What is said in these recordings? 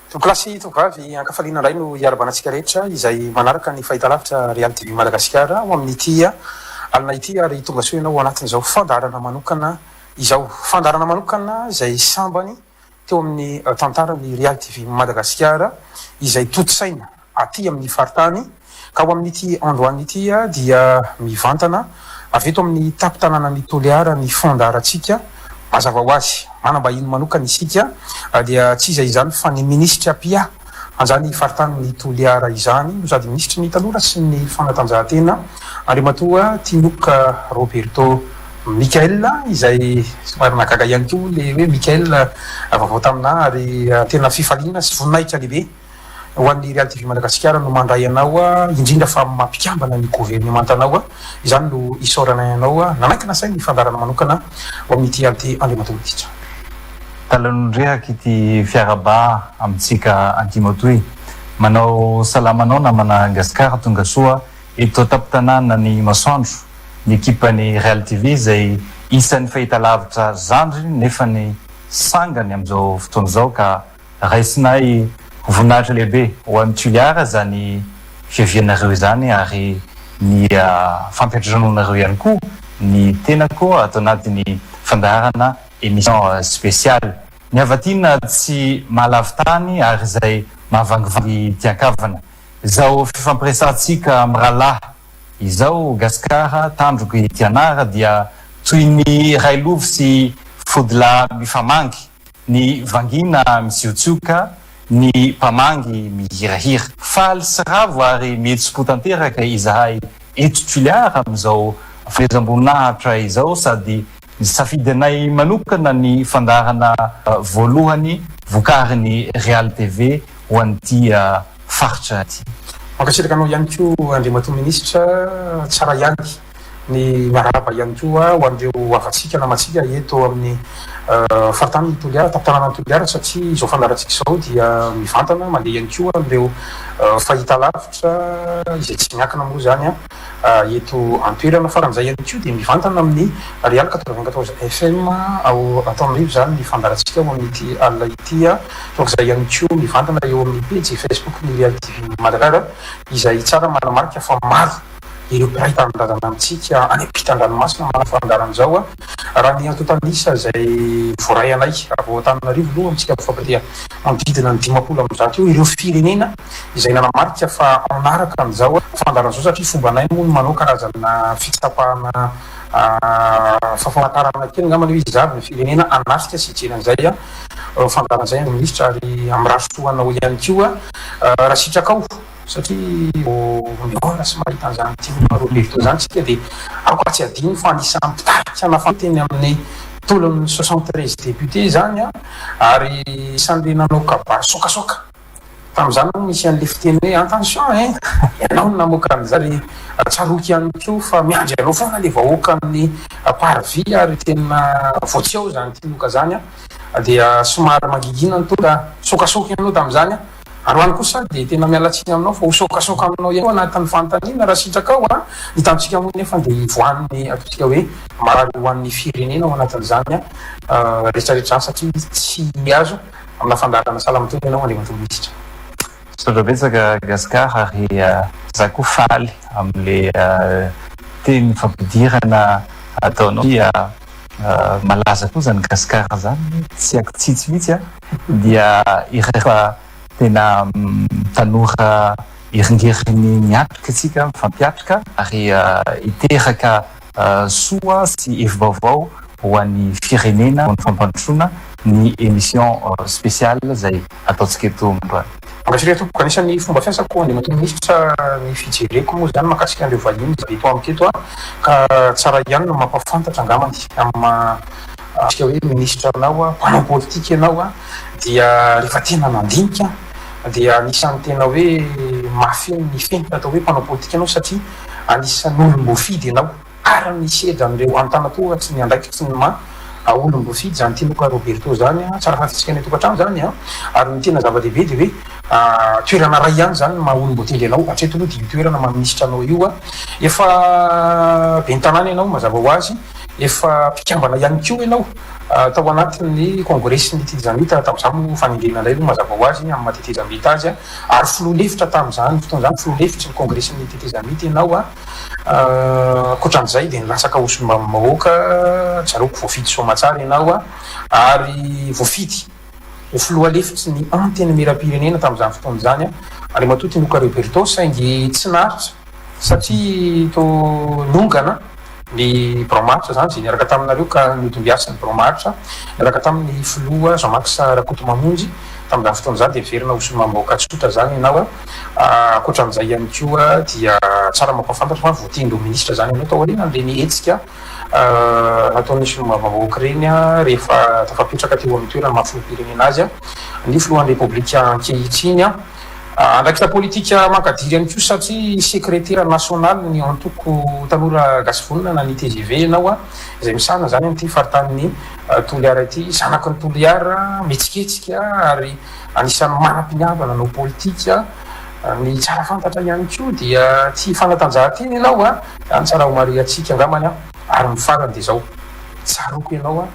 Tompokolahy sy tovovavy, ankafaliana indray no hiarabana antsika rehetra izay manaraka ny fahitalavitra Real TV Madagasikara ao amin'ity alina ity ary tonga soa ianao ao anatin'izao fandaharana manokana izao. Fandaharana manokana izay sambany teo amin'ny tantaran'ny Real TV Madagasikara izay tontosaina aty amin'ny faritany ka ho amin'ity androany ity dia mivantana avy eto amin'ny tampon-tanànan'i Toliara ny fandaharantsika. Mazava ho azy, manam-bahiny manokana isika dia tsy iza izany fa ny minisitra mpiahy an'izany faritanin'i Toliara izany no sady minisitry ny tanora sy ny fanatanjahantena Andriamatoa Tinoka Roberto Michael izay somary nahagaga ihany koa le hoe Michael vaovao taminà ary tena fifaliana sy voninahitra lehibe ho an'ny Real TV Madagasikara no mandray anao indrindra fa mampikambana ny governemantanao izany no isaoranay anao nanaiky nasainy ny fandaharana manokana ho amin'ity ality Andriamatoa Minisitra. Talanondrehaka ity fiarahaba amintsika Andriamatoa. Manao salama anao namana Gascar tongasoa eto an-tampon-tanànan'i Masoandro ny ekipan'ny Real TV izay isan'ny fahitalavitra zandriny nefa ny sangany amin'izao fotoana izao ka Raisinay ho voninahitra lehibe ho an'i Toliara izany fiavianareo izany ary ny fampiantranoanareo ihany koa ny tenako ato anatin'ny fandaharana émission spéciale. Ny havatiana tsy mahalavo-tany ary izay mahavangivangy tian-kavana. Izao fifampiresahantsika mirahalahy izao Gasikara tandroky Tianara dia toy ny railovy sy fodilahy mifamangy. Ny vangiana misiotsioka, ny mpamangy mihirahira. Faly sy ravo ary mihetsi-po tanteraka izahay eto Tuléar amin'izao fanomezam-boninahitra izao sady nisafidy anay manokana ny fandaharana voalohany vokarin'ny Real TV ho an'ity faritra ity. Mankasitraka anao ihany koa Andriamatoa Minisitra, tsara ihany ny miarahaba ihany koa ho an'ireo havantsika, namantsika eto amin'ny faritanin'i Toliara, tampon-tanànan'i Toliara satria izao fandaharantsika izao dia mivantana mandeha ihany koa amin'ireo fahitalavitra izay tsy miankina moa izany eto an-toerana. Faran'izay ihany koa dia mivantana amin'ny Real 94 FM ao Antananarivo izany ny fandaharantsika ho amin'ity alina ity. Torak'izay ihany koa mivantana eo amin'ny pejy Facebook ny Real TV Madagascar izay tsara manamarika fa maro ireo mpiray tanindrazana amintsika any ampitan-dranomasina manao fandaharana izao. Raha ny antontan'isa izay voaray anay avy ao Antananarivo aloha amintsika mifampirehaka manodidina ny 150 eo ireo firenena izay nanamarika fa hanaraka an'izao fandaharana izao satria fombanay moa ny manao karazana fitsapana fampamantarana kely angambany hoe iza avy ny firenena hanatrika sy hijery an'izay fandaharana izay Minisitra ary mirary soa anao ihany koa raha sitrakao. Satria vao mihaona sy mahita an'izany Tino Roberto izany isika dia aoka tsy hadino fa anisan'ny mpitarika nafana teny amin'ny tolon'ny 73 députés izany an, ary isan'ireo nanao kabary sokasoka. Tamin'izany moa nisy an'ilay fiteny hoe attention hein, ianao no namoaka an'izany ary tsaroako ihany koa fa miandry anao foana ilay vahoakan'ny Parvis ary tena vao tsy ao izany Tinoka izany an, dia somary mangigina ny tonga, sokasoka ianao tamin'izany an. Androany kosa dia tena miala tsiny aminao fa ho saokasaoka aminao ihany koa anatin'ny fanontaniana raha sitrakao a! Ny tanjontsika moa nefa dia hivoahan'ny ataontsika hoe marary ho an'ny firenena ao anatin'izany rehetra rehetra izany satria tsy azo amina fandaharana sahala amin'itony ianao Andriamatoa Minisitra. Misaotra betsaka Gascar ary za koa faly amle teny fampidirana ataonao satria malaza koa zany Gascar zany tsy ankitsitsy mihitsy a! dia iray fa tena tanora hiringeriny miatrika isika, mifampiatrika ary hiteraka soa sy hevi-baovao ho an'ny firenena ho an'ny fampandrosoana ny émission spéciale izay ataontsika eto androany. Mankasitraka tompoko. Anisan'ny fomba fiasako Andriamatoa Minisitra ny fijereko moa izany mahakasika an'ireo vahiny izay eto amiko eto ka tsara ihany no mampahafantatra angambany amin'ny maha Antsika hoe minisitra anao, mpanao politika ianao dia rehefa tena nandinika dia anisan'ny tena hoe mafy ny fenitra atao hoe mpanao politika ianao satria anisan'ny olom-boafidy ianao ary nisedra an'ireo antanatohatry ny andraikitry ny maha olom-boafidy izany Tinoka Roberto izany, tsara fantatsika any an-tokantrano izany ary ny tena zava-dehibe dia hoe toerana iray ihany izany ny maha olom-boatendry anao hatreto aloha dia io toerana maha minisitra anao io, efa ben'ny tanàna ianao mazava ho azy. Efa mpikambana ihany koa ianao tao anatin'ny kongresin'ny tetezamita tamin'izany moa fanendrena indray aloha mazava ho azy amin'ny maha tetezamita azy ary filoha lefitra tamin'izany fotoana izany, filoha lefitry ny kongresin'ny tetezamita ianao. Ankoatran'izay dia nilatsaka ho solombavambahoaka, tsaroako voafidy soamatsara ianao ary voafidy ho filoha lefitry ny antenimierampirenena tamin'izany fotoana izany Andriamatoa Tinoka Roberto saingy tsy naharitra satria toa niongana ny birao maharitra izany izay niaraka taminareo ka nodimbiasin'ny birao maharitra niaraka tamin'ny filoha Jean Max Rakotomamonjy tamin'izany fotoana izany dia niverina ho solombavambahoaka tsotra izany ianao. Ankoatran'izay ihany koa dia tsara mampahafantatra fa voatendry ho minisitra izany ianao taorian'ireny hetsika nataon'ny solombavambahoaka ireny rehefa tafapetraka teo amin'ny toerana maha filoham-pirenena azy ny filohan'ny Repoblika ankehitriny. Andraikitra politika mankadiry ihany koa satria sekretera nasionalin'ny antoko Tanora Gasy Vonona na ny tgv ianao izay misahana izany amin'ity faritanin'i Toliara ity. Zanaky ny Toliara, mihetsiketsika ary anisan'ny manam-piniavana hanao politika. Ny tsara fantatra ihany koa dia tia fanatanjahantena ianao, izany tsara homarihantsika angambany ary ny farany dia izao, tsaroako ianao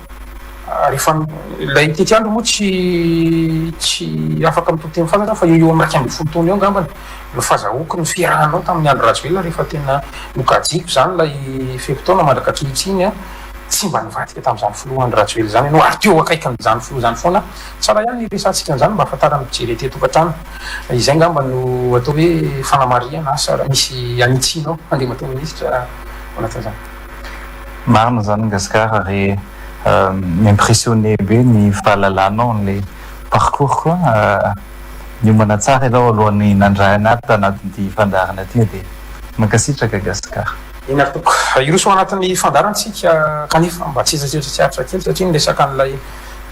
Rehefa ilay tetiandro moa tsy tsy afaka mitompo teny fantatra fa eo eo amin'ny 11 taona eo angambany no fazahoako ny fiarahanao tamin'i Andry Rajoelina rehefa tena nokajiako izany ilay fe-potoana mandraka ankehitriny an, tsy mba nivadika tamin'izany filoha Andry Rajoelina izany ianao ary teo akaikin'izany filoha izany foana. Tsara ihany ny hiresahantsika an'izany mba hahafantaran'ny mpijery ety an-tokantrano. Izay angamba no atao hoe fanamarihana, asa raha misy hanitsianao Andriamatoa Minisitra ao anatin'izany. Marina zany Gasikara ary mi-impressionner be ny fahalalanao an'ilay parcours ko a! Niomana tsara ianao alohan'ny nandray anah tanatin'ity fandaharana ity dia mankasitraka Gasikara. Eny ary tompoko. Hiroso ao anatin'ny fandaharana isika kanefa mba tsy hieritreritra tsy aritra kely satria niresaka an'ilay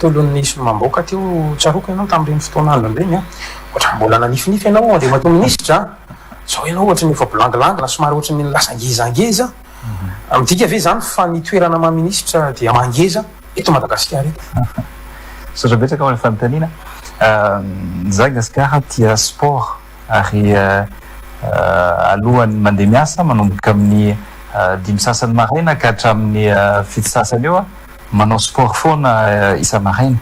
tolon'ny solombavambahoaka teo tsaroako ianao tamin'ireny fotoana androny ireny a! Ohatran'ny mbola nanifinify ianao Andriamatoa Minisitra a! Izao ianao ohatran'ny efa bolangilangina somary ohatran'ny lasa ngezangeza. Midika ve izany fa ny toerana maha minisitra dia mangeza eto Madagasikara eto? Misaotra betsaka ho an'ny fanontaniana. Za Gasikara tia sport ary alohan'ny mandeha miasa manomboka amin'ny dimy sasany maraina ka hatramin'ny fito sasany eo aho manao sport foana isa-maraina.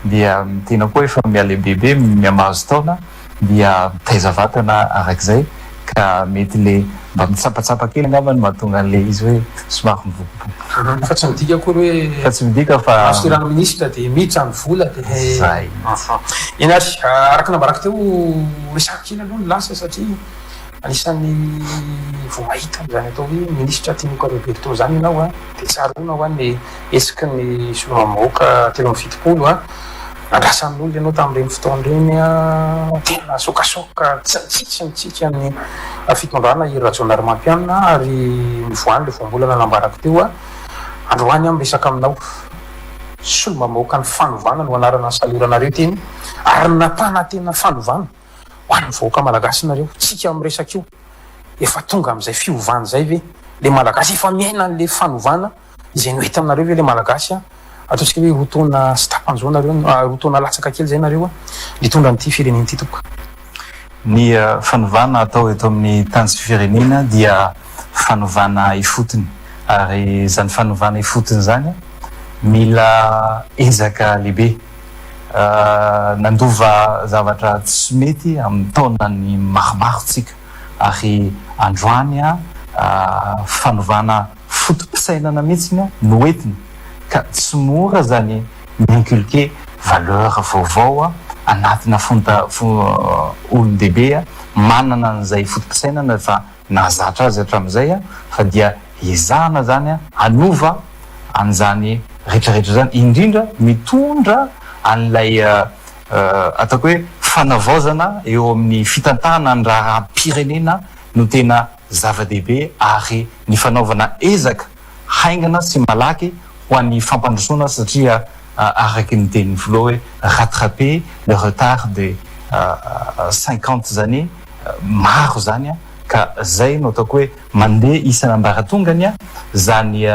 Dia tena koa efa mihalehibebe mihamahazo taona dia mitaiza vatana arak'izay ka mety le mba mitsapatsapa kely angamba no mahatonga an'le izy hoe somary mivokobokoka. Fa tsy midika akory hoe Fa tsy midika fa. Mahazo toerana minisitra dia miditra ny vola dia. Zay mihitsy. Eny ary, araka ny nambarako teo, resahako kely aloha ny lasa satria anisan'ny vao mahita an'izany atao hoe minisitra Tinoka Roberto izany ianao an, dia tsaroana hoa ny hetsiky ny solombavambahoaka 73 an. Nandrasan'ny olona ianao tamin'ireny fotoana ireny an, tena sokasoka, tsy nitsitsy nitsitsy amin'ny fitondrana i Rajaonarimampianina ary nivoahany ilay voambolana nambarako teo an, androany aho miresaka aminao, solombavambahoakan'ny fanovana no anarana nisaloranareo teny ary nampanantena fanovana ho an'ny vahoaka malagasy nareo, tsika miresaka io efa tonga amin'izay fiovana izay ve le malagasy efa miaina an'le fanovana Izay no hitanareo ve le malagasy a? Ataontsika hoe roa taona sy tapany zao nareo, roa taona latsaka kely zay nareo a, nitondra an'ity firenena ity tompoko. Ny fanovana atao eto amin'ny tany sy firenena dia fanovana ifotony ary izany fanovana ifotony izany mila ezaka lehibe. Nandova zavatra tsy mety amin'ny taonany maromaro tsika ary androany fanovana foto-pisainana mihitsy no entina ka tsy mora zany mi-inculquer valeur vaovao anatina fonta olon-dehibe manana an'izay foto-pisainana efa nahazatra azy hatramin'izay fa dia ezahana zany hanova an'izany rehetrarehetra izany indrindra mitondra an'ilay ataoko hoe fanavaozana eo amin'ny fitantanana ny raharaham-pirenena no tena zava-dehibe ary ny fanaovana ezaka haingana sy malaky ho an'ny fampandrosoana satria araky ny tenin'ny filoha hoe rattraper le retard de 50 années maro zany ka zay no ataoko hoe mandeha isan'ambaratongany zany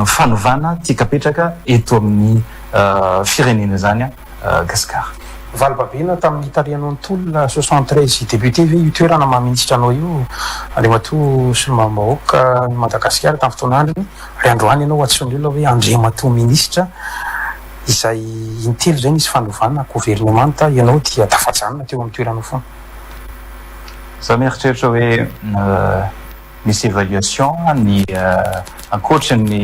fanovana tian-kapetraka eto amin'ny firenena zany Gasikara. Valibabena tamin'ny nitarihanao ny tolona 73 députés ve io toerana maha minisitra anao io Andriamatoa Solombavambahoaka ny Madagasikara tamin'ny fotoan'androny ary androany ianao antsoin'ny olona hoe Andriamatoa Minisitra izay intelo izay nisy fanovana governemanta ianao dia tafajanona teo amin'ny toeranao foana. Za mieritreritra hoe misy évaluation ny ankoatry ny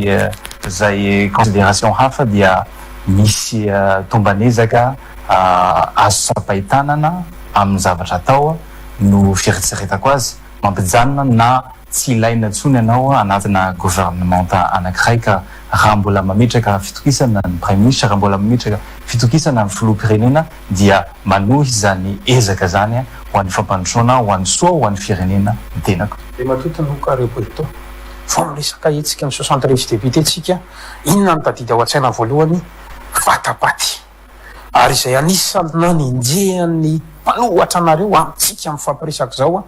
zay considération hafa dia misy tomban'ezaka azo tsapain-tanana amin'ny zavatra atao no fieritreretako azy, mampijanona na tsy ilaina intsony ianao anatina gouvernementa anankiray ka raha mbola mametraka fitokisana ny praiminisitra, raha mbola mametraka fitokisana ny filoham-pirenena dia manohy izany ezaka izany ho an'ny fampandrosoana, ho an'ny soa ho an'ny firenena ny tenako. Andriamatoa Tinoka Roberto, vao miresaka hetsika ny 73 députés tsika, inona no tadidy ao an-tsaina voalohany? Vatapaty. Ary izay anisan'ny nanenjehan'ny mpanohatra anareo amintsika mifampiresaka izao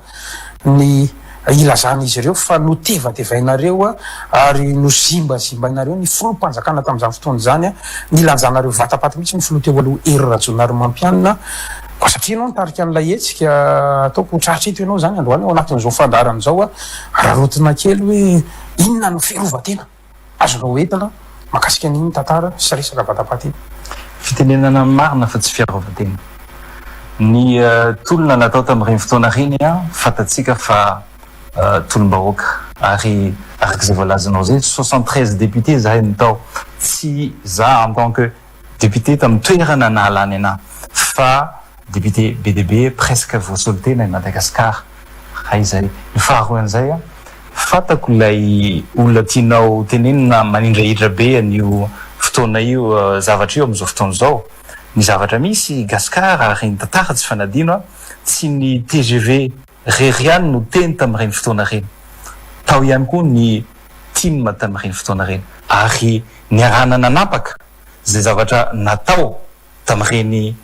ny ilazan'izy ireo fa notevatevainareo ary nozimbazimbainareo ny filoham-panjakana tamin'izany fotoana izany, nilanjanareo vatapaty mihitsy ny filoha teo aloha Hery Rajaonarimampianina. Koa satria ianao nitarika an'ilay hetsika, ataoko ho tratra eto ianao izany androany ao anatin'izao fandaharana izao, araraotina kely hoe inona no fiarovan-tena Azonao entina mahakasika an'iny tantara sy resaka vatapaty iny. Fitenenana ny marina fa tsy fiarovan-tena. Ny tolona natao tamin'ireny fotoana ireny fantatsika fa tolom-bahoaka ary araka izay voalazanao izay 73 députés izahay no tao, tsy za en tant que député tamin'ny toerana nahalany anah fa député be dia be presque voasolo tena i Madagascar hay izay. Ny faharoan'izay fantako ilay olona tianao tenenina manindrahindra be an'io fotoana io zavatra io amin'izao fotoana izao. Ny zavatra misy Gascar ary ny tantara tsy fanadino tsy ny tgv rery ihany no teny tamin'ireny fotoana ireny. Tao ihany koa ny tim tamin'ireny fotoana ireny ary niarahana nanapaka izay zavatra natao tamin'ireny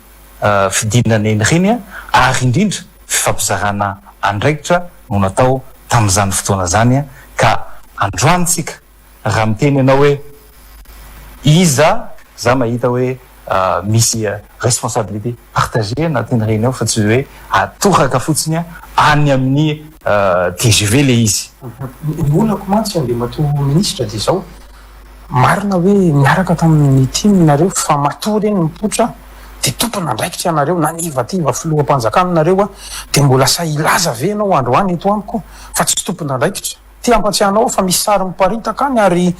fidinana eny ireny ary indrindra fifampizarana andraikitra no natao tamin'izany fotoana izany ka androany tsika raha miteny ianao hoe iza za mahita hoe misy responsabilité partagée anatin'ireny ao fa tsy hoe atoraka fotsiny any amin'ny tgv le izy. Ny olako mantsy Andriamatoa Minisitra dia izao, marina hoe niaraka tamin'ny tim nareo fa matoa ireny mipoitra dia tompon'andraikitra ianareo, nanivativa filoham-panjakana nareo dia mbola sahy hilaza ve ianao androany eto amiko fa tsy tompon'andraikitra? Te hampatsiahy anao aho fa misy sary miparitaka any ary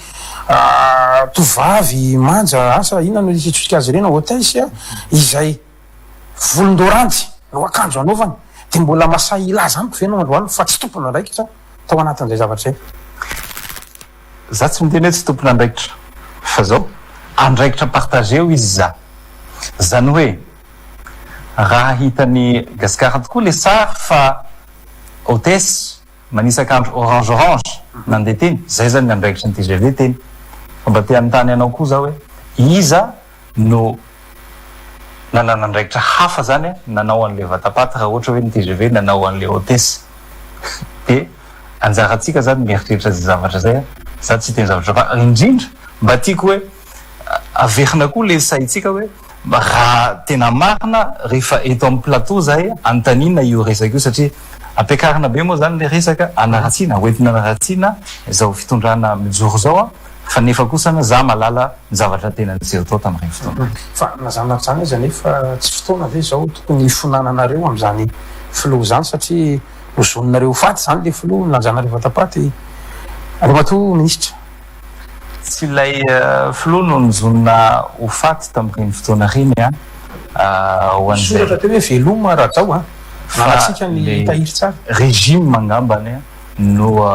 tovovavy manja, asa inona no hitsosika azy ireny, hotesse, izay volon-doranjy no akanjo anaovany. Dia mbola masahy hilaza amiko ve ianao androany fa tsy tompon'andraikitra tao anatin'izay zavatra izay? Za tsy miteny hoe tsy tompon'andraikitra fa zao, andraikitra partagé hoy izy za. Zany hoe raha hitan'i Gasikara tokoa le sary fa hotesse Manisy akanjo orange orange nandeha teny, zay zany ny andraikitry ny tgv teny. Fa mba te hanontany anao koa za hoe iza no nanana andraikitra hafa zany nanao an'le vatapaty raha ohatra hoe ny tgv nanao an'le hotesse. De anjarantsika zany mieritreritra zay zavatra zay a, za tsy hiteny zavatra fa indrindra mba tiako hoe averina koa le saintsika hoe Raha tena marina rehefa eto amin'ny plateau zahay anontaniana io resaka io satria ampiakarina be moa zany le resaka anaratsiana, hoentina anaratsiana izao fitondrana mijoro izao an, fa nefa kosa za mahalala ny zavatra tena niseho tao tamin'ireny fotoana ireny. Fa na zany na zany aza anefa tsy fotoana ve izao tokony hifonananareo amin'izany filoha izany satria hozoninareo ho faty izany le filoha nilanjanareo vatapaty Andriamatoa Minisitra. Tsy ilay filoha no nozonina ho faty tamin'ireny fotoana ireny an! Ho an'izay. Soratra teo hoe veloma Rajao an! Fa Ananantsika ny ilay tahiry tsara. régime angambany no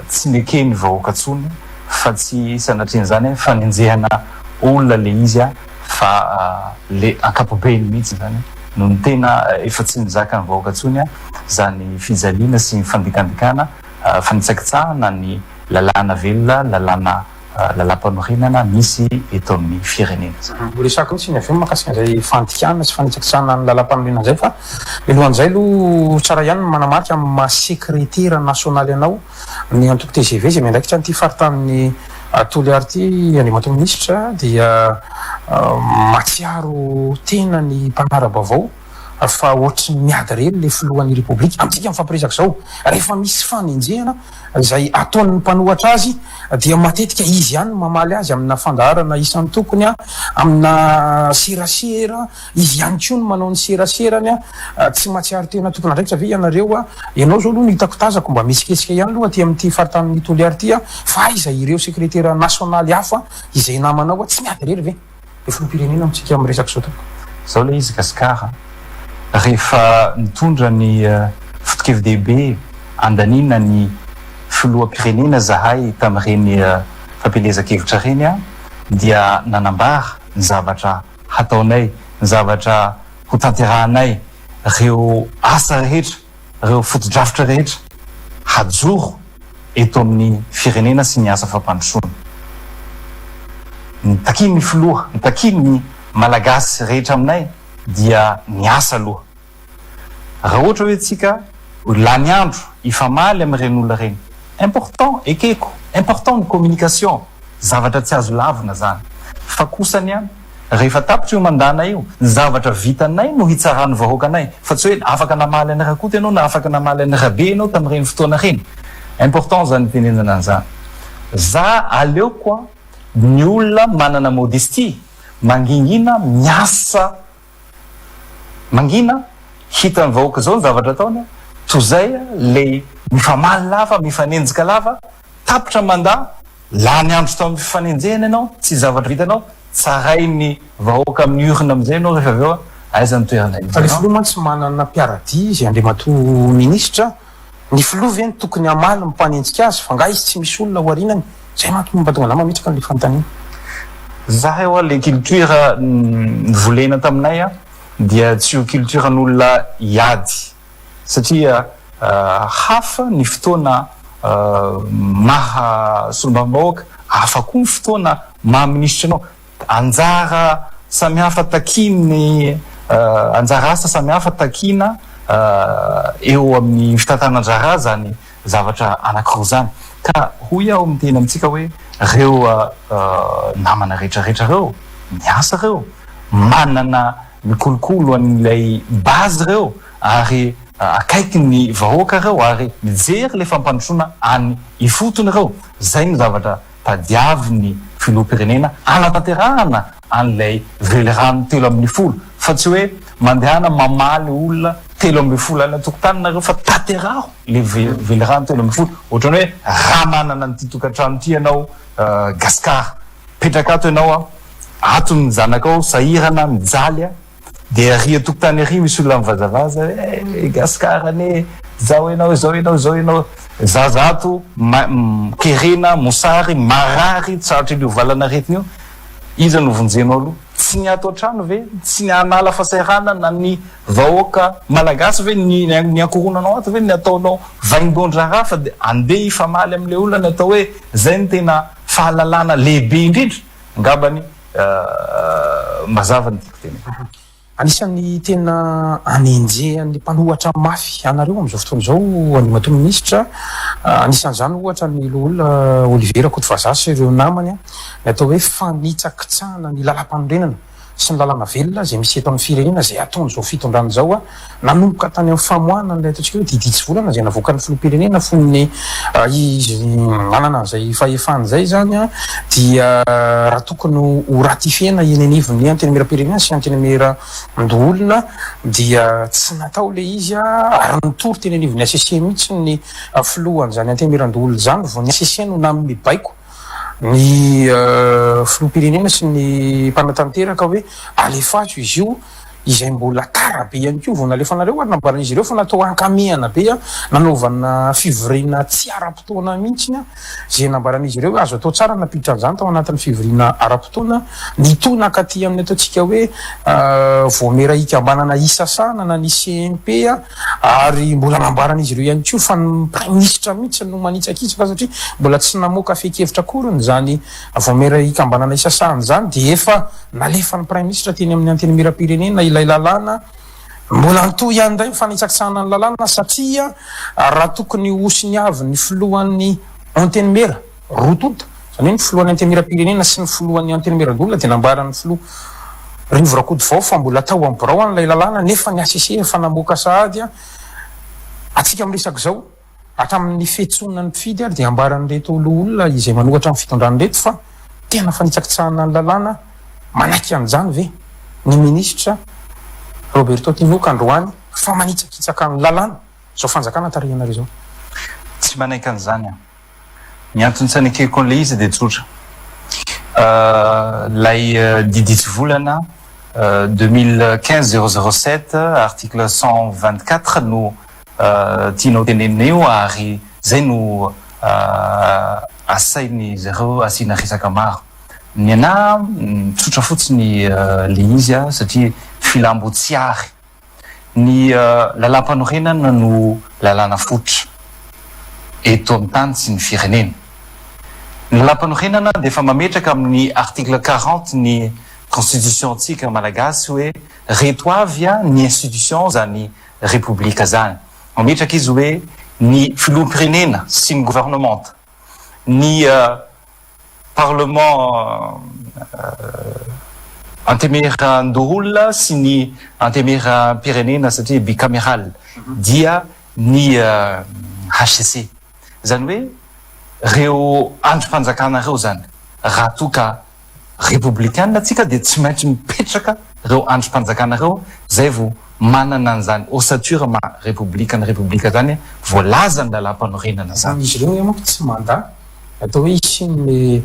tsy neken'ny vahoaka intsony fa tsy sanatrian'izany fanenjehana olona ilay izy fa le ankapobeny mihitsy izany no ny tena efa tsy nizakan'ny vahoaka intsony izany fijaliana sy ny fandikandikana fanitsakitsahana ny Lalàna velona, lalàna lalàmpanorenana misy eto amin'ny firenena izany. Ho resahako mihitsy iny avy eo mahakasika an'izay fandikana sy fanitsakitsahana ny lalàmpanorenana izay fa mialohan'izay aloha tsara ihany ny manamarika amin'ny maha sekretera nasionaly anao ny antoko tgv izay miandraikitra an'ity faritanin'i Toliary ity Andriamatoa Minisitra dia mahatsiaro tena ny mpanara-baovao fa ohatry ny miady irery ilay filohan'ny Repoblika. Amintsika mifampiresaka izao, rehefa misy fanenjehana izay ataon'ny mpanohatra azy dia matetika izy ihany no mamaly azy amina fandaharana isan-tokony, amina serasera, izy ihany koa no manao ny seraserany. Tsy mahatsiaro tena tompon'andraikitra ve ianareo? Ianao izao aloha no hitako tazako mba mihetsiketsika ihany aloha aty amin'ity faritanin'i Toliara ity fa aiza ireo sekretera nasionaly hafa izay namanao? Tsy miady irery ve? Le filoham-pirenena amintsika miresaka izao tompoko. Zao le izy Gasikara a! Rehefa nitondra ny fotokevi-dehibe andaniana ny filoham-pirenena zahay tamin'ireny fampielezan-kevitra ireny a, dia nanambara ny zavatra hataonay, ny zavatra hotanterahanay, ireo asa rehetra ireo fotodrafitra rehetra hajoro eto amin'ny firenena sy ny asa fampandrosoana. Ny takian'ny filoha, ny takian'ny Malagasy rehetra aminay dia ny asa aloha. Raha ohatra hoe tsika lany andro hifamaly amin'ireny olona ireny, important, ekeko, important ny communication, Zavatra tsy azo lavina zany. Fa kosany an, rehefa tapitra io mandat-nay io, ny zavatra vitanay no hitsaran'ny vahoakanay, fa tsy hoe afaka namaly an'i Rakoto ianao na afaka namaly an'i Rabe ianao tamin'ireny fotoana ireny. Important zany itenenana an'izany. Za aleoko an, ny olona manana modestie, mangingina, miasa Mangina, hitan'ny vahoaka zao ny zavatra ataony, tozay le mifamaly lava, mifanenjika lava, tapitra mandat, lany andro tao amin'ny fifanenjehana ianao, tsy zavatra vitanao, tsarain'ny vahoaka amin'ny urne amin'izay ianao rehefa avy eo, aiza ny toerana Fa le hidiranao? filoha mantsy manana mpiara-dia izy Andriamatoa Minisitra, Ny filoha ve no tokony hamaly ny mpanenjika azy fa nga izy tsy misy olona ao arinany? Zay manko no mampatonga anah mametraka anle fanontaniana. Zahay hoa le culture novolena taminay dia tsy io culture an'olona hiady satria hafa ny fotoana maha solombavambahoaka hafa koa ny fotoana maha minisitra anao Anjara samihafa takian'ny anjara asa samihafa takiana eo amin'ny fitantanan-draharaha izany zavatra anankiroa izany. Ka hoy aho miteny amintsika hoe ireo namana rehetra rehetra ireo, miasa ireo, manana mikolokolo an'ilay base ireo ary akaiky ny vahoaka ireo ary mijery ilay fampandrosoana any ifotony ireo. Izay no zavatra tadiavin'ny filoham-pirenena hanatanterahana an'ilay velirano 13 fa tsy hoe mandehana mamaly olona 13 any an-tokotany nareo fa tanteraho le velirano 13 ohatran'ny hoe raha manana an'ity tokantrano ity ianao Gascar mipetraka ato ianao an ato ny zanakao sahirana mijaly an Dia ary an-tokotany ary misy olona mivazavaza hoe eh Gasikara anie zao ianao izao ianao izao ianao, zaza ato kerena, mosary, marary, tratran'io valan'aretina io, iza no vonjenao aloha? Tsy ny ato an-trano ve? Tsy ny hanala fahasahiranana ny vahoaka malagasy ve ny ny ankohonanao ato ve ny ataonao vaindohan-draharaha fa dia andeha hifamaly amin'ilay olona ny atao hoe zay no tena fahalalana lehibe indrindra angambany Mazava ny tiako tenenina. Anisan'ny tena anenjehan'ny mpanohatra mafy anareo amin'izao fotoana izao Andriamatoa Minisitra, anisan'izany ohatra ny Loholona Olivier Rakotovazaha sy ireo namany, ny atao hoe fanitsakitsahana ny lalàmpanorenana sy ny lalàna velona izay misy eto amin'ny firenena izay ataon'izao fitondrana izao Nanomboka tany amin'ny famoahana an'ilay ataontsika hoe didy hitsivolana izay navoakan'ny filoham-pirenena fony izy nanana an'izay fahefana izay izany dia raha tokony ho ratifier-na eny anivon'ny antenimieram-pirenena sy antenimieran-doholona dia tsy natao ilay izy ary nitory teny anivon'ny HCC mihitsy ny filohan'izany antenimieran-doholona izany vao ny HCC no nanome baiko ny filoham-pirenena sy ny mpanatanteraka hoe alefaso izy io izay mbola tara be ihany koa vao nalefanareo ary nambaran'izy ireo fa natao ankamehana be nanaovana fivoriana tsy ara-potoana mihitsy izay nambaran'izy ireo hoe azo atao tsara nampiditra an'izany tao anatin'ny fivoriana ara-potoana nitohy nankaty amin'ny ataontsika hoe vaomiera hikambanana isasahana na ny CMP ary mbola nambaran'izy ireo ihany koa fa ny praiminisitra mihitsy no manitsakitsaka satria mbola tsy namoaka fehin-kevitra akoriny izany vaomiera hikambanana isasahana izany dia efa Nalefan'ny Praiminisitra teny amin'ny Antenimierampirenena ilay lalàna. Mbola nitohy ihany indray ny fanitsakitsahana ny lalàna satria raha tokony hosoniavin'ny filohan'ny Antenimiera roa tonta. Izany hoe ny filohan'ny Antenimierampirenena sy ny filohan'ny Antenimierandoholona dia nambaran'ny filoha Rivo Rakotovao fa mbola tao amin'ny birao an'ilay lalàna nefa ny hcc efa namoaka sahady antsika miresaka izao hatramin'ny fiantsoana ny mpifidy ary dia ambaran'ireto loholona izay manohatra ny fitondrana ireto fa tena fanitsakitsahana ny lalàna manaiky an'izany ve ny minisitra Roberto Tinoka androany fa manitsakitsaka ny lalàna izao fanjakana tarihanareo izao. Tsy manaiky an'izany aho. Ny antony tsy anekeko an'ilay izy dia tsotra. Ilay didy hitsivolana 2015 007 article 124 no tianao tenenina io ary zay no asainy zareo asiana resaka maro. Ny anah tsotra fotsiny le izy satria filam-boatsiary. Ny lalàmpanorenana no lalàna fototra eto amin'ny tany sy ny firenena. Ny lalàmpanorenana dia efa mametraka amin'ny article 40 ny constitution-tsika malagasy hoe reto avy ny institution zany repoblika zany. Mametraka izy hoe ny filoham-pirenena sy ny gouvernemanta, ny Parlement antemeran-doholona sy ny antemeram-pirenena satria bicameral dia ny hcc. Izany hoe ireo andrim-panjakana ireo izany raha toa ka repoblikana tsika dia tsy maintsy mipetraka ireo andrim-panjakana ireo zay vao manana an'izany ossature maha repoblika ny repoblika zany voalazan'ny lalàmpanorenana zany. Izy ireo anie manko tsy mandà ny atao hoe hisian'ny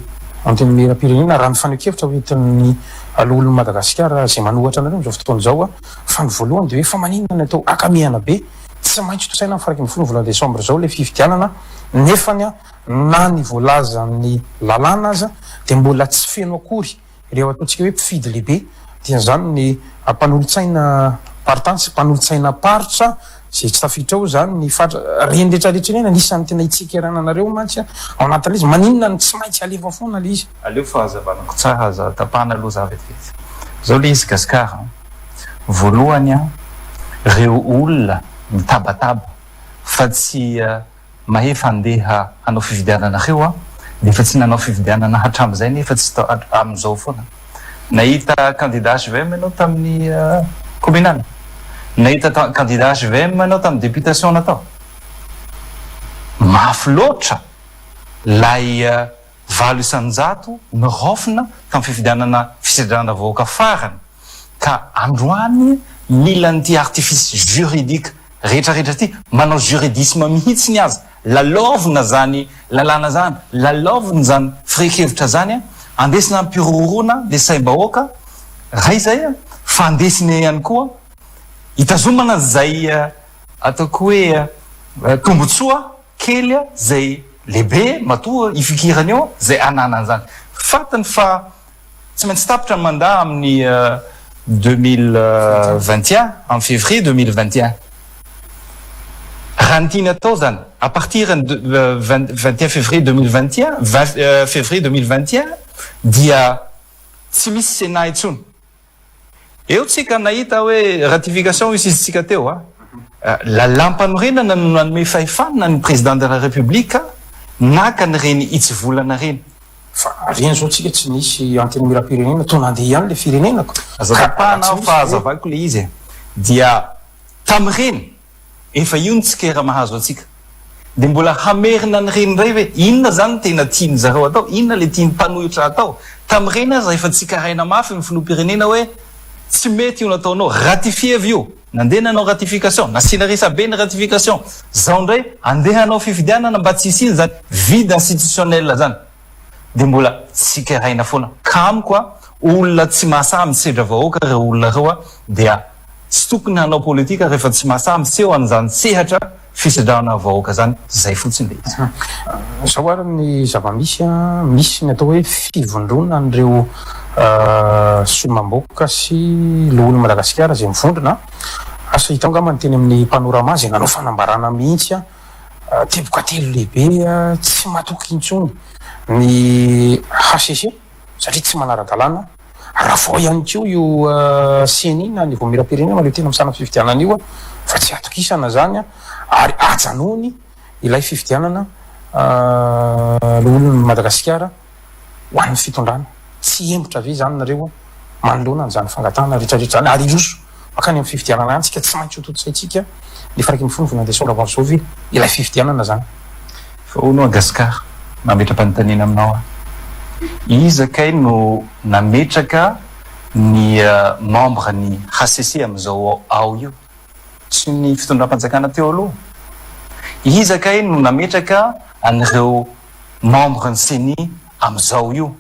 Antenimierampirenena raha ny fanehoan-kevitra hoentin'ny loholon'i Madagasikara izay manohatra anareo amin'izao fotoana izao fa ny voalohany dia hoe fa maninona ny atao ankamehana be tsy maintsy tontosaina amin'ny faha 11 ny volana desambra izao ilay fifidianana nefany na ny voalazan'ny lalàna aza dia mbola tsy feno akory ireo ataontsika hoe mpifidy lehibe, dikan'izany ny mpanolotsaina paritany sy mpanolotsaina paritra izay tsy tafiditra ao izany ny faritra, ireny rehetra rehetra ireny anisan'ny tena hitsikerana anareo mantsy ao anatin'ilay izy, maninona no tsy maintsy alefa foana ilay izy? Aleo fahazavanako tsara aza tapahana aloha za vetivety. Zao le izy Gascar a! Voalohany a, reo olona mitabataba fa tsy Mahefa andeha hanao fifidianana reo aho dia efa tsy nanao fifidianana hatramizay nefa tsy amizao foana. Nahita candidat hvm ianao tamin'ny communal? Nahita candidat hvm ianao tamin'ny députation natao? Mafy loatra lay 8% niraofina tamin'ny fifidianana fisedrana vahoaka farany. Ka androany mila an'ity artifice juridique rehetra rehetra ity, manao juridisme mihitsiny aza, lalaovina zany lalàna zany, lalaovina zany firehan-kevitra zany an, andesina ampihorohoroana le saim-bahoaka, ray zay an, fa andesina ihany koa hitazomana zay ataoko hoe tombotsoa kely zay lehibe matoa ifikirany eo zay ananany zany. Fantany fa Tsy maintsy tapitra ny mandat amin'ny 2021, amin'ny février 2021. Raha ny tiany atao izany, à partir ny 21 février 2021, 20 février 2021 dia tsy misy Sénat intsony. Eo tsika nahita hoe ratification hoy sisa tsika teo a. Lalàmpanorenana no nanome fahefana ny président de la République naka an'ireny hitsivolana ireny. Fa reny zao tsika tsy nisy antenimierampirenena toa nandeha ihany le firenena ko. Aza tapahana aho fa hazavaiko le izy e. Dia tamin'ireny efa io ny tsikera mahazo antsika. Dia mbola hamerina an'ireny indray ve? Inona izany no tena tian'ny zareo atao? Inona le tian'ny mpanohitra atao? Tamin'ireny aza efa tsikaraina mafy ny filoham-pirenena hoe tsy mety io nataonao, ratifier-v io. Nandeha nanao ratification, nasiana resabe ny ratification. Zao indray andeha hanao fifidianana mba tsy hisian'izany vide institutionnel zany. Dia mbola tsikeraina foana. Ka amiko a, olona tsy mahasahy misedra vahoaka ireo olona ireo a, dia tsy tokony hanao politika rehefa tsy mahasahy miseho an'izany sehatra fisedrana vahoaka zany. Zay fotsiny le izy. Zao ary ny zava-misy a, misy ny atao hoe fivondronan'ireo solombavambahoaka sy loholon'i Madagasikara izay mivondrona, asa hitanao angamba ny teny amin'ny Panorama izay nanao fanambarana mihitsy a, teboka telo lehibe tsy matoky intsony ny hcc satria tsy manara-dalàna, ravao ihany koa io ceni na ny Vaomieram-pirenena mahaleo tena misahana fifidianana io fa tsy atokisana izany ary ajanony ilay fifidianana loholon'i Madagasikara. ho an'ny fitondrana. Tsy hihemotra ve izany nareo manoloana an'izany fangatahana rehetra rehetra izany ary hiroso mankany amin'ny fifidianana ihany tsika? Tsy maintsy ho tontosaintsika ny 11 ny volana desambra ho avy izao ve ilay fifidianana izany? Fa hono hoa Gascar, mametra-panontaniana aminao aho. Iza kay no nametraka ny membre ny HCC amin'izao ao io? Tsy ny fitondram-panjakana teo aloha? Iza kay no nametraka an'ireo membre ny ceni amin'izao io?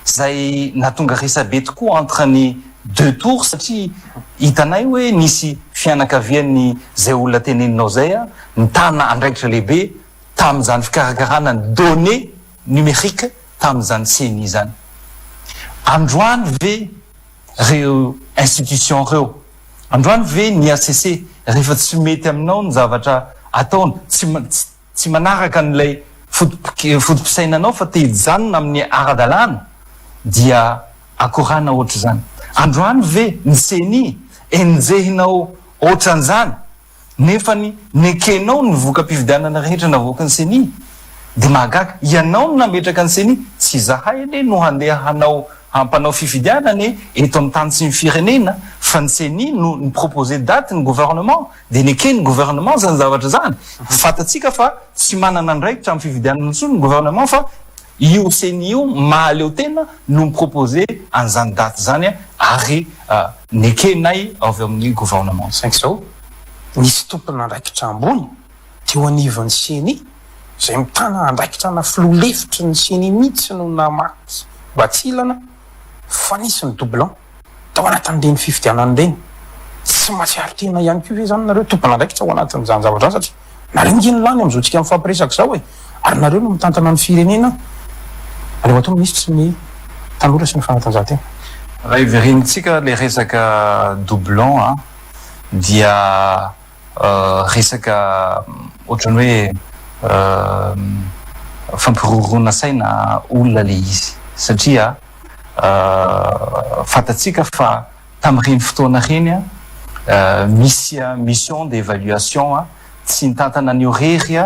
Izay nahatonga resabe tokoa entre ny deux tours satria hitanay hoe nisy fianakavian'ny izay olona teneninao izay nitana andraikitra lehibe tamin'izany fikarakarana ny données numériques tamin'izany ceni izany. Androany ve ireo institutions ireo, androany ve ny HCC rehefa tsy mety aminao ny zavatra ataony, tsy tsy manaraka an'ilay foto-pisainanao fa te hijanona amin'ny ara-dalàna dia akorana ohatr'izany. Androany ve ny ceni enjehinao ohatran'izany nefany nekenao ny voka-pifidianana rehetra navoakan'ny ceni? Dia mahagaga, ianao no nametraka ny ceni, tsy izahay anie no handeha hanao hampanao fifidianana e eto amin'ny tany sy ny firenena fa ny ceni no ni-proposer date ny gouvernement Dia neken'ny gouvernement izany zavatra izany. Fantatsika fa tsy manana andraikitra amin'ny fifidianana intsony ny gouvernement fa io ceni io mahaleo tena no mi-proposer an'izany date izany ary nekenay avy ao amin'ny gouvernement. Saingy izao, nisy tompon'andraikitra ambony teo anivon'ny ceni izay mitana andraikitra ana filoha lefitry ny ceni mihitsy no namaky batsilana fa nisy ny doublon. Tao anatin'ireny fifidianana ireny, tsy mahatsiaro tena ihany koa ve izany nareo tompon'andraikitra ao anatin'izany zavatra izany satria nareo ange no lany amin'izao tsika mifampiresaka izao e! ary nareo no mitantana ny firenena, Andriamatoa Minisitry ny Tanora sy ny Fanatanjahantena. Raha hiverentsika ilay resaka doublon an, dia resaka ohatran'ny hoe fampiroroana saina olona ilay izy satria Fantatsika fa tamin'ireny fotoana ireny misy mission d'évaluation tsy nitantana an'io irery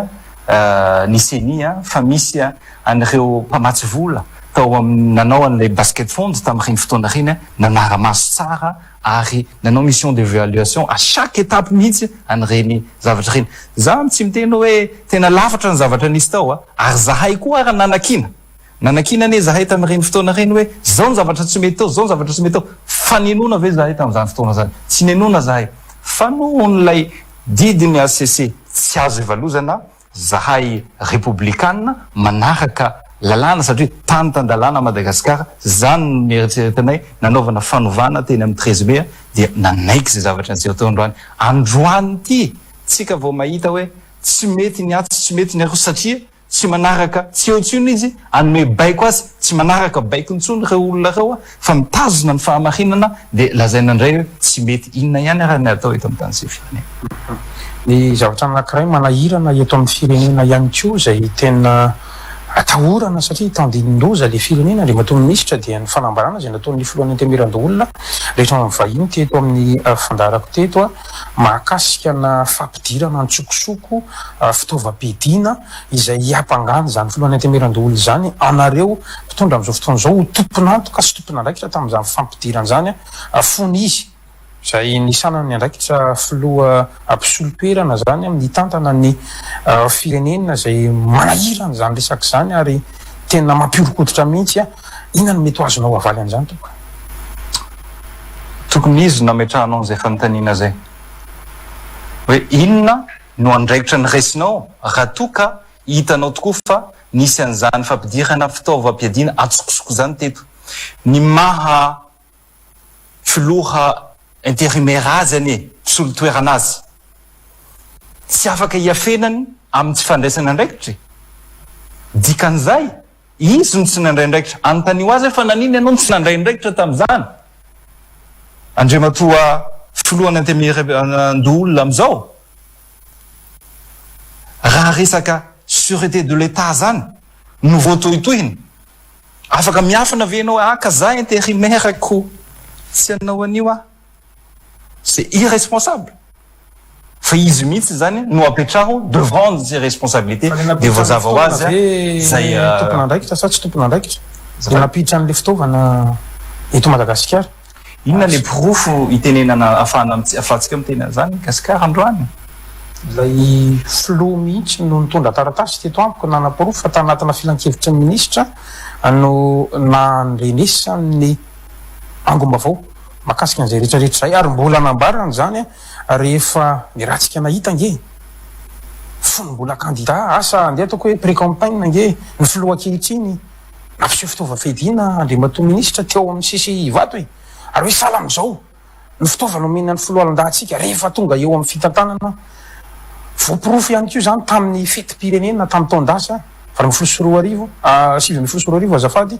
ny ceni fa misy an'ireo mpamatsy vola tao amin'ny nanao an'ilay basket fund tamin'ireny fotoana ireny nanara-maso tsara ary nanao mission d'évaluation à chaque étape mihitsy an'ireny zavatra ireny. Za tsy miteny hoe tena lafatra ny zavatra nisy tao ary zahay koa ary nanakiana. Nanakiana anie izahay tamin'ireny fotoana ireny hoe izao ny zavatra tsy mety tao, izao ny zavatra tsy mety tao. Fa ninoana ve izahay tamin'izany fotoana izany? Tsy ninoana izahay. Fa nohon'ilay didin'ny HCC tsy azo ivalozana, izahay Repoblikana manaraka lalàna satria tany tan-dalàna Madagasikara, izany no nieritreretinay nanaovana fanovana teny amin'ny 13 mai dia nanaiky izay zavatra niseho teo androany. Androany ity tsika vao mahita hoe tsy mety ny atsy, tsy mety ny aroa satria Tsy manaraka, tsy eo intsony izy hanome baiko azy, tsy manaraka baiko intsony ireo olona ireo fa mitazona ny fahamarinana dia lazaina indray hoe tsy mety inona ihany ary ny atao eto amin'ny tany sy firenena. Ny zavatra anankiray manahirana eto amin'ny firenena ihany koa izay tena atahorana satria tandindon-doza ilay firenena Andriamatoa Minisitra dia ny fanambarana izay nataon'ny Filohan'ny Antenimierandoholona rehetra nivahiny teto amin'ny fandaharako teto mahakasika na fampidirana an-tsokosoko fitaovam-piadiana izay hiampangana izany filohan'ny Antenimierandoholona izany anareo mpitondra amin'izao fotoana izao ho tompon'antoka sy tompon'andraikitra tamin'izany fampidirana izany fony izy izay nisanany ny andraikitra filoha mpisolo toerana izany amin'ny hitantana ny firenena izay manahirana izany resaka izany ary tena mampihoron-koditra mihitsy. Inona no mety ho azonao avaly an'izany tompoko? Tokony izy no nametrahanao an'izay fanontaniana izay. Hoe inona no andraikitra noraisinao raha toa ka hitanao tokoa fa nisy an'izany fampidirana fitaovam-piadiana antsokosoko izany teto. Ny maha filoha intérimaire azy anie, mpisolo toerana azy, tsy afaka hiafenany amin'ny tsy fandraisana andraikitra e! Dikan'izay, Izy no tsy nandray andraikitra. Anontanio azy hoe fa naninona ianao no tsy nandray andraikitra tamin'izany? Andriamatoa Filohan'ny Antenimierandoholona amin'izao? Raha resaka sûreté de l'Etat zany no voatohitohina, afaka miafina ve ianao hoe ah ka za intérimaire ko tsy hanao an'io aho? C'est irresponsable. Fa izy mihitsy izany no apetraho devant ses responsabilités Fa le dia nampiditra ny voazava ho fitaovana azy ve izay tompon'andraikitra sa tsy tompon'andraikitra? Le Azafady? nampiditra an'le fitaovana eto Madagasikara. Inona le porofo itenenana afahana afahantsika miteny an'izany Gasikara androany? Ilay filoha mihitsy no nitondra taratasy teto amiko nanaporofo fa tanatina filankevitry ny minisitra no nandrenesany ny angom-baovao mahakasika an'izay rehetra rehetra izay ary mbola nambarany izany rehefa niratsika nahita ange fony mbola kandida asa andeha ataoko hoe pré-campagne ange ny filoha ankehitriny Nampiseho fitaovam-piadiana Andriamatoa Minisitra teo amin'ny CCI Ivato e! Ary hoe sahala amin'izao ny fitaovana omena ny foloalindahintsika rehefa tonga eo amin'ny fitantanana. Voaporofo ihany koa izany tamin'ny fetim-pirenena tamin'ny taon-dasa 2018, 2019 azafady,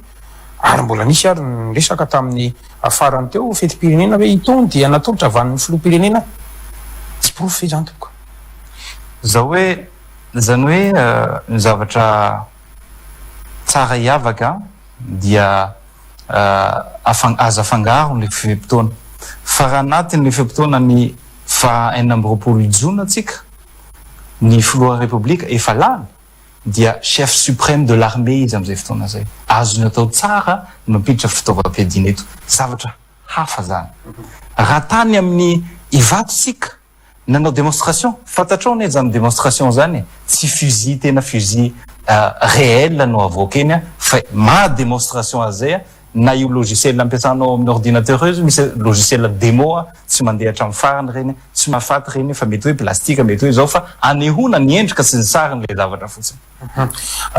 ary mbola nisy ary ny resaka tamin'ny farany teo fetim-pirenena hoe itony dia natolotra avy any filoham-pirenena. Tsy porofo ve izany tompoko? Izao hoe, izany hoe ny zavatra tsara hiavaka dia aza afangaro ny fe-potoana fa raha anatin'ny fe-potoana ny faha 26 jona tsika ny filoha repoblika efa lany dia chef supreme de l'armée izy amin'izay fotoana izay azony atao tsara ny mampiditra fitaovam-piadiana eto zavatra hafa zany raha tany amin'ny Ivato tsika Nanao démonstration, fantatrao anie zany démonstration zany e, tsy fusil tena fusil réel no avoaka eny fa maha démonstration azy zay na io logiciel ampiasanao amin'ny ordinateur io misy logiciel démo tsy mandeha hatramin'ny farany ireny, tsy mahafaty ireny fa mety hoe plastique mety hoe zao fa anehoana ny endrika sy ny sariny le zavatra fotsiny.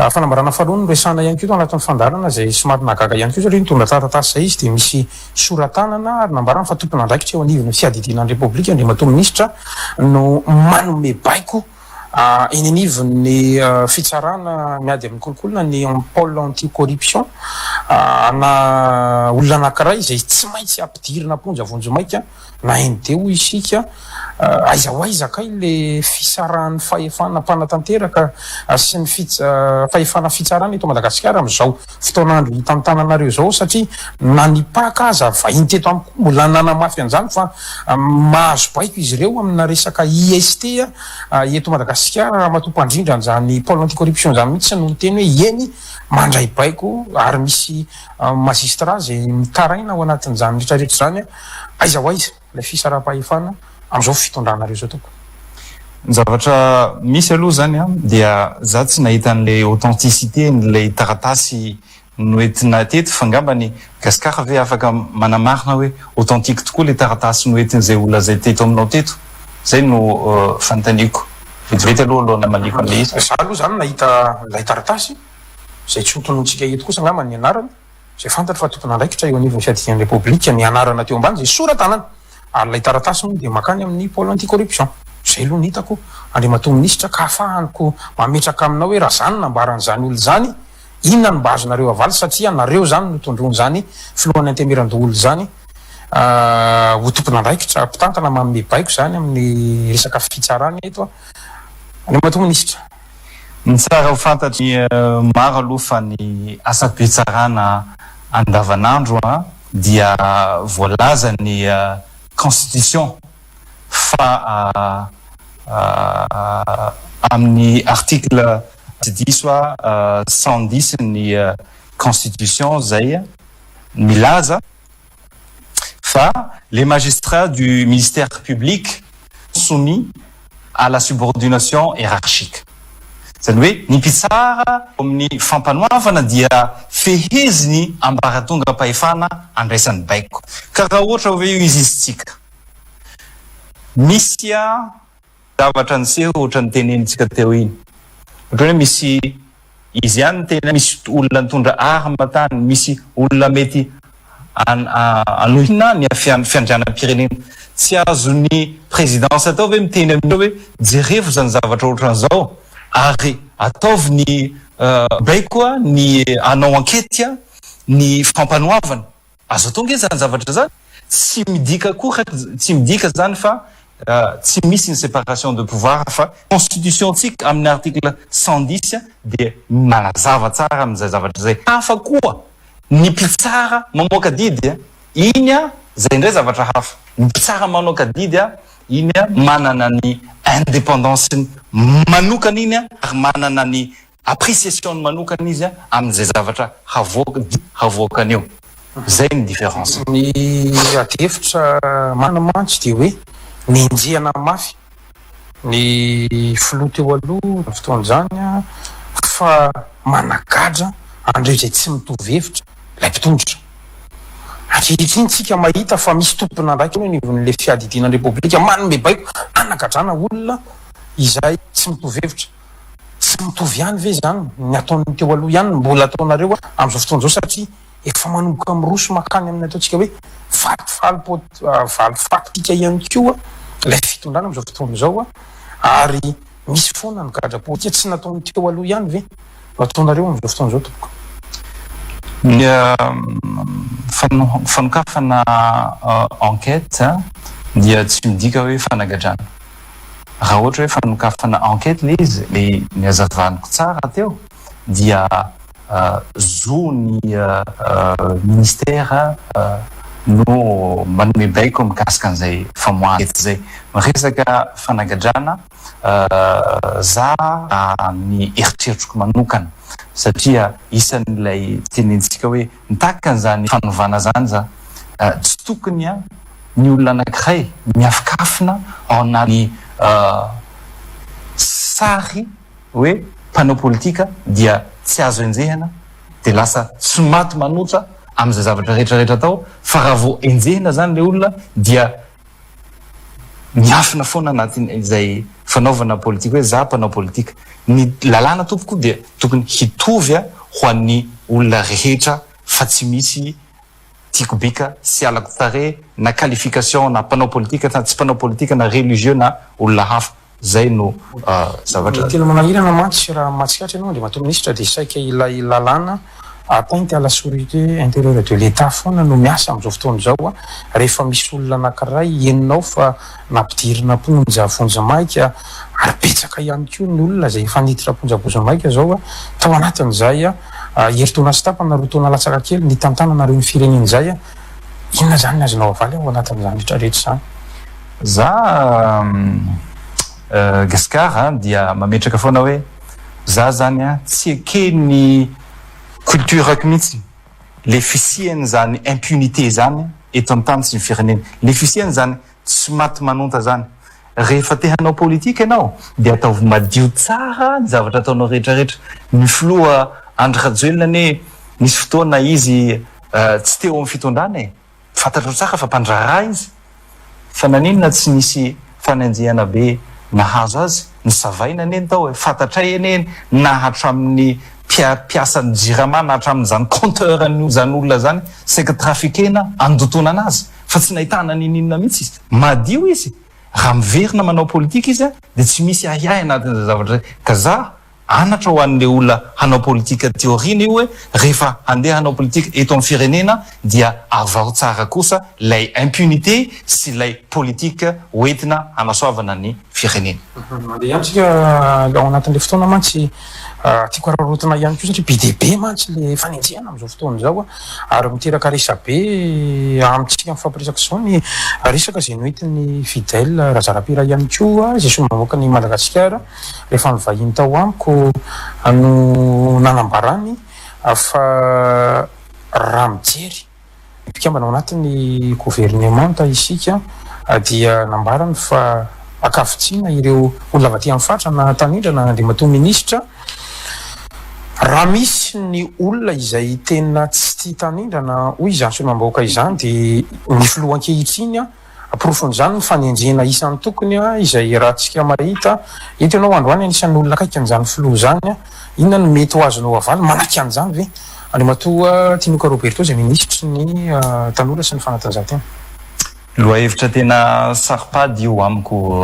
Fanambarana faharoa noresahana ihany koa tao anatin'ny fandaharana izay somary nahagaga ihany koa satria nitondra taratasy izay izy dia misy sora-tanana ary nambarany fa tompon'andraikitra eo anivon'ny fiadidiana ny Repoblika Andriamatoa Minisitra no manome baiko eny anivon'ny fitsarana miady amin'ny kolikoly na ny pôle anti-corruption ana olona anankiray izay tsy maintsy ampidirina am-ponja vonjimaika Na ND hoy isika, aiza ho aiza kay le fisarahan'ny fahefana mpanatanteraka sy ny fahefana fitsarana eto Madagasikara amin'izao fotoan'andro itantananareo izao satria na ny Pac aza vahiny teto amiko koa mbola nanamafy an'izany fa mahazo baiko izy ireo amina resaka IST eto Madagasikara ramatoa mpandrindra an'izany pôle anti-corruption izany mihitsy no niteny hoe eny mandray baiko ary misy magistrat izay mitaraina ao anatin'izany rehetra rehetra izany Aiza ho aiza ilay fisaraham-pahefana amin'izao fitondranareo izao tompoko? Ny zavatra misy aloha zany an, dia za tsy nahita an'ilay authenticité n'ilay taratasy noentina teto fa angambany Gascar ve afaka manamarina hoe authentique tokoa ilay taratasy noentin'izay olona izay teto aminao teto? Zay no fanontaniako. Vetivety aloha alohan'ny hamaliako an'ilay izy. Za aloha zany nahita ilay taratasy, izay tsy hotononintsika eto kosa angamba ny anarany, izay fantatro fa tompon'andraikitra eo anivon'ny fiadidian'ny Repoblika, ny anarana teo ambany izay sora-tanana, ary ilay taratasy moa dia mankany amin'ny pôle anti-corruption. Izay aloha ny hitako, Andriamatoa Minisitra, ka ahafahaniko mametraka aminao hoe raha izany nambaran'izany olona izany, inona no mba azonareo avaly satria nareo izany no tondroin'izany filohan'ny Antenimierandoholona izany ho tompon'andraikitra mpitantana manome baiko izany amin'ny resaka fitsarana eto, Andriamatoa Minisitra. Ny tsara ho fantatry ny maro aloha fa ny asam-pitsarana andavanandro dia voalazan'ny constitution fa amin'ny article tsy diso aho 110 ny constitution izay milaza fa les magistrats du ministère public soumis à la subordination hiérarchique. Izany hoe ny mpitsara ao amin'ny fampanoavana dia feheziny ambaratongam-pahefana andraisany baiko. Ka raha ohatra hoe io izy isika misy zavatra niseho ohatran'ny tenenintsika teo iny. Ohatran'ny hoe misy izy ihany niteny hoe misy olona nitondra arme tany, misy olona mety hanohina ny fiandrianam-pirenena. Tsy azon'ny présidence atao ve miteny amin'ireo hoe jerevo izany zavatra ohatran'izao ary ataovy ny baiko ny hanao enquête ny fampanoavana. Azo atao nge zany zavatra zany, tsy midika akory tsy midika zany fa tsy misy ny séparation de pouvoir fa constitution tsika amin'ny article 110 dia manazava tsara amin'izay zavatra izay. Hafa koa ny mpitsara mamoaka didy a, iny a zay indray zavatra hafa, ny mpitsara manoaka didy a iny a manana ny. indépendance-ny manokana iny ary manana ny appréciation-ny manokana izy amin'izay zavatra havoaka havoakany eo. Zay ny différence. Ny adihevitra marina mantsy dia hoe nenjehana mafy ny filoha teo aloha fotoana izany fa managadra an'ireo izay tsy mitovy hevitra ilay mpitondra. Ankehitriny tsika mahita fa misy tompon'andraikitra eo anivon'ilay fiadidiana ny Repoblika manome baiko hanagadrana olona izay tsy mitovy hevitra. Tsy mitovy ihany ve izany ny ataon'ny teo aloha ihany no mbola ataonareo amin'izao fotoana izao satria efa manomboka miroso mankany amin'ny ataontsika hoe valifatika ihany koa ilay fitondrana amin'izao fotoana izao ary misy foana ny gadra politika tsy nataon'ny teo aloha ihany ve no ataonareo amin'izao fotoana izao tompoko? Ny fanokafana enquête dia tsy midika hoe fanagadrana. Raha ohatra hoe fanokafana enquête ilay izy, ilay nihazavaniko tsara teo dia zo ny ministère no manome baiko mikasika an'izay famoahana enquête izay. Miresaka fanagadrana za raha ny eritreritriko manokana satria isan'ilay tenentsika hoe mitaky an'izany fanovana zany za, tsy tokony ny olona anankiray miafikafina ao anaty sary hoe mpanao politika dia tsy azo enjehina dia lasa tsy maty manotra amin'izay zavatra rehetra rehetra atao fa raha vao enjehina zany ilay olona dia miafina foana anatin'izay fanaovana politika hoe za mpanao politika. Ny lalàna tompoko dia tokony hitovy ho an'ny olona rehetra fa tsy misy tiako bika sy halako tarehy na qualification na mpanao politika na tsy mpanao politika na religieux na olona hafa. Zay no zavatra. Ny tena manahirana mantsy raha mahatsikaritra ianao Andriamatoa Minisitra dia saika ilay lalàna atteinte à la surete interieure de l'Etat foana no miasa amin'izao fotoana izao rehefa misy olona anankiray henonao fa nampidirina am-ponja vonjimaika ary betsaka ihany koa ny olona izay efa niditra am-ponja vonjimaika izao tao anatin'izay herintaona sy tapany na 2 taona latsaka kely nitantananareo ny firenena izay. Inona izany ny azonao avaly ao anatin'izany rehetra rehetra izany? Za Gascar dia mametraka foana hoe za zany tsy eken'ny culture-ko mihitsy le fisian'izany impunité zany eto an-tany sy ny firenena. Le fisian'izany tsy maty manonta zany. Rehefa te hanao politika ianao dia ataovy madio tsara ny zavatra ataonao rehetra rehetra. Ny filoha Andry Rajoelina anie nisy fotoana izy tsy teo amin'ny fitondrana e. Fantatrao tsara fa mpandraharaha izy. Fa naninona tsy nisy fanenjehana be nahazo azy? Nosavaina anie ny tao e! Fantatray anie na hatramin'ny mpiasan'ny jirama na hatramin'izany compteur an'izany olona izany saika trafiquena andotoana anazy fa tsy nahitana ninininona mihitsy izy. Madio izy. Raha miverina manao politika izy dia tsy misy ahiahy anatin'izay zavatra izay. Ka za Anatra ho an'le olona hanao politika aty aoriana io hoe rehefa handeha hanao politika eto amin'ny firenena dia avaho tsara kosa ilay impunité sy ilay politique hoentina hanasoavana ny firenena. Mandeha ihany tsika ao anatin'le fotoana mantsy tiako araraotina ihany koa satria be dia be mantsy le fanenjehana amin'izao fotoana izao ary miteraka resabe amintsika mifampiresaka izao ny resaka izay noentin'i Fidèle Razarapira ihany koa izay solombavambahoakan'i Madagasikara. Rehefa nivahiny tao amiko no nanambarany fa raha mijery ny mpikambana ao anatin'ny governemanta isika dia nambarany fa ankavitsiana ireo olona avy aty amin'ny faritra na tanindrana Andriamatoa Minisitra. Raha misy ny olona izay tena tsy tia tanindrana hoy izany solombavambahoaka izany dia ny filoha ankehitriny. Porofon'izany ny fanenjehana isan-tokony izay iarahantsika mahita. Eto ianao androany anisan'ny olona akaiky an'izany filoha izany. Inona no mety ho azonao avaly? Manaiky an'izany ve Andriamatoa Tinoka Roberto izay minisitry ny tanora sy ny fanatanjahantena? Lohahevitra tena saro-pady io amiko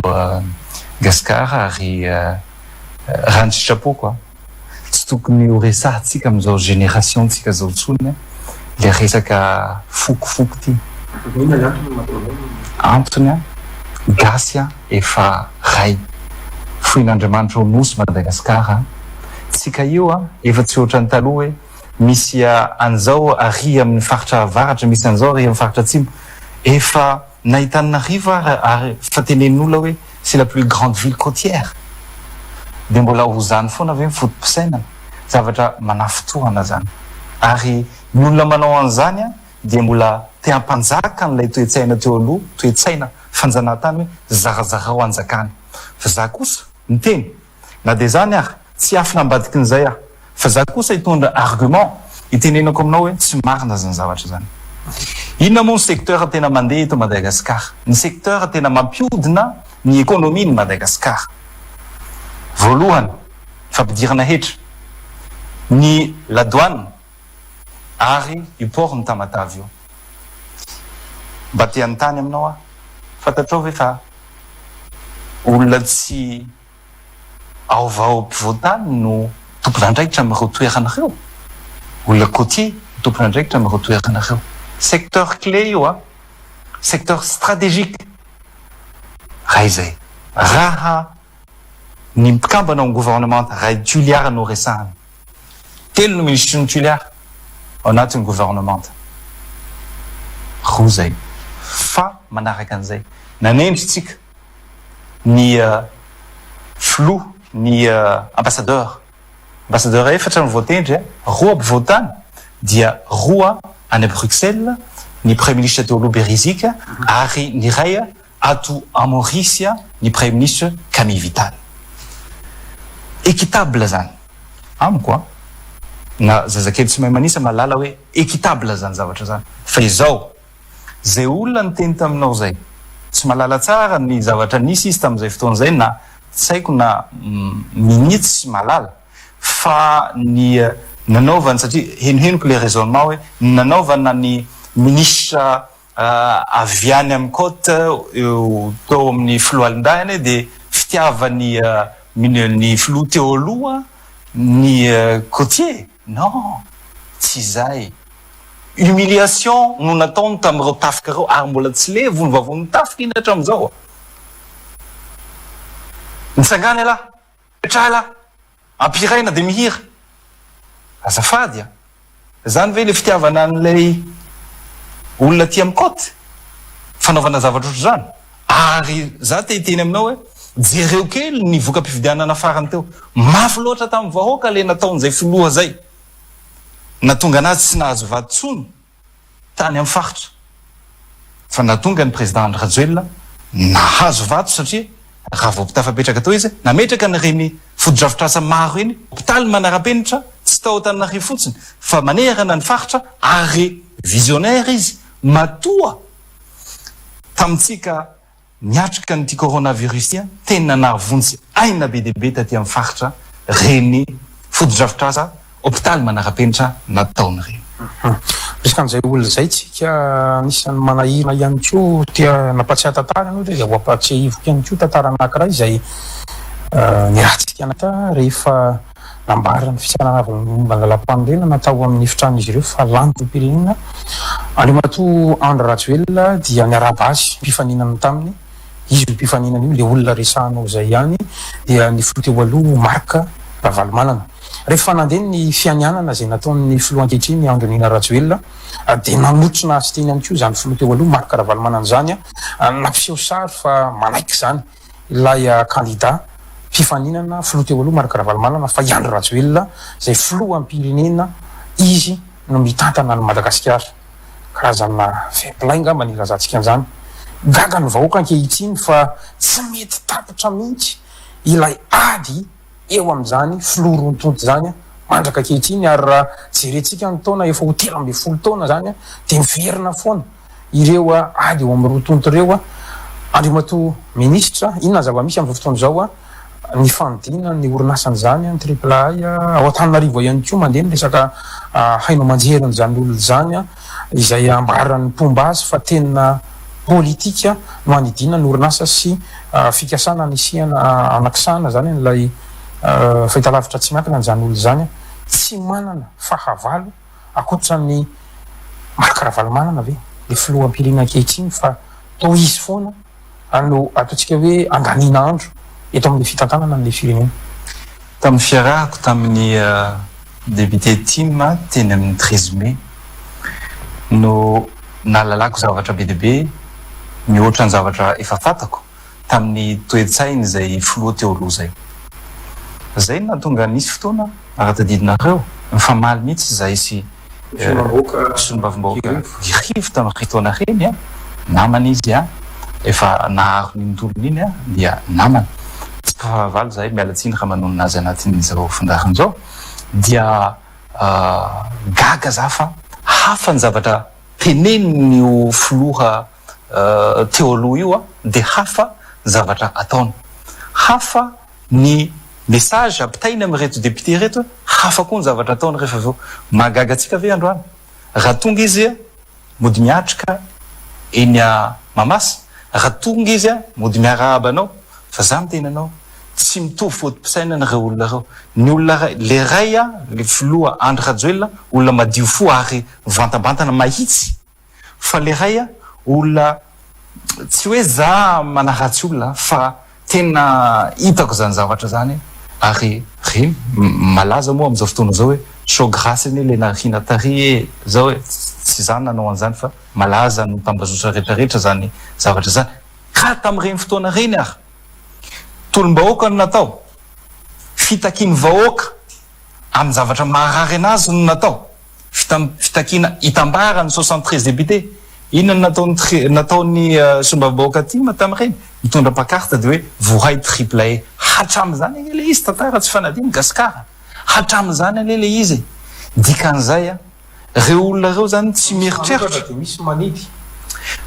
Gascar ary raha ny sitrapoko Tsy tokony ho resahantsika amin'izao génération tsika zao tsony le resaka foko foko ty. Inona ny antony mahatonga anao Antony an, gasy an efa ray. Foin'Andriamanitra ho nosy Madagascar an. Tsika io an efa tsy ohatran'ny taloha hoe misy an'izao ary amin'ny faritra avaratra, misy an'izao ary amin'ny faritra atsimo. Efa na Antananarivo ary ary fa tenenin'olona hoe. C'est la plus grande ville côtière. Dia mbola ho zany foana ve ny foto-pisainana? Zavatra manafintohana zany. Ary ny olona manao an'izany dia mbola te hampanjaka an'ilay toe-tsaina teo aloha, toe-tsaina fanjanahantany hoe zarazarao hanjakana. Fa za kosa miteny, na dia zany ary, tsy hiafina ambadikin'izay aho, fa za kosa hitondra argument hitenenako aminao hoe tsy marina zany zavatra zany. Inona moa ny secteur tena mandeha eto Madagascar? Ny secteur tena mampiodina ny économie ny Madagascar. Voalohany, fampidirana hetra, ny la douane ary io port ny Tamatave io. Mba te hanontany aminao aho, fantatrao ve fa olona tsy ao vao ampovoantany no tompon'andraikitra amin'ireo toerana ireo? Olona côtier no tompon'andraikitra amin'ireo toerana ireo. Secteur clé io an! Secteur stratégique raha izay. Raha ny mpikambana ao amin'ny gouvernemanta, raha i Toliara no resahana. Telo no minisitry ny Toliara ao anatin'ny gouvernemanta. Roa izay. Fa manaraka an'izay, nanendry tsika ny filoha, ny ambassadeur. Ambassadeur efatra no voatendry, roa ampovoantany dia roa any Bruxelles, ny praiminisitra teo aloha Beriziky ary ny iray ato à Maurice ny praiminisitra Camille Vital. Equitable zany amiko an! Na zazakely tsy mahay manisa mahalala hoe equitable zany zavatra zany. Fa izao, zay olona niteny taminao zay, tsy mahalala tsara ny zavatra nisy izy tamin'izay fotoana izay na tsy haiko na minia tsy mahalala fa ny nanaovany satria henohenoko le raisonnement hoe ny nanaovana ny minisitra Avy any amin'ny côte eo teo amin'ny foloalindahy anie dia fitiavan'ny ny filoha teo aloha ny côtier? Non! Tsy izay. Humiliation no nataony tamin'ireo tafika ireo ary mbola tsy levon'ny vavonin'ny tafika iny hatramin'izao. Mitsangàna ialahy! Mipetraha ialahy! Ampihiraina dia mihira. Azafady a! Zany ve le fitiavana an'ilay olona aty amin'ny côte? Fanaovana zavatra ohatr'izany? Ary za te hiteny aminao hoe jereo kely ny voka-pifidianana farany teo. Mafy loatra tamin'ny vahoaka le nataon'izay filoha zay. Nahatonga anazy tsy nahazo vato tsony. tany amin'ny faritra fa nahatonga ny président Andry Rajoelina nahazo vato satria raha vao tafapetraka teo izy nametraka an'ireny fotodrafitrasa maro ireny, hopitaly manara-penitra tsy tao Antananarivo fotsiny fa manerana ny faritra ary visionnaire izy matoa tamintsika Niatrika an'ity coronavirus ity, tena nahavonjy aina be dia be taty amin'ny faritra ireny fotodrafitrasa hopitaly manara-penitra nataony ireny. Miresaka an'izay olona izay tsika, anisan'ny manahirana ihany koa, te nampatsiahy tantara ianao dia ho ampatsiahiviko ihany koa tantara anankiray izay niarahantsika nahita rehefa Nambaran'ny fitsarana avy momba ny lalàmpanorenana tao amin'ny efitranon'izy ireo fa lany filoham-pirenena Andriamatoa Andry Rajoelina dia niarahaba azy mpifaninana taminy, izy io mpifaninana io, ilay olona resahanao izay ihany dia ny filoha teo aloha Marc Ravalomanana. Rehefa nandeha ny fianianana izay nataon'ny filoha ankehitriny Andry Nirina Rajoelina dia nanotrona azy teny ihany koa izany filoha teo aloha Marc Ravalomanana izany, nampiseho sary fa manaiky izany ilay kandida mpifaninana filoha teo aloha Marc Ravalomanana fa i Andry Rajoelina izay filoham-pirenena izy no mitantana an'i Madagasikara. Karazana fair play angamba ny ilazantsika an'izany. Gaga ny vahoaka ankehitriny fa tsy mety tapitra mihitsy ilay ady eo amin'izany filoha roa tonta izany mandraka ankehitriny ary raha jerentsika ny taona efa ho 13 taona izany dia miverina foana ireo ady eo amin'ny roa tonta ireo. Andriamatoa Minisitra, inona ny zava-misy amin'izao fotoana izao ny fanodinana ny orinasan'izany, ny Triple A, ao Antananarivo ihany koa mandeha ny resaka haino aman-jerin'izany olona izany izay ambaran'ny mpomba azy fa tena politika no hanidina ny orinasa sy fikasana hanisihana hanakisahana izany an'ilay fahitalavitra tsy miankina an'izany olona izany tsy manana fahavalo ankoatra an'i Marc Ravalomanana ve le filoham-pirenena ankehitriny fa toa izy foana no ataontsika hoe andaniana andro eto amin'ilay fitantanana an'ilay firenena. Tamin'ny fiarahako tamin'ny député tim teny amin'ny 13 mai no nahalalako zavatra be dia be mihoatra ny zavatra efa fantako. tamin'ny toe-tsainy izay filoha teo aloha izay. Izay no nahatonga nisy fotoana, raha tadidinareo, nifamaly mihitsy izahay sy solombavambahoaka Rivo tamin'ireny fotoana ireny an, namana izy an, efa naharo an'iny tolona iny an, dia namana. Tsy mpifahavalo izahay, miala tsiny raha manonona azy anatin'izao fandaharana izao, dia gaga za fa hafa ny zavatra tenenin'io filoha teo aloha io dia hafa ny zavatra ataony. Hafa ny message ampitainy amin'ireto député ireto, hafa koa ny zavatra ataony rehefa avy eo. Mahagaga antsika ve androany? Raha tonga izy mody miatrika eny Mahamasina, raha tonga izy mody miarahaba anao, fa za miteny anao, tsy mitovy foto-pisainana ireo olona ireo. Ny olona iray, le iray, le filoha Andry Rajoelina, olona madio fo ary mivantambantana mahitsy. Fa le ray a olona tsy hoe za manaratsy olona fa tena hitako zany zavatra zany ary reny malaza moa amizao fotoana zao hoe sao grâce anie le nariana tary e zao e tsy za nanao anzany fa malaza ny tambazotra rehetra rehetra zany zavatra zany ka tamin'ireny fotoana reny ary tolom-bahoaka no natao fitakian'ny vahoaka amin'ny zavatra maharary anazy no natao Fitakiana hitambaran'ny 73 députés. Inona no nataon'ny tri, nataon'ny solombavambahoaka tim tamin'ireny? Nitondra pancarte dia hoe vohay triple E. Hatramin'izany anie ilay izy tantara tsy fanadino Gasikara. Hatramin'izany anie ilay izy e. Dikan'izay an, ireo olona ireo izany tsy mieritreritra. Dia misy manidy.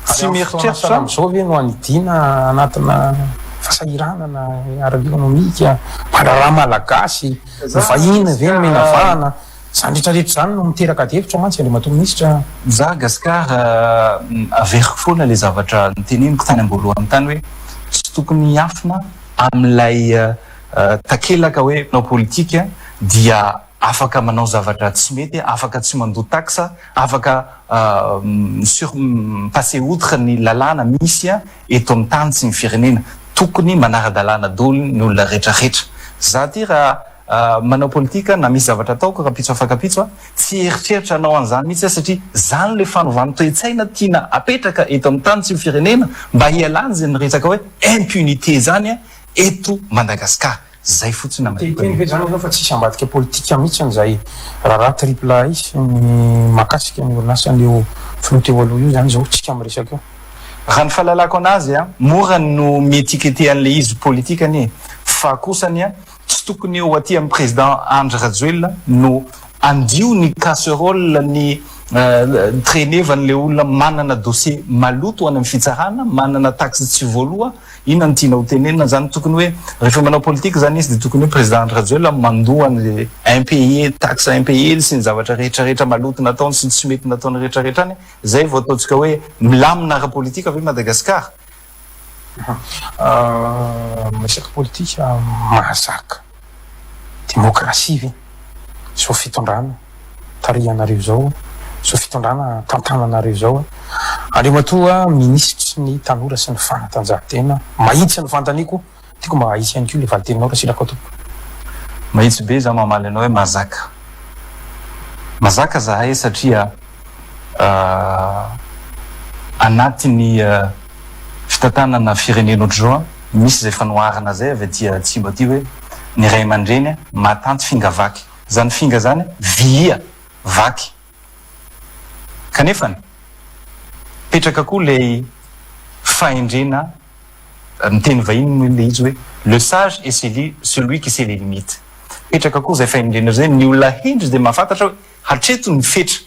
Tsy Ary amin'ny fotoana mieritreritra. sahala amin'izao ve no hanidiana anatina fahasahiranana ara-ekonomika, mpandraharaha malagasy, ny vahiny ve nomena vahana? Izany rehetra rehetra izany no miteraka adihevitra mantsy Andriamatoa Minisitra. Za Gascar averiko foana le zavatra noteneniko tany amboalohany tany hoe tsy tokony hiafina amin'ilay takelaka hoe mpanao politika dia afaka manao zavatra tsy mety, afaka tsy mandoa taxe, afaka mi-sur mi-passer outre ny lalàna misy eto amin'ny tany sy ny firenena. Tokony manara-dalàna daholo ny olona rehetra rehetra. Za ty raha Manao politika na misy zavatra ataoko rahampitso afakampitso aho, tsy hieritreritra hanao an'izany mihitsy aho satria zany le fanovana toe-tsaina tiana apetraka eto amin'ny tany sy ny firenena mba hialana izany resaka hoe impunité zany eto Madagascar. Zay fotsiny Te hiteny ve zany ianao fa tsisy ambadika politika mihitsy an'izay raharaha triple A sy ny mahakasika ny orinasan'io filoha teo aloha io zany izao tsika miresaka io? Raha ny fahalalako anazy a, mora no mi-etiqueter an'le izy politika anie fa kosa anie Tsy tokony ho aty amin'ny président Andry Rajoelina no andio ny casserole ny traînevan'ilay olona manana dossier maloto any amin'ny fitsarana, manana taxe tsy voaloa, inona no tiana ho tenenina zany, tokony hoe rehefa manao politique zany izy dia tokony hoe président Andry Rajoelina mandoa an'ilay impayé, taxe impayé sy ny zavatra rehetra rehetra maloto nataony sy ny tsy mety nataony rehetra rehetra any, zay vao ataontsika hoe milamina ara-politika ve Madagascar? Resaka politika mahazaka demokrasia ve izao fitondrana tarihanareo izao, izao fitondrana tantananareo izao? Andriamatoa minisitry ny tanora sy ny fanatanjahantena, mahitsy ny fanontaniako, tiako mba hahitsy ihany koa ilay valin-teninao raha sitraka tompoko. Mahitsy be za mamaly anao hoe mazaka. Mazaka zahay satria anatin'ny fitantanana firenena ohatr'izao misy izay fanoharana izay avy aty atsimo aty hoe ny ray aman-dreny mahatanty finga vaky. Izany finga izany vilia vaky. Kanefany mipetraka koa ilay fahendrena Ny teny vahiny moa ilay izy hoe le sage est celui celui qui sait les limites. Mipetraka koa izay fahendrena izay, ny olona hendry dia mahafantatra hoe hatreto ny fetra.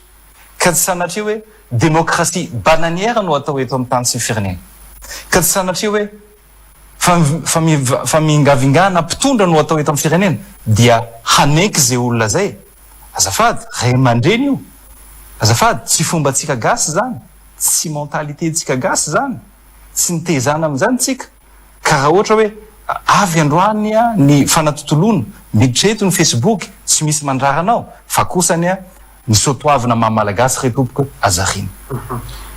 Ka tsy sanatria hoe démocratie bananière no atao eto amin'ny tany sy ny firenena. Ka tsy sanatria hoe famingavingana mpitondra no atao eto amin'ny firenena dia hanenky izay olona izay. Azafady, ray aman-dreny io. Azafady, tsy fombantsika gasy izany, tsy mentalité-ntsika gasy izany. Tsy nitezana amin'izany tsika ka raha ohatra hoe avy androany ny fanatontoloana, miditra eto ny facebook, tsy misy mandrara anao, fa kosa anie ny soatoavina maha malagasy re tompoko aza ariana.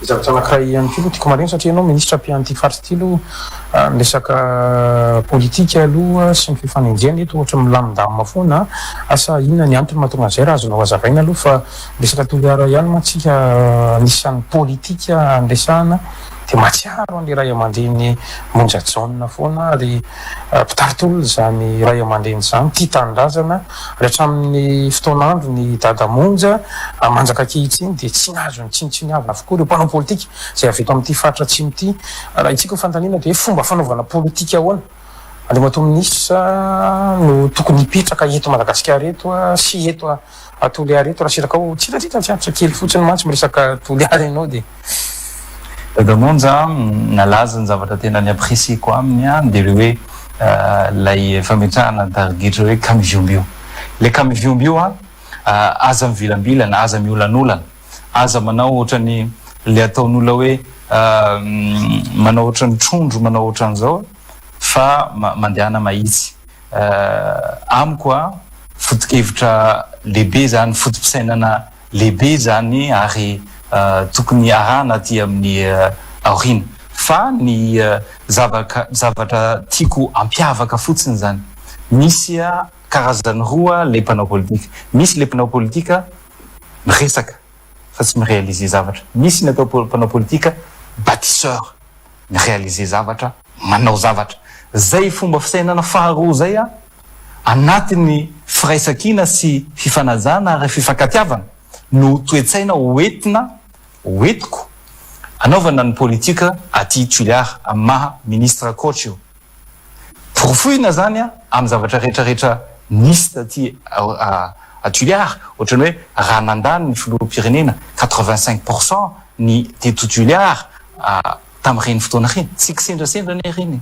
Ny zavatra anakiray ihany koa aloha tiako marihina satria ianao minisitra mpian'ity faritra ity aloha. Ny resaka politika aloha sy ny fifanenjehana eto ohatran'ny milamindamina foana. Asa inona ny antony mahatonga an'izay raha azonao hazavaina aloha fa ny resaka Toliara ihany mantsy tsika anisan'ny politika niresahana dia mahatsiaro an'ilay ray aman-dreny Monja Jaona foana ary mpitari-tolona izany ray aman-dreny izany, tia tanindrazana ary hatramin'ny fotoan'androny Dada Monja manjaka ankehitriny dia tsy nahazo ny tsinontsinoavina avokoa ireo mpanao politika izay avy eto amin'ity faritra atsimo ity. Raha itsika ho fanontaniana dia hoe fomba fanaovana politika ahoana Andriamatoa Minisitra no tokony hipetraka eto Madagasikara eto sy eto Toliara eto raha sitrakao tsiratsitra tsy antitra kely fotsiny mantsy miresaka Toliara ianao dia. Dada Monja a, nalaza ny zavatra tena ni-apprecier-ko aminy an, dia ilay hoe ilay fametrahana ny tarigetra hoe kamiviomby io. Ilay kamiviomby io an, aza mivilambilana, aza miolanolana. Aza manao ohatrany le ataon'olona hoe manao ohatrany trondro manao ohatran'izao fa mandehana mahitsy. Amiko a, foto-kevitra lehibe zany, foto-pisainana lehibe zany ary tokony arahana aty amin'ny aoriana. Fa ny zavatra tiako ampiavaka fotsiny zany, misy karazany roa le mpanao politika. Misy le mpanao politika miresaka fa tsy mi-realiser zavatra. Misy ny atao mpanao politika batisseur, mi-realiser zavatra, manao zavatra. Zay fomba fisainana faharoa zay an, anatin'ny firaisankina sy fifanajana ary fifankatiavana no toe-tsaina ho entina, ho entiko anaovana ny politika aty Tuléar amin'ny maha ministre coach io. Porofoina zany amin'ny zavatra rehetra rehetra nisy taty a Tuléar, ohatrany hoe raha nandany ny filoham-pirenena 85 pour cent ny teto Tuléar tamin'ireny fotoana ireny, tsy kisendrasendra anie ireny e!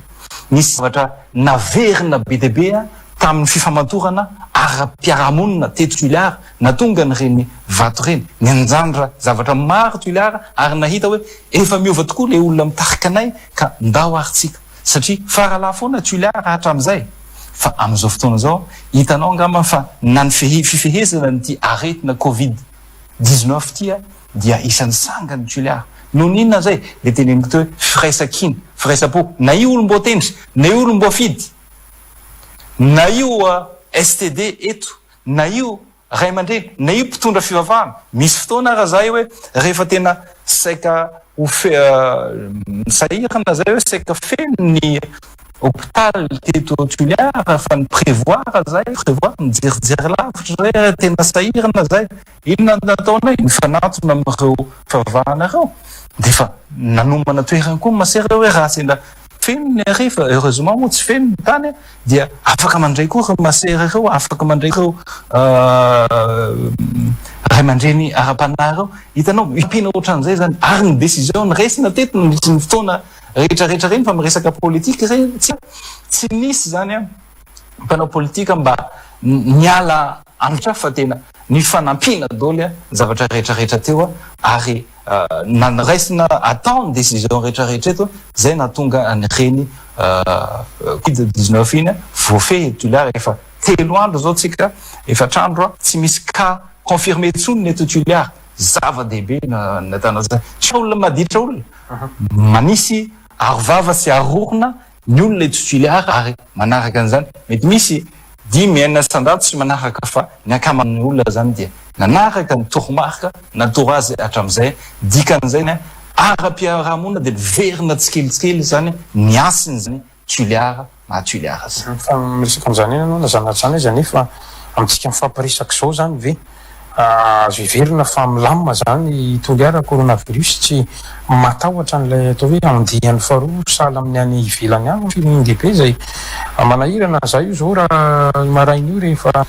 Nisy zavatra naverina be dia be tamin'ny fifamantorana ara-piarahamonina teto Tuléar nahatonga an'ireny vato ireny, nianjandra zavatra maro Tuléar ary nahita hoe efa miova tokoa ilay olona mitarika anay ka ndao ary tsika. Satria faralahy foana Tuléar hatramin'izay fa amin'izao fotoana izao hitanao angamba fa na ny fifehezana an'ity aretina covid 19 ity dia isan'ny sangany Tuléar. Noho ny inona izay? Ilay teneniko teo hoe firaisankina, firaisam-po, na io olom-boatendry, na io olom-boafidy, na io STD eto, na io Ray aman-dreny, na io mpitondra fivavahana, misy fotoana ara zahay hoe rehefa tena saika ho fe sahirana zay hoe saika feno ny hôpital teto Toliara fa ni prévoir zay, prévoir nijerijery lavitra zay ary tena sahirana zay, inona no nataonay? Nifanantona amin'ireo fivavahana ireo dia efa nanomana toerana koa ny masera hoe raha sendra feno ny ary fa heureusement moa tsy feno ny tany dia afaka mandray koa ireo masera ireo, afaka mandray ireo ray aman-dreny ara-panahy ireo. Hitanao, ampiana ohatran'izay izany. Ary ny décision noraisina teto nandritry ny fotoana rehetra rehetra ireny fa miresaka politique ireny, tsy tsy nisy izany mpanao politika mba niala antra fa tena nifanampiana daholo ny zavatra rehetra rehetra teo ary na ny raisina atao ny décision rehetra rehetra eto zay nahatonga an'ireny covid 19 iny voafehy eto Toliara efa telo andro zao tsika efatra andro tsy misy cas confirmé intsony ny eto Toliara zava-dehibe nahitana zay tsy olona maditra olona manisy aro vava sy aro orona Ny olona eto Toliara ary manaraka an'izany, mety misy dimy, enina isan-jato tsy manaraka fa ny ankamaroan'ny olona izany dia nanaraka ny toromarika natoro azy hatramin'izay, dikan'izay ny ara-piarahamonina dia miverina tsikelikely izany ny hasin'izany Toliara maha Toliara azy. Fa miresaka an'izany ihany ianao na zany na zany aza anefa amintsika mifampiresaka izao izany ve Azo heverina fa milamina izany i Toliara coronavirus, tsy matahotra an'ilay atao hoe andiany faharoa sahala amin'ny any ivelany any, firenen-dehibe izay manahirana an'izay io izao raha io maraina io rehefa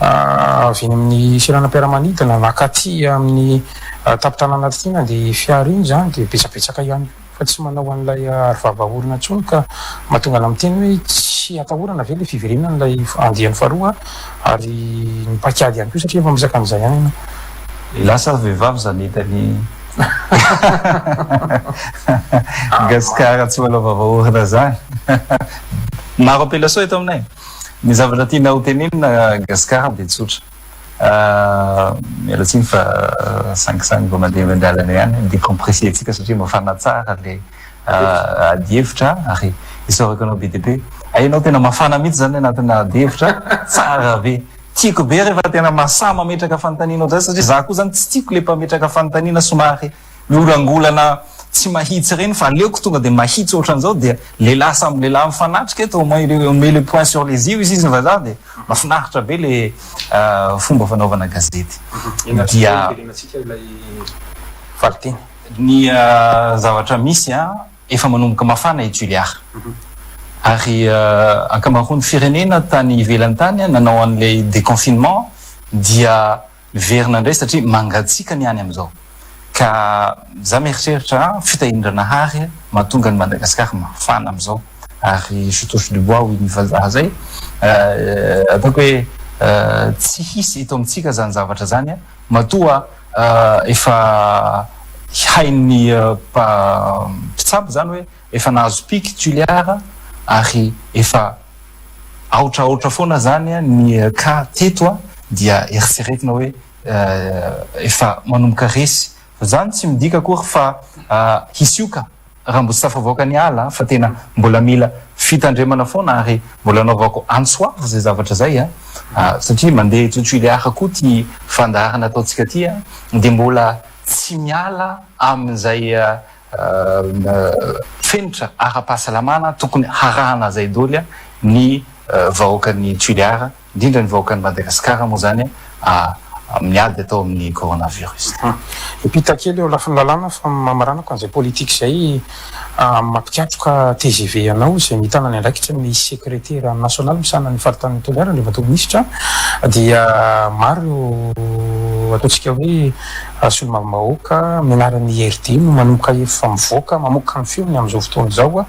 avy eny amin'ny seranam-piaramanidina nankaty amin'ny tampon-tanàna aty nandeha fiara iny izany dia betsabetsaka ihany koa. Fa tsy manao an'ilay arovava orona intsony ka mahatonga anah miteny hoe tsy atahorana ve ilay fiverenan'ilay andiany faharoa ary ny paikady ihany koa satria efa miresaka an'izay ihany ianao. Lasa vehivavy zany hitany Gasikara tsy manao vava orona zany. Maro appellation eto aminay. Ny zavatra tiana ho tenenina Gasikara dia tsotra. Miala tsiny fa sangisangy mba mandeha miandalana ihany, decompresser-tsika satria mafana tsara le adihevitra ary Isaorako anao be dia be. Hay ianao tena mafana mihitsy izany anatina ady hevitra. Tsara be. Tiako be rehefa tena mahasahy mametraka fanontaniana ohatr'izay satria za koa izany tsy tiako ilay mpametraka fanontaniana somary miolangolana tsy mahitsy ireny fa aleoko tonga dia mahitsy ohatran'izao dia lehilahy samy lehilahy mifanatrika eto au moins on met le point sur les i hoy izy ny vazaha dia mahafinaritra be le fomba fanaovana gazety. Dia ny zavatra misy efa manomboka mafana i Toliara ary ankamaroan'ny firenena tany ivelany tany nanao an'ilay déconfinement dia miverina indray satria mangatsiaka ny any amin'izao ka za mieritreritra fitahian-dRanahary mahatonga an'i Madagascar mafana amin'izao ary je touche du bois hoy ny vazaha zay ataoko hoe tsy hisy eto amintsika zany zavatra zany matoa efa hain'ny mpitsabo zany hoe efa nahazo pic Tuliara ary efa aotraotra foana zany ny cas teto dia eritreretina hoe efa manomboka resy fa zany tsy midika akory fa hisioka raha mbo tsy tafavoaka ny ala fa tena mbola mila fitandremana foana ary mbola anaovako antso avo zay zavatra zay a satria mandeha eto Tuliara koa ty fandaharana ataontsika ty a dia mbola tsy miala amin'izay fenitra ara-pahasalamana tokony harahana zay daholo ny vahoakan'ny Tuliara indrindra ny vahoakan'i Madagasikara moa zany amin'ny ady atao amin'ny coronavirus. Hiampita kely eo lafiny lalàna fa mamaranako an'izay politika izay mampikatroka tgv anao izay mitana ny andraikitra ny sekretera nasionaly misahana ny faritanin'i Toliara Andriamatoa Minisitra dia maro ireo ataontsika hoe solombavambahoaka amin'ny anaran'ny IRD no manomboka efa mivoaka mamoaka ny feony amin'izao fotoana izao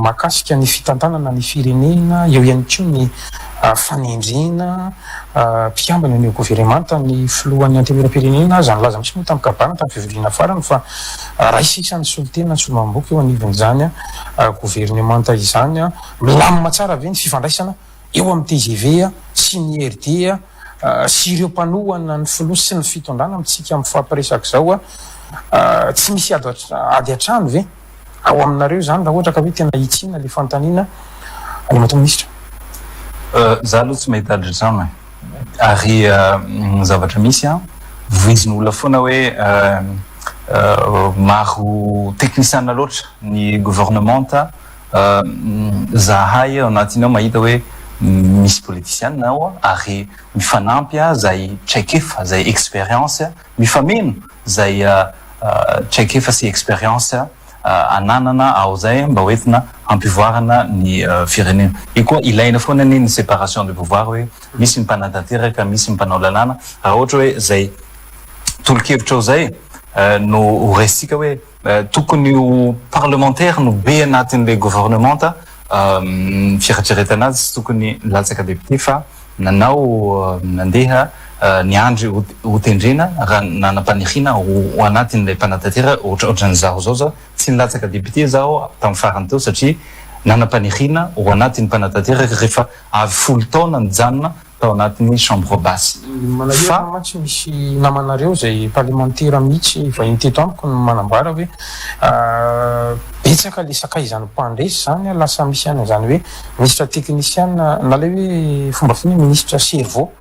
mahakasika ny fitantanana ny firenena, eo ihany koa ny fanendrena mpikambana eo governemanta, ny filohan'ny antenimierampirenena aza nilaza mihitsy moa tamin'ny kabary tamin'ny fivoriana farany fa ray sisa ny solontena ny solombavambahoaka eo anivon'izany governemanta izany. Milamina tsara ve ny fifandraisana eo amin'ny tgv sy ny IRD sy ireo mpanohana ny filoha sy ny fitondrana amintsika mifampiresaka izao? Tsy misy ady an-trano ve? Ao aminareo izany raha ohatra ka hoe tena hitsiana ilay fanontaniana Andriamatoa Minisitra. Za aloha tsy mahita adrtrano e! Ary ny zavatra misy an, voizin'ny olona foana hoe maro teknisiana loatra ny gouvernementa, zahay ao anatiny ao mahita hoe misy politisiana ao ary mifanampy zay traikefa, zay expérience Mifameno zay traikefa sy expérience ananana ao zay mba hoentina hampivoarana ny firenena. Io koa ilaina foana anie ny séparation de pouvoir hoe misy ny mpanatanteraka, misy ny mpanao lalàna. Raha ohatra hoe zay tolo-kevitra ao zay no ho raisintsika hoe tokony ho parlementaire no be anatin'ilay gouvernementa, fieritreretana azy tsy tokony nilatsaka député fa Nanao nandeha niandry ho tendrena raha nanam-paniriana ho anatin'ilay mpanatanteraka ohatran'izaho izao zao tsy nilatsaka député zaho tamin'ny farany teo satria nanam-paniriana ho anatin'ny mpanatanteraka rehefa avy folo taona nijanona tao anatin'ny chambre basse Ny fa manahirana mantsy misy namanareo izay parlemantera mihitsy vahiny teto amiko no manambara hoe betsaka le sakaizan'ny mpandresy izany lasa misy an'izany hoe Minisitra teknisiana na ilay hoe fomba fiteny hoe minisitra cerveau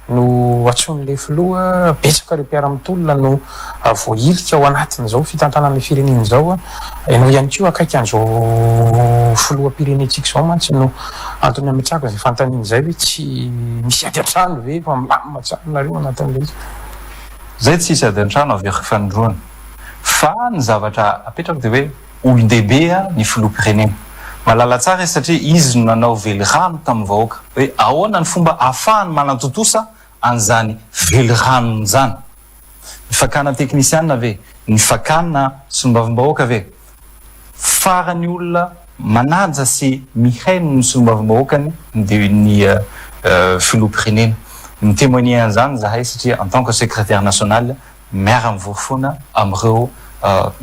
no antsoin'ilay filoha, betsaka ireo mpiara-mitolona no voahilika ao anatin'izao fitantanana ny firenena izao. Ianao ihany koa akaiky an'izao filoham-pirenentsika izao mantsy no antony ametrahako izay fanontaniana izay hoe tsy misy ady an-trano ve fa milamina tsara nareo anatin'ilay izy? Izay tsy hisy ady an-trano averiko fanindroany fa ny zavatra apetrako dia hoe Olon-dehibe ny filoham-pirenena. Mahalala tsara izy satria izy no nanao velirano tamin'ny vahoaka hoe ahoana ny fomba ahafahany manantontosa an'izany velirano izany. Ny fakana teknisiana ve? Ny fakana solombavambahoaka ve? Farany olona manaja sy mihaino ny solombavambahoakany dia ny filoham-pirenena. Mi-témoigner an'izany izahay satria en tant que secrétaire national Miara-mivory foana amin'ireo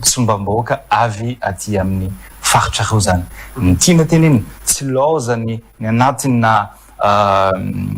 solombavambahoaka avy aty amin'ny faritra ireo izany. Ny tiana tenenina, tsy laozany ny anatina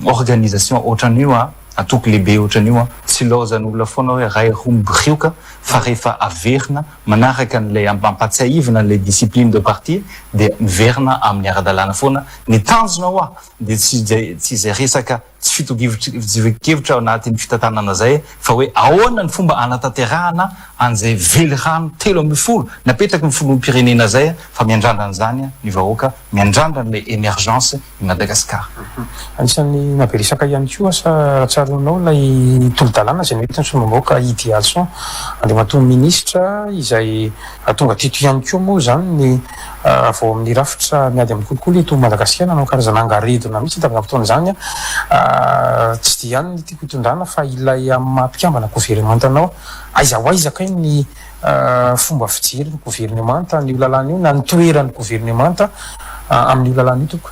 organisation ohatran'io an! Antoko lehibe ohatran'io tsy ilaozan'olona foana hoe ray roa mibirioka fa rehefa averina manaraka an'ilay ampatsiahivina an'ilay discipline de parti dia miverina amin'ny ara-dalàna foana. Ny tanjona hoa dia tsy tsy izay resaka tsy fitovian-kevitra ao anatin'ny fitantanana izay fa hoe ahoana ny fomba hanatanterahana an'izay velirano 13 napetraky ny filoham-pirenena izay fa miandrandra an'izany ny vahoaka, miandrandra an'ilay émergence i Madagasikara. Anisan'ny nahabe resaka ihany koa asa raha tsaroanao ilay tolo-dalàna izay noentin'ny solombavambahoaka Idealson Andriamatoa Minisitra izay tonga teto ihany koa moa izany ny avy ao amin'ny rafitra miady amin'ny kolikoly eto Madagasikara nanao karazana angaredona mihitsy tamin'izany fotoana izany. Tsy dia ihany ny tiako hitondrana fa ilay amin'ny maha mpikambana governemanta anao, aiza ho aiza kay ny fomba fijery ny governemanta an'io lalàna io na ny toeran'ny governemanta amin'io lalàna io tompoko?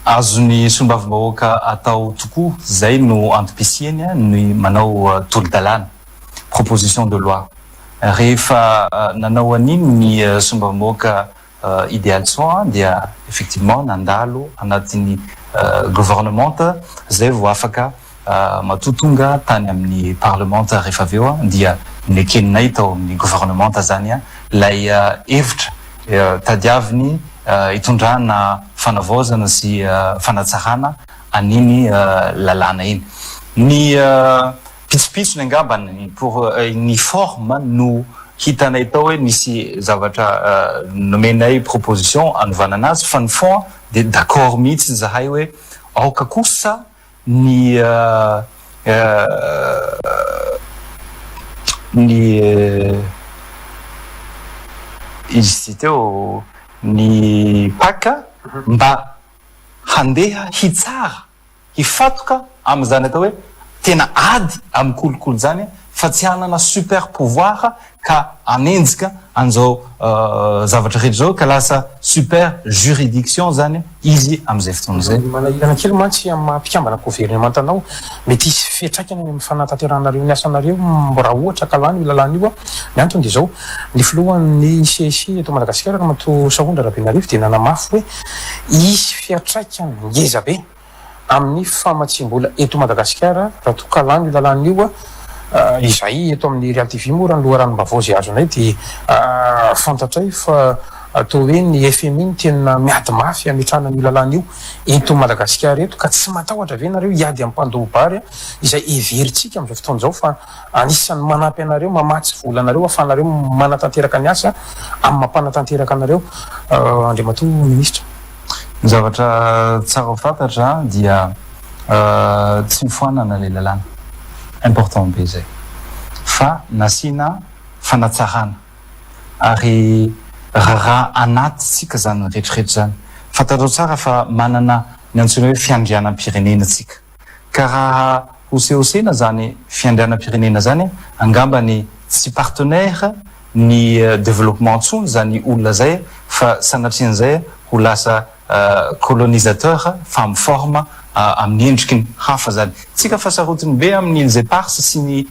Azon'ny solombavambahoaka atao tokoa, izay no antom-pisiany, ny manao tolo-dalàna, proposition de loi. Rehefa nanao an'iny ny solombavambahoaka Idealson dia effectivement nandalo anatin'ny gouvernementa zay vao afaka matoa tonga tany amin'ny parlementa rehefa avy eo dia nekeninay tao amin'ny gouvernementa zany lay hevitra tadiaviny hitondrana fanavaozana sy fanatsarana an'iny lalàna iny. Ny Pitsopitsony angamba ny pour ny forme no hitanay tao hoe nisy zavatra nomenay proposition hanovana anazy fa ny fond dia d'accord mihitsy zahay hoe aoka kosa ny ny izy ity teo ny pac mba handeha hitsara Hifantoka amin'izany atao hoe tena ady amin'ny kolikoly izany fa tsy hanana super pouvoir ka hanenjika an'izao zavatra rehetra izao ka lasa super juridiction izany izy amin'izay fotoana izay. Manahirana kely mantsy amin'ny maha mpikambana governemanta anao, mety hisy fiantraikany any amin'ny fanatanterahanareo ny asanareo raha ohatra ka lany io lalàna io. Ny antony dia izao, ny filohan'ny CSI eto Madagasikara Ramatoa Sahondra Rabenarivo dia nanamafy hoe hisy fiantraikany ngeza be amin'ny famatsiam-bola eto Madagasikara raha toa ka lany io lalàna io. Izahay eto amin'ny Real TV moa raha ny loharanom-baovao izay azonay dia fantatray fa toa hoe ny FMI no tena miady mafy hametrahana an'io lalàna io eto Madagasikara eto ka tsy matahotra ve nareo hiady amin'ny mpandoa-bary izay heverintsika amin'izao fotoana izao fa anisan'ny manampy anareo mamatsy vola anareo ahafahanareo manatanteraka ny asa amin'ny maha mpanatanteraka anareo Andriamatoa Minisitra. Ny zavatra tsara ho fantatra dia tsy nofoanana ilay lalàna, important be izay, fa nasiana fanatsarana ary raharaha anaty tsika izany rehetrarehetra izany. Fantatrao tsara fa manana ny antsoina hoe fiandrianam-pirenena tsika. Ka raha hosehosena zany fiandrianam-pirenena zany angambany tsy partenaire ny développement tsony zany olona zay fa sanatrian'izay ho lasa colonisateur fa am forme amin'ny endrikiny hafa zany. Tsika fa sarotiny be amin'ny îles éparses sy ny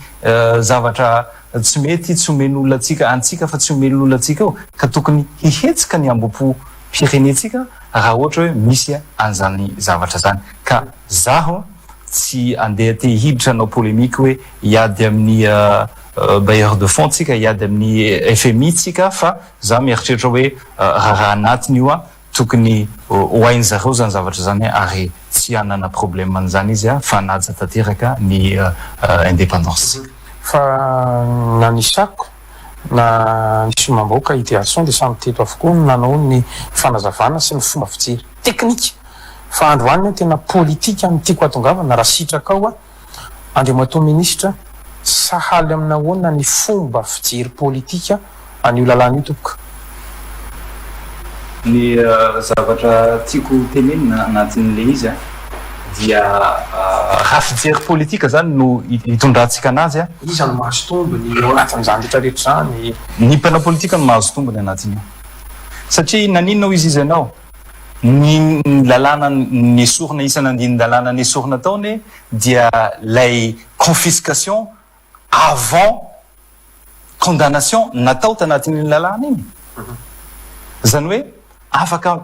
zavatra tsy mety tsy omen'olona antsika antsika fa tsy omen'olona antsika eo ka tokony hihetsika ny ambom-po pirenentsika raha ohatra hoe misy an'izany zavatra zany ka zaho tsy andeha te hiditra hanao polemique hoe hiady amin'ny bailleur de fonds tsika hiady amin'ny FMI tsika fa za mieritreritra hoe raharaha anatiny io tokony ho hain'zareo zany zavatra zany ary tsy hanana problème an'izany izy fa hanaja tanteraka ny indépendance tsika. Fa na ny sako na ny solombavambahoaka Idealson dia samy teto avokoa no nanao ny fanazavana sy ny fomba fijery teknika fa androany aho tena politika no tiako hatongavana raha sitrakao aho Andriamatoa Minisitra sahaly amin'ny ahoana ny fomba fijery politika an'io lalàna io tompoko? Ny zavatra tiako tenenina anatin'ilay izy dia raha fijery politika zany no hitondrantsika anazy. Iza no mahazo tombony ao anatin'izany rehetra rehetra izany? Ny mpanao politika no mahazo tombony anatin'io. Satria naninona hoy izy izy ianao? Ny lalàna nesorina isan'andinin-dalàna nesorina tao anie dia ilay confiscation avant condamnation natao tanatin'iny lalàna iny. Izany hoe afaka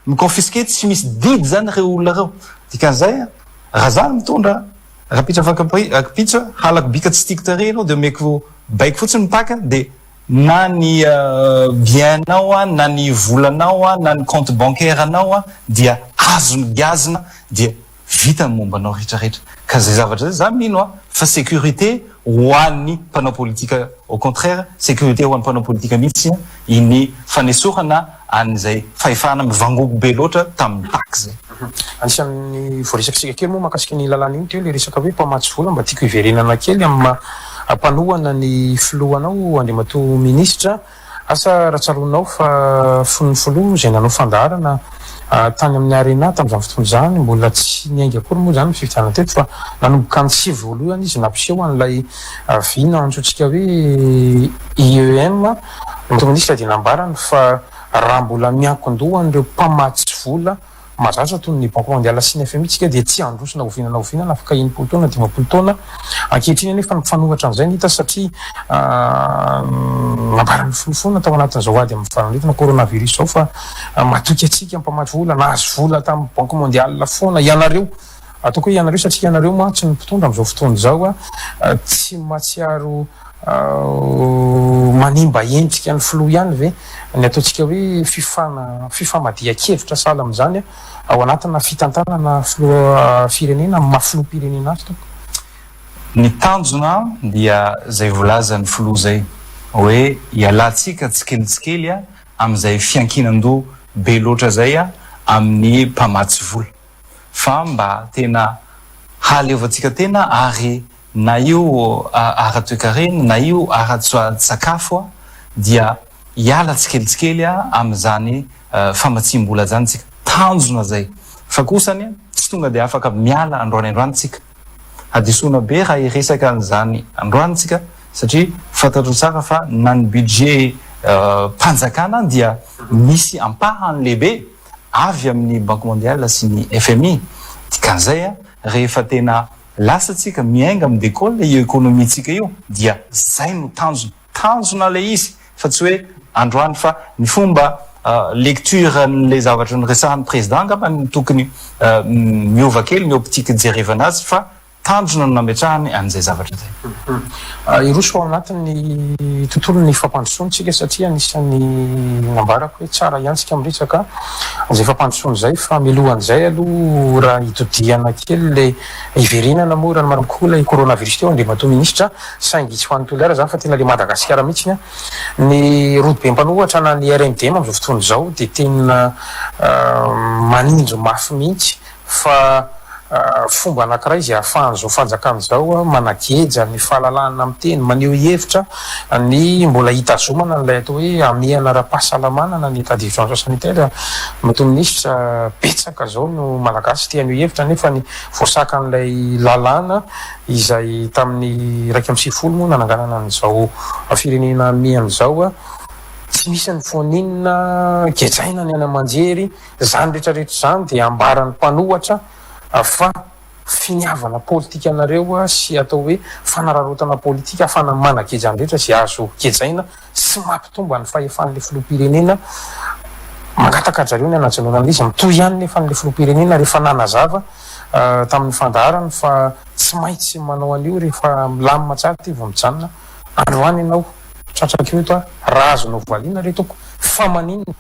mi-confisquer tsy misy didy izany ireo olona ireo. Dikan'izay. Raha za no mitondra, rahampitso afaka rahampitso halako bika tsy tiako tarehy ianao dia omeko baiko fotsiny mipaka dia na ny bien-nao na ny volanao na ny compte bancaire-nao dia azony giazina dia vita ny momba anao rehetra rehetra. Ka zay zavatra zay za mino a fa sécurité ho an'ny mpanao politika au contraire sécurité ho an'ny mpanao politika mihitsy iny fanesorana an'izay fahefana mivangogo be loatra tamin'ny Pac zay. Anisan'ny voaresakitsika kely moa mahakasika ny lalàna iny teo ilay resaka hoe mpamatsy vola, mba tiako hiverenana kely amin'ny maha mpanohana ny filohanao Andriamatoa Minisitra, asa raha tsaroanao fa fony ny filoha izay nanao fandaharana tany amin'ny Arena tamin'izany fotoana izany, mbola tsy niainga akory moa izany ny fifidianana teto fa nanomboka ny sivy voalohany izy nampiseho an'ilay vina antsointsika hoe IEM, Andriamatoa Minisitra dia nambarany fa raha mbola miankin-doha an'ireo mpamatsy vola Mazatra toy ny Banque Mondiale sy ny FMI tsika dia tsy handroso na oviana na oviana na afaka 60 taona, 50 taona. Ankehitriny anefa ny mpifanohitra amin'izay no hita satria nambaran'ny filoha foana tao anatin'izao ady amin'ny valanaretina coronavirus izao fa matoky antsika mpamatsy vola, nahazo vola tamin'ny Banque Mondiale foana ianareo. Ataoko hoe ianareo satria ianareo mantsy no mpitondra amin'izao fotoana izao, tsy mahatsiaro Manimba endrika ny filoha ihany ve ny ataontsika hoe fifana fifamadihan-kevitra sahala amin'izany ao anatina fitantanana filoha firenena amin'ny maha filoham-pirenena azy tompoko? Ny tanjona dia izay voalazan'ny filoha izay hoe ialantsika tsikelikely amin'izay fiankinan-doha be loatra izay amin'ny mpamatsy vola fa mba tena hahaleovantsika tena ary Na io ara-toekarena na io ara-tsakafo dia hiala tsikelikely amin'izany famatsiam-bola izany tsika. Tanjona izay. Fa kosa anie tsy tonga dia afaka miala androany androany tsika. Hadisoana be raha hiresaka an'izany androany tsika satria fantatro tsara fa na ny budget mpanjakana dia misy ampahany lehibe avy amin'ny Banque Mondiale sy ny FMI. Dikan'izay rehefa tena Lasa tsika miainga mi-decole io economie tsika io dia zay no tanjona, tanjona le izy fa tsy hoe androany fa ny fomba lecture an'le zavatra noresahan'ny président angamba no tokony miova kely ny optique ijerevana azy fa tanjona no nametrahany an'izay zavatra izay. Hiroso ao anatin'ny tontolon'ny fampandrosoana isika satria anisan'ny nambarako hoe tsara ihany isika miresaka an'izay fampandrosoana izay fa mialohan'izay aloha raha hitodihana kely ilay hiverenana moa raha ny marina kokoa ilay coronavirus teo Andriamatoa Minisitra saingy tsy ho an'i Toliara izany fa tena ilay Madagasikara mihitsy ny rodobe mpanohatra na ny RMDM amin'izao fotoana izao dia tena manindry mafy mihitsy fa fomba anankiray izay ahafahan'izao fanjakana izao manageja ny fahalalahana miteny, maneho hevitra, ny mbola hitazomana an'ilay atao hoe hamehana ara-pahasalamana na ny état d'urgence sanitaire. Matoa minisitra, betsaka izao no Malagasy te haneho hevitra nefa ny voasakan'ilay lalàna izay tamin'ny 91 moa nananganana an'izao firenena hamehana izao, tsy misy ny foninina, gejaina ny any aman-jery. Izany rehetra rehetra izany dia ambaran'ny mpanohatra fa finiavana politika anareo sy atao hoe fanararaotana politika afahana manageja ny rehetra izay azo gejaina sy mampitomba ny fahefan'ilay filoham-pirenena. Mangataka ry zareo ny hanajanonana izy. Mitohy ihany nefa ilay filoham-pirenena rehefa nanazava tamin'ny fandaharany fa tsy maintsy manao an'io rehefa milamina tsara ity vao mijanona. Androany ianao tratra aketo aho raha azonao valiana re tompoko fa maninona?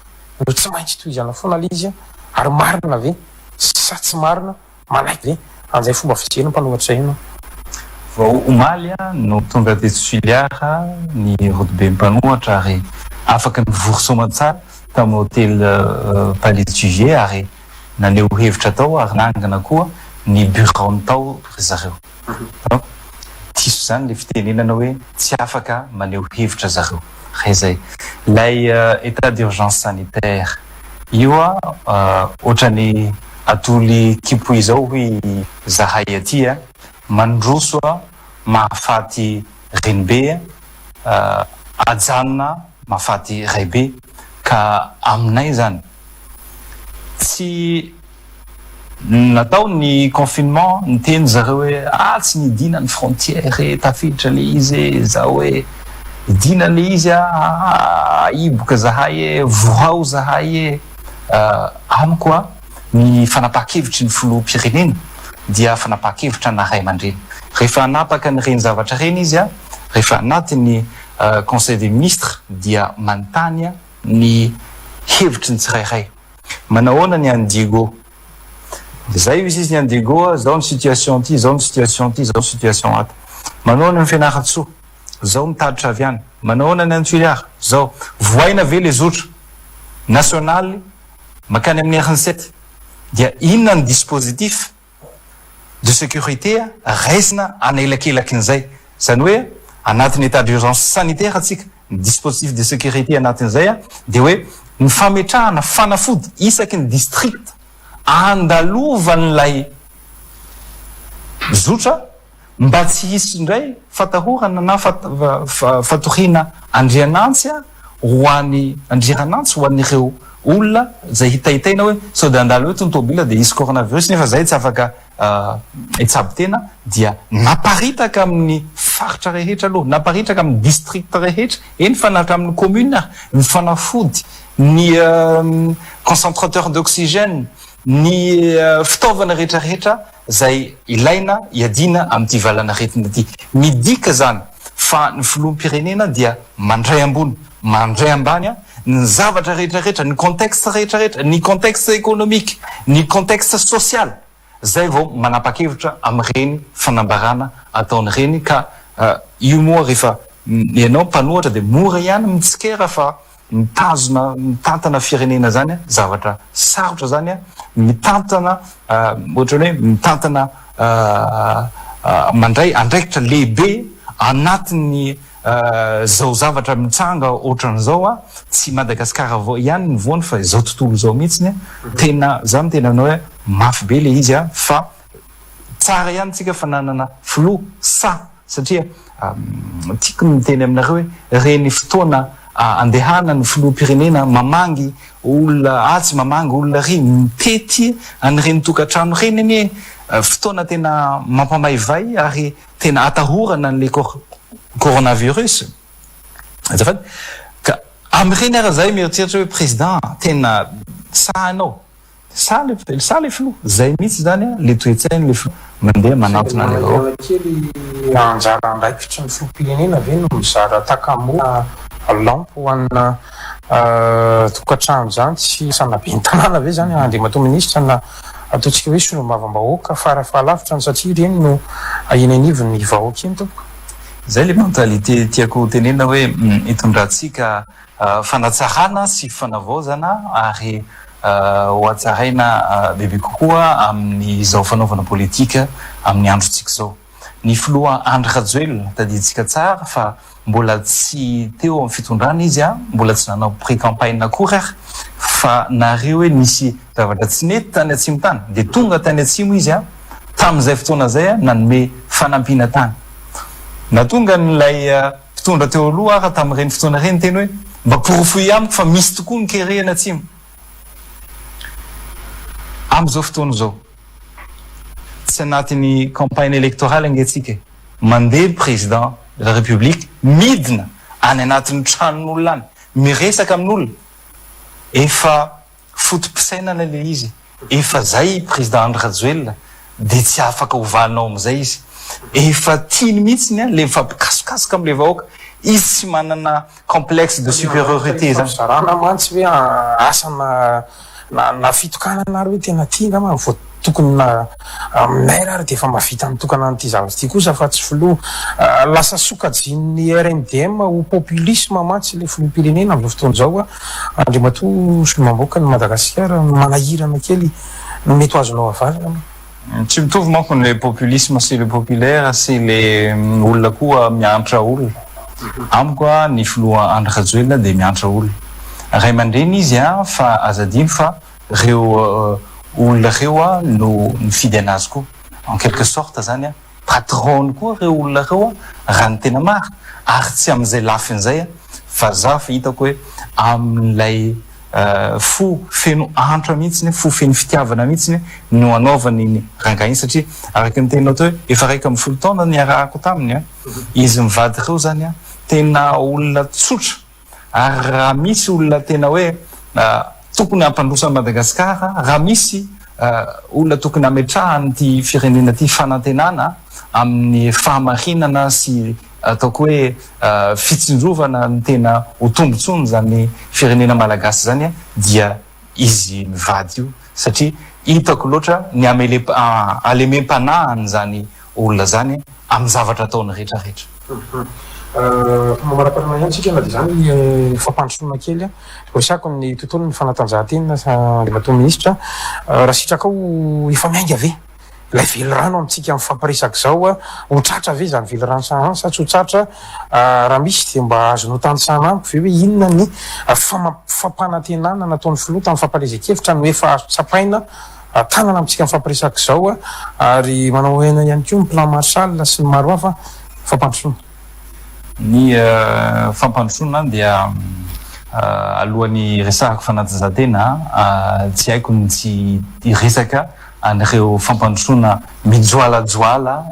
no tsy maintsy tohizana foana le izy ary marina ve sa tsy marina, manaiky ve an'izay fomba fijery ny mpanoratra izay ianao? Vao omaly no tonga teto Toliara ny rodobe mpanohatra ary afaka nivory soamantsara tamin'ny hotely Palais Cuvier ary naneho hevitra tao ary nangana koa ny biraony tao ry zareo. Donc diso zany le fitenenana hoe tsy afaka maneho hevitra zareo. Raha izay. Ilay état d'urgence sanitaire io ohatrany atoly kipo izao hoy zahay aty a, mandroso mahafaty renibe a, ajanona mahafaty raibe ka aminay zany tsy Natao ny confinement, niteny zareo hoe ah tsy nidina ny frontière e, tafiditra le izy e, zao e, idina le izy ah, ahiboka zahay e, vohao zahay e. Amiko a, ny fanapahan-kevitry ny filoham-pirenena. dia fanapahan-kevitra na ray aman-dreny. Rehefa hanapaka an'ireny zavatra ireny izy, rehefa anatin'ny conseil des ministres dia manontany ny hevitry ny tsirairay. Manahoana ny an'i Diego? Zay ozy izy ny an'i Diego a, zao ny situation ty, zao ny situation ty, zao ny situation ato. Manahoana ny Fianarantsoa? Zao ny tatitra avy any. Manahoana ny any Toliara? Zao. Vohaina ve le zotra nasionaly makany amin'ny RN7? Dia inona ny dispositif de sécurité raisina anelakelakin'izay? Izany hoe anatin'ny état d'urgence sanitaire tsika, ny dispositif de sécurité anatin'izay dia hoe ny fametrahana fanafody isaky ny district andalovan'ilay zotra Mba tsy hisy indray fatahorana na fatoriana andrianantsy ho any andriranantsy ho an'ireo olona izay hitaitaina hoe sao dia handalo eto ny tômôbila dia hisy coronavirus nefa izahay tsy afaka hitsabo tena dia naparitaka amin'ny faritra rehetra aloha, naparitaka amin'ny district rehetra, eny fa na hatramin'ny commune ary ny fanafody, ny concentrateur d'oxygène, ny fitaovana rehetra rehetra izay ilaina hiadiana amin'ity valan'aretina ity. Midika izany fa ny filoham-pirenena dia mandray ambony, mandray ambany ny zavatra rehetra rehetra, ny contexte rehetra rehetra, ny contexte économique, ny contexte social, izay vao manapa-kevitra amin'ireny fanambarana ataony ireny ka io moa rehefa ianao mpanohatra dia mora ihany mitsikera fa Mitazona mitantana firenena zany zavatra sarotra zany mitantana ohatrany hoe mitantana mandray andraikitra lehibe anatin'ny zao zavatra mitranga ohatran'izao a, tsy Madagascar avao ihany ny voany fa izao tontolo izao mihitsiny tena za miteny aminao hoe mafy be le izy a fa tsara ihany tsika fa nanana filoha sahy Satria tiako ny miteny aminareo hoe ireny fotoana andehanan'ny filoham-pirenena mamangy olona atsy, mamangy olona ary, mitety an'ireny tokantrano ireny anie fotoana tena mampamaivay ary tena atahorana an'ilay coronavirus. Azafady. Ka amin'ireny ary izahay mieritreritra hoe président tena sahy anao. Sa le sa le filoha? Zay mihitsy zany a le toetsainy le filoha mandeha manantona any vahoaka. Kely anjara andraikitry ny filoham-pirenena ve no mizara takamoa na lampe ho anà tokantrano izany? Tsy asana ben'ny tanàna ve izany Andriamatoa Minisitra na ataontsika hoe solombavambahoaka fara fahalavitra satria ireny no eny anivon'ny vahoaka eny tompoko? Zay le mentalité tiako tenenina hoe itondrantsika Fanatsarana sy fanavaozana ary ho hatsaraina bebe kokoa amin'izao fanaovana politika amin'ny androntsika izao. Ny filoha Andry Rajoelina, tadidintsika tsara fa mbola tsy teo amin'ny fitondrana izy, mbola tsy nanao pré-campagne akory ary fa nahare hoe nisy zavatra tsy nety tany atsimo tany dia tonga tany atsimo izy tamin'izay fotoana izay nanome fanampiana tany. Nahatonga an'ilay Mpitondra teo aloha ara tamin'ireny fotoana ireny niteny hoe mba porofoy amiko fa misy tokoa ny kere any atsimo. Amin'izao fotoana izao, tsy anatin'ny campagne électorale ange tsika e. Mandeha ny président de la république midina any anatin'ny tranon'olona any, miresaka amin'olona. Efa foto-pisainana ilay izy. Efa zay i président Andry Rajoelina dia tsy afaka ovanao amizay izy. Efa tiany mihitsiny an le mifampikasokasoka amle vahoaka. Izy tsy manana complexe de supériorité zany. Fifampizarana mantsy hoe asa na na fitokanana ary hoe tena tia angamba vao tokony na maire ary dia efa mahavita mitokana an'ity zavatra ity kosa fa tsy filoha. Lasa sokajian'ny RMDM ho populisme mantsy ilay filoham-pirenena amin'izao fotoana izao. Andriamatoa Solombavambahoakan'i Madagasikara, manahirana kely ny mety ho azonao avaly angamba. Tsy mitovy manko ny populisme sy le populaire sy le olona koa miantra olona. Amiko ny filoha Andry Rajoelina dia miantra olona. Ray aman-dreny izy fa aza adino fa reo olona reo no nifidy anazy koa. En quelque sorte zany Patron-ny koa ireo olona ireo raha ny tena marina ary tsy amin'izay lafiny izay fa za fa hitako hoe amin'ilay fo feno antra mihitsiny, fo feno fitiavana mihitsiny no anaovany iny rangahy iny satria araka ny teninao teo hoe efa 11 taona niarahako taminy an, izy mivady ireo zany an tena olona tsotra Ary raha misy olona tena hoe tokony hampandroso an'i Madagasikara, raha misy. olona tokony hametrahan'ity firenena ity fanantenana amin'ny fahamarinana sy ataoko hoe fitsinjovana ny tena ho tombotsoan'izany firenena malagasy izany dia izy mivady io satria hitako loatra ny halemem-panahin'izany olona izany amin'ny zavatra ataony rehetra rehetra. Mamaraparana ihany tsika na dia izany ny fampandrosoana kely resako ny tontolon'ny fanatanjahantena Andriamatoa Minisitra. Raha sitrakao efa miainga ve ilay velirano amintsika mifampiresaka izao? Ho tratra ve izany velirano izany sa tsy ho tratra? Raha misy dia mba azonao tanisana amiko ve hoe inona ny fampanantenana nataon'ny filoha tamin'ny fampalezan-kevitra no efa azo tsapaina tanana amintsika mifampiresaka izao ary manao aina ihany koa ny plan Marshall sy ny maro hafa fampandrosoana. Ny fampandrosoana dia alohan'ny hiresahako fanatanjahantena tsy haiko ny tsy hiresaka an'ireo fampandrosoana mijoalajoala,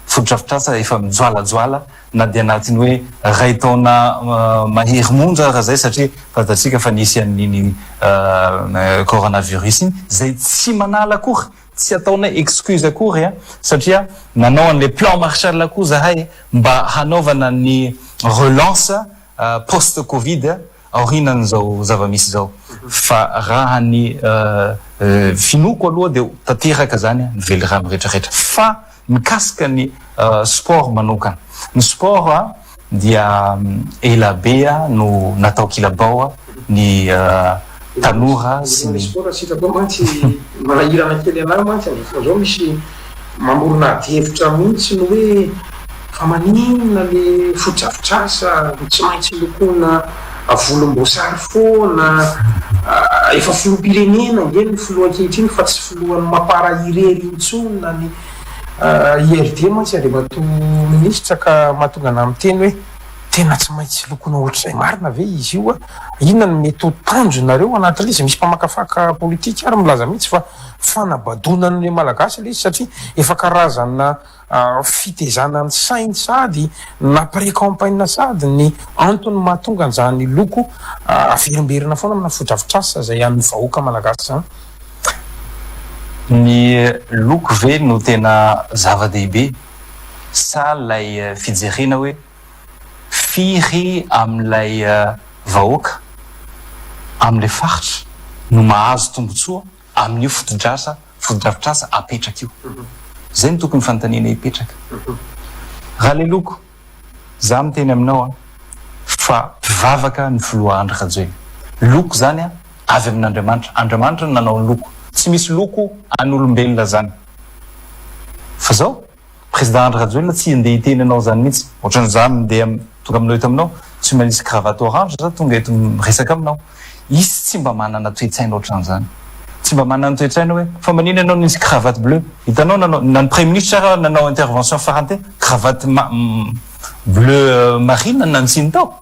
fotodrafitrasa efa mijoalajoala na dia anatin'ny hoe iray taona mahery monja ara izay satria fantatsika fa nisy an'iny coronavirus iny izay tsy manala akory, tsy ataonay excuse akory satria nanao an'ilay plan Marshall koa zahay mba hanaovana ny relance post covid aorianan'izao zava-misy izao fa raha ny finoako aloha dia tanteraka izany ny velirano rehetra rehetra fa Mikasika ny sport manokana. Ny sport dia ela be no natao kilabao ny tanora sy ny. Sport tsy hitako mantsy manahirana kely anah mantsy amin'izao fotoana izao misy mamorona ady hevitra mihitsy ny hoe fa maninona le fotodrafitrasa no tsy maintsy lokoina volomboasary foana, efa filoham-pirenena ange ny filoha ankehitriny fa tsy filohan'ny mapar irery intsony na ny IRD mantsy Andriamatoa Minisitra ka mahatonga anah miteny hoe tena tsy maintsy lokoina ohatr'izay marina ve izy io a? Inona no mety ho tanjonareo anatin'ilay izy? Misy mpamakafaka politika ary milaza mihitsy fa fanabadoana an'ilay Malagasy ilay izy satria efa karazana fitezana ny sainy sady na pré-campagne sady ny antony mahatonga an'izany loko averimberina foana amina fotodrafitrasa izay an'ny vahoaka Malagasy izany. Ny loko ve no tena zava-dehibe sa ilay fijerena hoe firy amin'ilay vahoaka amin'ilay faritra no mahazo tombotsoa amin'io fotodrasa fotodrafitrasa apetraka io? Izay no tokony fanontaniana hipetraka. Raleloko, za miteny aminao an, fa mpivavaka ny filoha Andry Rajoelina. Loko zany an, avy amin'Andriamanitra. Andriamanitra no nanao ny loko. Tsy misy loko an'olombelona zany. Fa zao, Président Andry Rajoelina tsy handeha hiteny anao zany mihitsy. Ohatran'ny za mindeha tonga aminao eto aminao, tsy manisy cravate orange za tonga eto miresaka aminao. Izy tsy mba manana toe-tsaina ohatran'izany. Tsy mba manana toe-tsaina hoe fa manina ianao nisy cravate bleu. Hitanao nanao, na ny Praiminisitra ara nanao intervention farany teo, cravate bleu marine no nantsiny tao.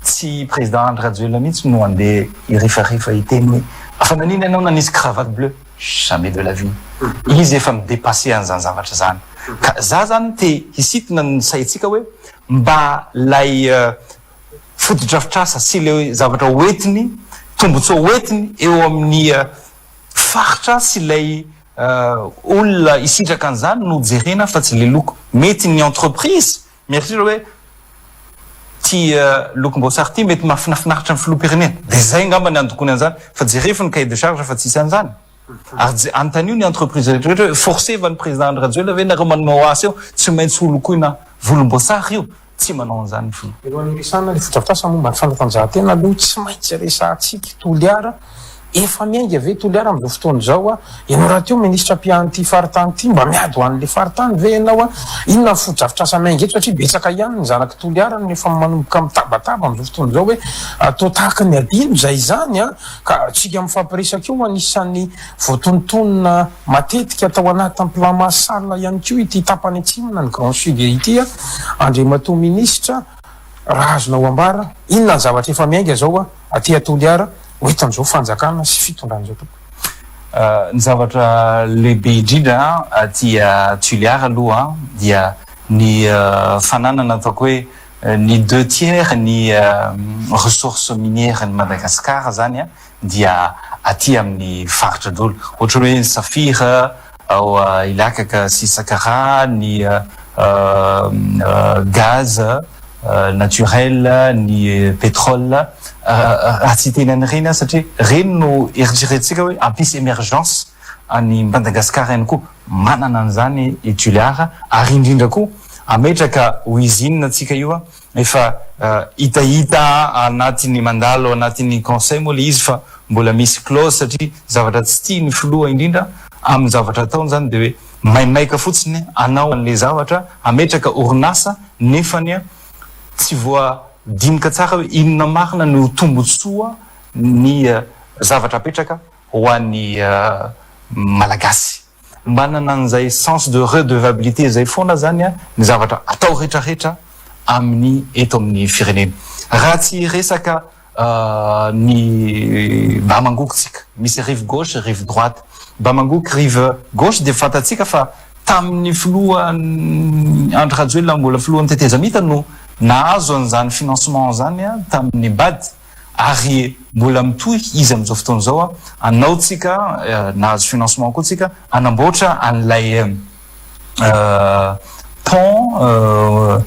Tsy Président Andry Rajoelina mihitsy no handeha hirifarefa hiteny hoe fa nanina ianao nanisy cravate bleu. Jamais de la vie. Izy efa mi-depasser an'izany zavatra izany. Ka za zany te hisintona ny saintsika hoe mba lay fotodrafitrasa sy ilay zavatra hoentiny, tombotsoa hoentiny eo amin'ny faritra sy ilay olona hisitraka an'izany no jerena fa tsy ilay loko. Mety ny entreprise mieritreritra hoe ity lokom-boasary ity mety mahafinafinaritra ny filoham-pirenena dia izay angamba ny andokoany an'izany fa jerefo ny cahier de charge fa tsisy an'izany. Ary anontanio ny entreprise rehetra rehetra hoe forcer-va ny président Andry Rajoelina ve nareo manome asa eo tsy maintsy holokoina volomboasary io? Tsy manao an'izany ny filoha. Mialohan'ny hiresahana ny fotodrafitrasa momba ny fanatanjahantena aloha tsy maintsy resahantsika i Toliara, efa miainga ve Toliara amin'izao fotoana izao a? Ianao rahateo minisitra mpiahy an'ity faritany ity mba miady ho an'ilay faritany ve ianao a? Inona ny fotodrafitrasa miainga eto satria betsaka ihany ny zanak'i Toliara no efa manomboka mitabataba amin'izao fotoana izao hoe toa tahaka ny adino izay izany a? Ka tsika mifampiresaka io anisan'ny voatonontonona matetika tao anatin'ny plan Marshall ihany koa ity tapany atsimo na ny Grand Sud ity Andriamatoa Minisitra raha azonao ambara inona ny zavatra efa miainga izao aty Toliara ho entin'izao fanjakana sy fitondrana izao tompoko. Ny zavatra lehibe indrindra aty Toliara aloha dia ny fananana ataoko hoe Ny deux tiers ny ressources minières ny Madagascar zany dia aty amin'ny faritra daholo. Ohatra hoe ny safira ao Ilakaka sy Sakaraha, ny gaz naturel, ny pétrole. Raha tsy hiteny an'ireny aho satria ireny no eritreretintsika hoe hampisy émergence an'i Madagasikara ihany koa. Manana an'izany i Toliara ary indrindra koa hametraka ho usine antsika io Efa hitahita anatin'ny mandalo anatin'ny conseil moa le izy fa mbola misy clause satria zavatra tsy tian'ny filoha indrindra amin'ny zavatra ataony zany de hoe maimaika fotsiny hanao an'le zavatra hametraka orinasa nefany tsy voadinika tsara hoe inona marina no tombotsoa ny zavatra apetraka ho an'ny malagasy. Manana an'izay sens de redevabilité izay foana zany ny zavatra atao retraretra amin'ny eto amin'ny firenena. Raha tsy hiresaka ny Bamangoky tsika, misy rive gauche, rive droite. Bamangoky rive gauche dia fantatsika fa tamin'ny filoha Andry Rajoelina mbola filohan'ny tetezamita no nahazo an'izany financement izany tamin'ny Bad. Ary mbola mitohy izy amin'izao fotoana izao, anao tsika, nahazo financement koa tsika, hanamboatra an'ilay pont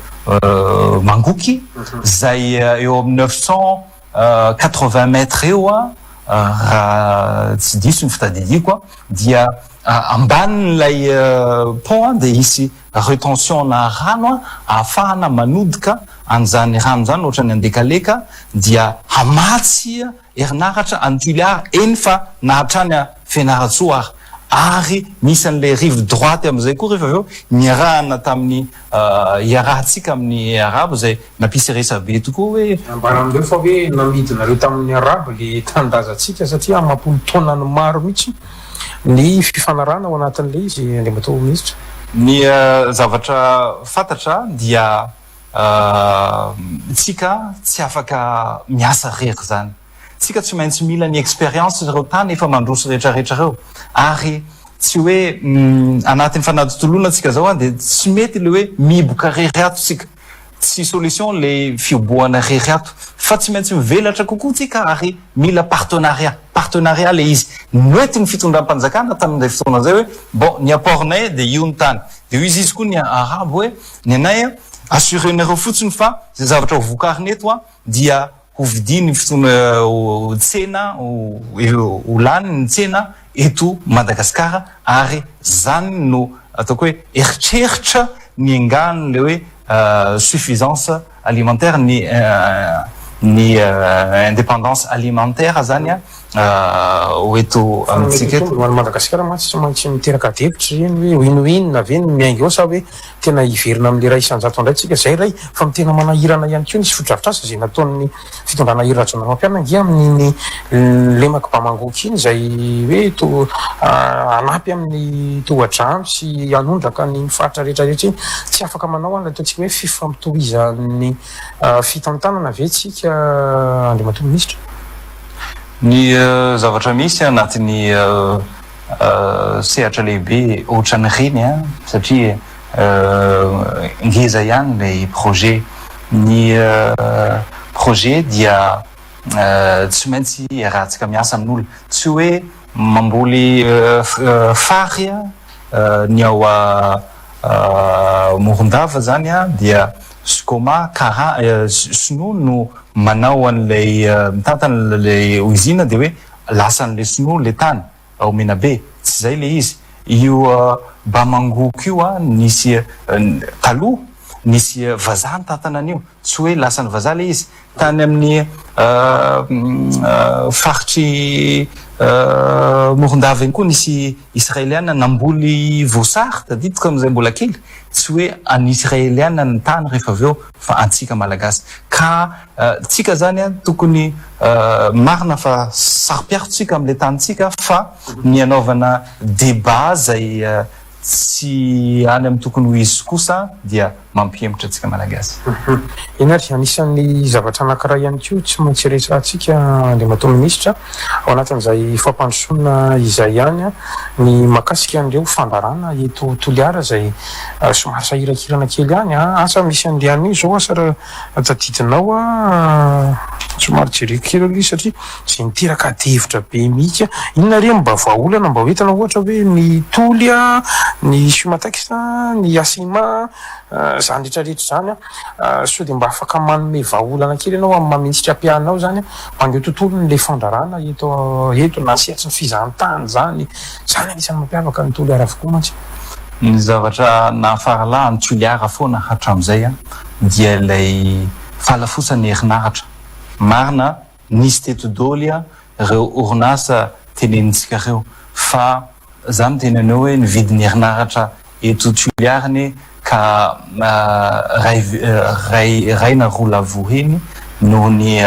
Mangoky izay eo amin'ny 980 mètres eo raha tsy diso ny fitadidiako, dia ambanin'ilay pont dia hisy retention na rano ahafahana manodoka an'izany rano izany ohatran'ny Andekaleka dia hamatsy herinaratra any Tuléar eny fa na hatrany Fianarantsoa ary ary misy an'ilay rive droite amin'izay koa rehefa avy eo niarahana tamin'ny iarahantsika amin'ny arabo izay nampisy resabe tokoa hoe Ambaran'ireo fa hoe namidinareo tamin'ny arabo le tanindrazantsika satria amam-polo taonany maro mihitsy ny fifanarahana ao anatin'ilay izy Andriamatoa Minisitra. Ny zavatra fantatra dia tsika tsy afaka miasa rery zany. Tsika tsy maintsy mila ny expérience ireo tany efa mandroso rehetra rehetra ireo ary tsy hoe anatin'ny fanatontoloana tsika zao dia tsy mety le hoe mihiboka rery ato tsika. Tsy solution le fihobohana rery ato fa tsy maintsy mivelatra kokoa tsika ary mila partenariat, partenariat le izy. Noentin'ny fitondram-panjakana tamin'izay fotoana izay hoe bon ny apport-nay dia io ny tany. Dia hoy izy koa ny arabo hoe ny anay assurer-nareo fotsiny fa izay zavatra ho vokarina eto dia ho vidian'ny fitondra tsena ho lany ny tsena eto Madagasikara ary zany no ataoko hoe eritreritra niaingan'ilay hoe suffisance alimentaire ny ny indépendance alimentaire zany ho eto amintsika eto. Ho an'i Madagasikara mantsy tsy maintsy miteraka adihevitra ireny hoe win win ve ny miainga eo sa hoe tena hiverina amin'ilay 1% indray tsika, izay iray fa ny tena manahirana ihany koa nisy fotodrafitrasa izay nataon'ny fitondrana Hery Rajaonarimampianina ange amin'iny lemak'i Bamangoky iny izay hoe to hanampy amin'ny tohadrano sy hanondraka an'iny faritra rehetra rehetra iny, tsy afaka manao an'ilay ataontsika hoe fifampitohizan'ny fitantanana ve tsika Andriamatoa Minisitra? Ny zavatra misy anatin'ny sehatra lehibe ohatran'ireny satria ngeza ihany ilay projet. Ny projet dia tsy maintsy iarahantsika miasa amin'olona. Tsy hoe mamboly fary ny ao Morondava izany dia Sucoma, Kara, Sinoa no manao an'ilay mitantana ilay usine dia hoe lasan'ilay sinoa ilay tany ao Menabe, tsy izay ilay izy. Io Bamangoko io an, nisy taloha nisy vazaha nitantana an'io, tsy hoe lasan'ny vazaha ilay izy. Tany amin'ny faritr'i Morondava iny koa nisy Israeliana namboly voasary, tadidiko tamin'izay mbola kely, tsy hoe an'ny Israeliana ny tany rehefa avy eo fa antsika Malagasy. Ka tsika zany an tokony marina fa saropiaro tsika amle tany tsika fa ny anaovana debat zay tsy any am tokony ho izy kosa dia mampihemotra antsika Malagasy. Eny ary, anisan'ny zavatra anankiray ihany koa tsy maintsy resahantsika Andriamatoa Minisitra ao anatin'izay fampandrosoana izay ihany ny mahakasika an'ireo fandarana eto Toliara izay somary sahirankirana kely ihany an! Asa misy an'ilay anio izao asa raha tadidinao an! Somary jereko kely aloha izy satria izay niteraka adihevitra be mihitsy. Inona re no mba vahaolana mba hoentina ohatra hoe ny Toly, ny Sumatex, ny Asima, izany rehetra rehetra izany an. Sao dia mba afaka manome vahaolana kely ianao amin'ny maha minisitra mpiahy izany maneho tontolon'ilay fandrarana eto eto na sehatry ny fizahantany izany. Izany anisan'ny mampiavaka ny Toliara avokoa mantsy. Ny zavatra nahafaralahy an'i Toliara foana hatramin'izay dia ilay fahalafosan'ny herinaratra. Marina, nisy teto doly ireo orinasa tenenintsika ireo fa za miteny anao hoe ny vidin'ny herinaratra eto Toliara anie ka ray ray ray na roa lavo heny noho ny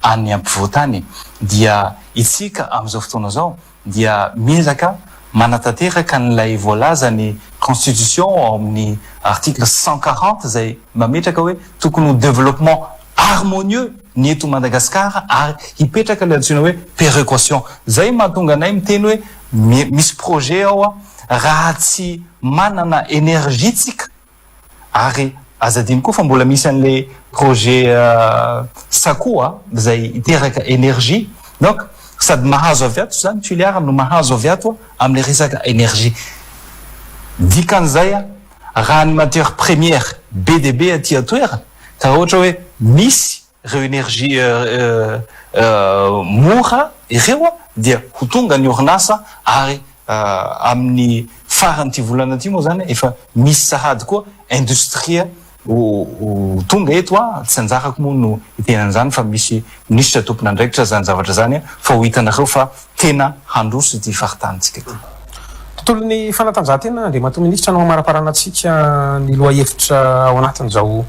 any ampovoantany dia itsika amin'izao fotoana izao dia miezaka manatanteraka an'ilay voalazan'ny constitution ao amin'ny article 140 izay mametraka hoe tokony ho développement harmonieux ny eto Madagascar ary hipetraka ilay antsoina hoe péréquation. Izay mahatonga anay miteny hoe misy projet ao raha tsy manana énergie tsika Ary aza adino koa fa mbola misy an'ilay projet Sakoa izay hiteraka énergie. Donc sady mahazo avy ato izany Toliara no mahazo avy ato amin'ilay resaka énergie. Dikan'izay raha ny matière première be dia be aty an-toerana ka raha ohatra hoe misy ireo énergie mora ireo dia ho tonga ny orinasa ary amin'ny faran'ity volana ity moa izany efa misy sahady koa industrie ho tonga eto, tsy anjarako moa no hiteny an'izany fa misy minisitra tompon'andraikitra izany zavatra izany fa ho hitanareo fa tena handroso ity faritanintsika ity. Tontolon'ny fanatanjahantena, Andriamatoa Minisitra no hamaraparana antsika ny lohahevitra ao anatin'izao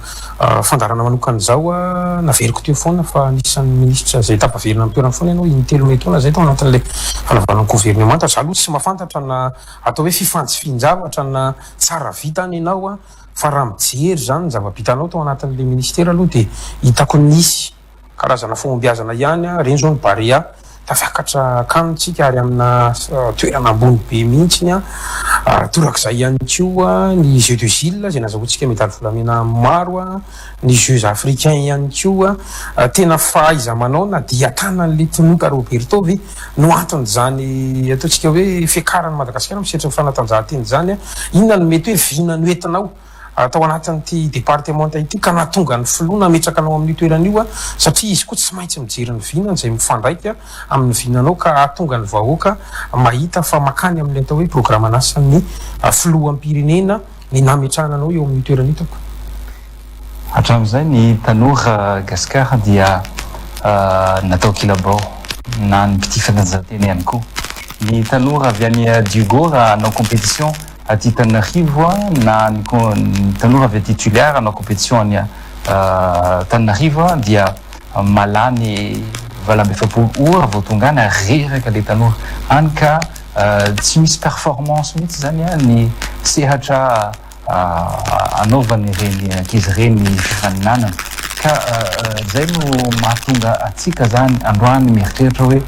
fandaharana manokana izao. Naveriko teo foana fa anisan'ny minisitra izay tafaverina amin'ny toerany foana ianao intelo mety izay tao anatin'ilay fanavahana ny governemanta. Izaho aloha tsy mahafantatra na atao hoe fifanjifian-javatra na tsara vintana ianao fa raha mijery izany ny zava-bitanao tao anatin'ilay minisitera aloha dia hitako nisy Karazana fahombiazana ihany ireny izao ny Barea, tafakatra can tsika ary amina toerana ambony be mihitsy. Torak'izay ihany koa ny Jeux des Iles izay nazahoantsika medaly volamena maro, ny Jeux africains ihany koa. Tena fahaiza-manao na dian-tanan'ilay Tinoka Roberto ve no anton'izany ataontsika hoe fiakaran'i Madagasikara amin'ny sehatry ny fanatanjahantena izany? Inona no mety hoe vina noentinao? tao anatin'ity departemanta ity ka nahatonga ny filoha nametraka anao amin'io toerana io satria izy koa tsy maintsy mijery ny vinany izay mifandraika amin'ny vinanao ka hahatonga ny vahoaka mahita fa makany amin'ny atao hoe programan'asan'ny filoham-pirenena ny nametrahana anao eo amin'io toerana io tompoko. Hatramin'izay ny tanora Gasikara dia natao kilabao na ny mpitia fanatanjahantena ihany koa. Ny tanora avy any Diego raha hanao compétition Aty Tananarivo na ny tanora avy aty Tuléar hanao compétition any Tananarivo dia mahalany 48 ora vao tonga any ary reraka ilay tanora. Hany ka tsy misy performance mihitsy izany ny sehatra anaovan'ireny ankizy ireny fifaninanana. Ka izay no mahatonga antsika izany androany mieritreritra hoe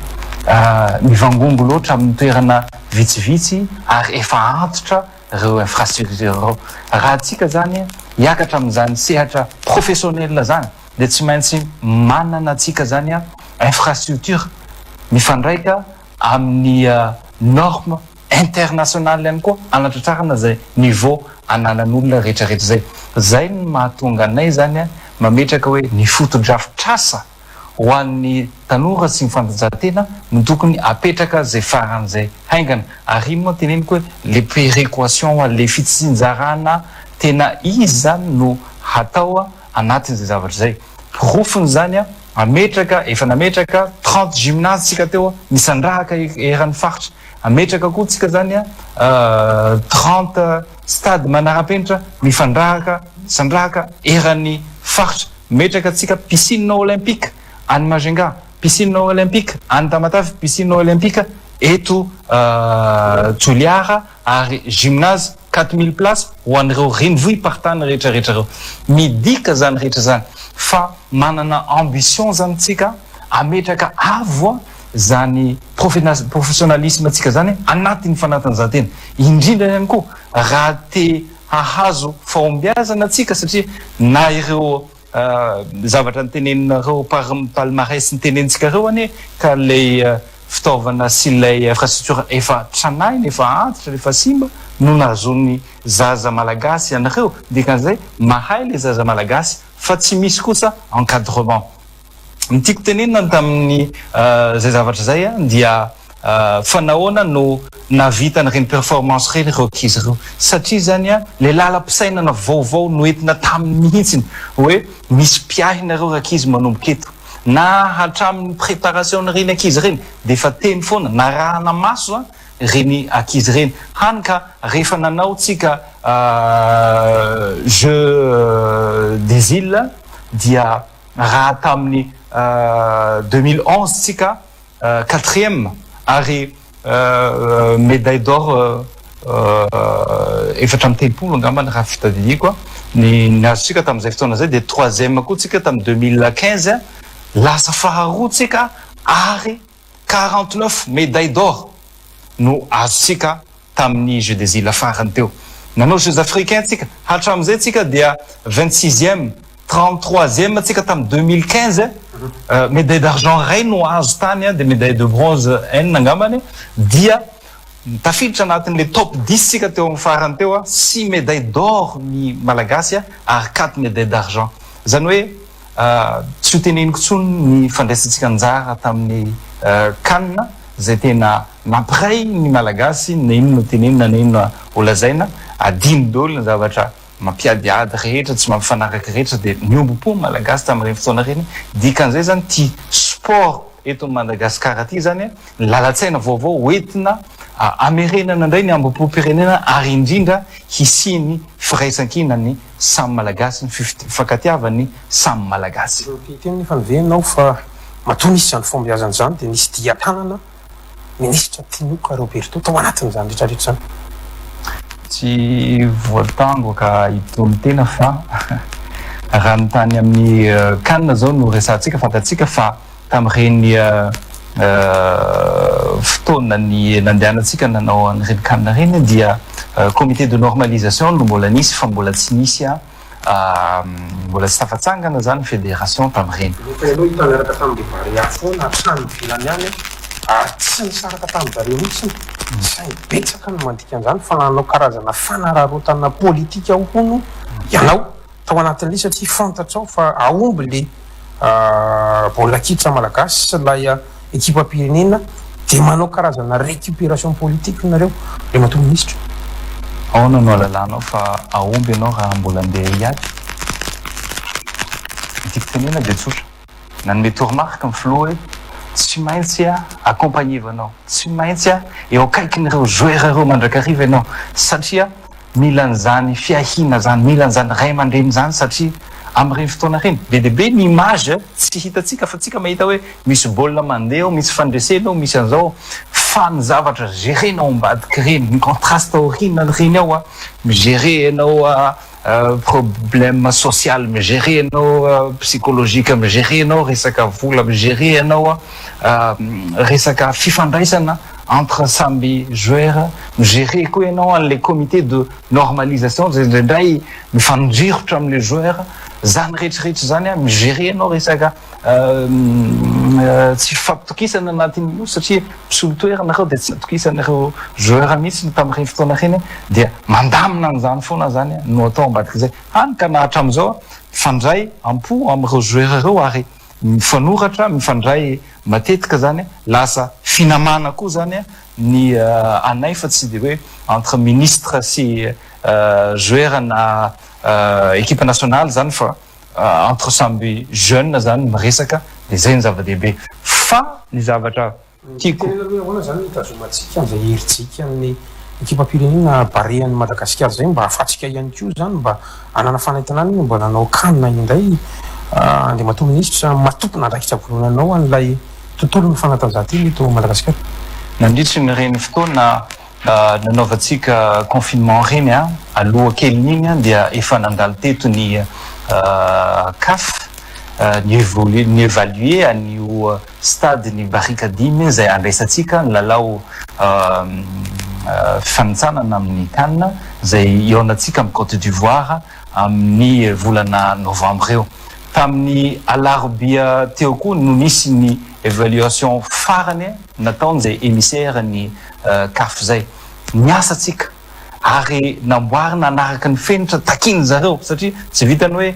mivangongo loatra amin'ny toerana vitsivitsy ary efa antitra ireo infrastructure ireo. Raha antsika zany hiakatra amin'izany sehatra professionnel zany dia tsy maintsy manana antsika zany infrastructure mifandraika amin'ny norme internationale ihany koa hanatratrarana izay niveau ananan'olona rehetra rehetra izay. Izay no mahatonga anay zany mametraka hoe ny fotodrafitrasa Ho an'ny tanora sy ny fantanjahantena no tokony apetraka zay faran'izay haingana ary iny moa teneniko hoe le péréquation le fitsinjarana tena izy zany no hatao anatin'izay zavatra izay. Porofon'izany ametraka efa nametraka 30 gymnase tsika teo misandrahaka eran'ny faritra, ametraka koa tsika zany 30 stade manara-penitra mifandrahaka misandrahaka eran'ny faritra. Metraka antsika piscine olympique any Majunga, piscine olympique any Tamatave, piscine olympique eto Toliara ary gymnase 4000 places ho an'ireo renivohi-paritany rehetra rehetra ireo. Midika izany rehetra izany fa manana ambition izany tsika hametraka avo izany professionnalisme tsika izany anatin'ny fanatanjahantena. Indrindra ihany koa raha te hahazo fahombiazana tsika satria na ireo. zavatra noteneninareo par palmarès notenenintsika reo anie ka ilay fitaovana sy ilay infrastructure efa tranainy, efa antitra, efa simba no nahazoan'ny zaza malagasy anareo, dikan'izay mahay ilay zaza malagasy fa tsy misy kosa encadrement. Ny tiako tenenina tamin'ny izay zavatra izay dia fa nahoana no nahavita an'ireny performance ireny ireo ankizy ireo? Satria izany ilay lalam-pisainana vaovao noentina taminy mihitsy hoe misy mpiahy nareo rankizy manomboka eto. Na hatramin'ny préparation ireny ankizy ireny dia efa teny foana, narahana maso ireny ankizy ireny. Hany ka rehefa nanao tsika jeux des îles dia raha tamin'ny 2011 tsika quatrième ary médaille d'or 34 angambany raha fitadidiako ny ny azontsika tamin'izay fotoana izay dia troisième koa tsika tamin'ny 2015 lasa faharoa tsika ary 49 médaille d'or no azontsika tamin'ny Jeux des Îles farany teo. Nanao Jeux africains tsika, hatramin'izay tsika dia 26e, 33e tsika tamin'ny 2015, médaille d'argent iray no azo tany dia médaille de bronze enina angambany, dia tafiditra anatin'ilay top 10 tsika teo amin'ny farany teo, six médailles d'or ny Malagasy ary quatre médailles d'argent. Izany hoe tsy ho teneniko intsony ny fandraisantsika anjara tamin'ny CAN izay tena nampiray ny Malagasy na inona tenenina na inona holazaina, adino daholo ny zavatra mampiadiady rehetra, tsy mampifanaraka rehetra dia niombom-po ny Malagasy tamin'ireny fotoana ireny, dikan'izay izany ity sport eto Madagasikara ity izany ny lalan-tsaina vaovao hoentina hamerenana indray ny hambom-pom-pirenena ary indrindra hisian'ny firaisankinan'ny samy Malagasy, ny fifankatiavan'ny samy Malagasy. Teny nefa ny ve ianao fa matoa nisy izany fahombiazana izany dia nisy dian-tanana Minisitra Tinoka Roberto tao anatin'izany rehetra rehetra izany. Tsy voatango ka hitolo-tena fa raha ny tany amin'ny can izao no resahantsika, fantatsika fa tamin'ireny fotoana ny nandehanantsika nanao an'ireny can ireny dia comité de normalisation no mbola nisy fa mbola tsy nisy Mbola tsy tafatsangana zany fédération tamin'ireny. Nefa ianao hita niaraka tamin'ilay Barea foana hatrany ivelany any ary tsy nisaraka tamin-jareo mihitsy saingy betsaka no mandika an'izany fa nanao karazana fanararaotana politika hono ianao tao anatin'ilay izy satria fantatrao fa hahomby ilay baolina kitra malagasy sy ilay ekipam-pirenena dia manao karazana récupération politique nareo Andriamatoa Minisitra. Ahoana no ahalalanao fa hahomby ianao raha mbola andeha hiady? Ny tiako tenenina dia tsotra, nanome toromarika ny filoha hoe tsy maintsy accompagner-vanao, tsy maintsy eo akaikin'ireo joueurs ireo mandrakariva ianao satria Mila an'izany fiahiana izany, mila an'izany ray aman-dreny izany satria amin'ireny fotoana ireny, be dia be ny image tsy hitantsika fa tsika mahita hoe misy baolina mandeha ao, misy fandresena ao, misy an'izao fa ny zavatra gérer-na ao ambadik'ireny, ny contraste aorianan'ireny ao, mi-gérer ianao problème social, mi-gérer ianao psychologique, mi-gérer ianao resaka vola, mi-gérer ianao resaka fifandraisana entre samby joueur, mi-gérer koa ianao an'ilay comité de normalisation izay indraindray mifanondrirotra amin'ilay joueur, zany rehetrarehetra zany an, mi-gérer ianao resaka tsy fifampitokisana anatin'ny io satria mpisolo toerana ireo dia tsy natokisana ireo joueur mihitsy tamin'ireny fotoana ireny dia mandamina an'izany foana zany no atao ambadik'izay, hany ka na hatramin'izao mifandray am-po amin'ireo joueur ireo ary Mifanoratra, mifandray matetika zany, lasa finamana koa zany ny anay fa tsy de hoe entre ministre sy joueur na equipe nationale zany fa entre samby jeune zany miresaka de zay ny zava-dehibe fa ny zavatra Tiako. Teneno hoe ahoana izany no hitazomantsika an'izay herijika ny ekipam-pirenena Barea an'i Madagasikara izay mba hahafahantsika ihany koa izany mba hanana fanentanana io mba nanao can indray Andriamatoa Minisitra maha tompon'andraikitra voalohany anao an'ilay tontolon'ny fanatanjahantena eto Madagasikara. Nandritry ny ireny fotoana nanaovantsika confinement ireny, aloha kelin'iny dia efa nandalo teto ny caf ni-évaluer an'io Stade ny Barikadimy izay handraisantsika ny lalao fifanintsanana amin'ny can izay hihaonantsika amin'i Cote d'Ivoire amin'ny volana novambra eo. Tamin'ny alarobia teo koa no nisy ny évaluation farany nataon'izay émissaire ny Caf izay. Niasa tsika ary namboarina hanaraka ny fenitra takian'ny zareo satria tsy vitan'ny hoe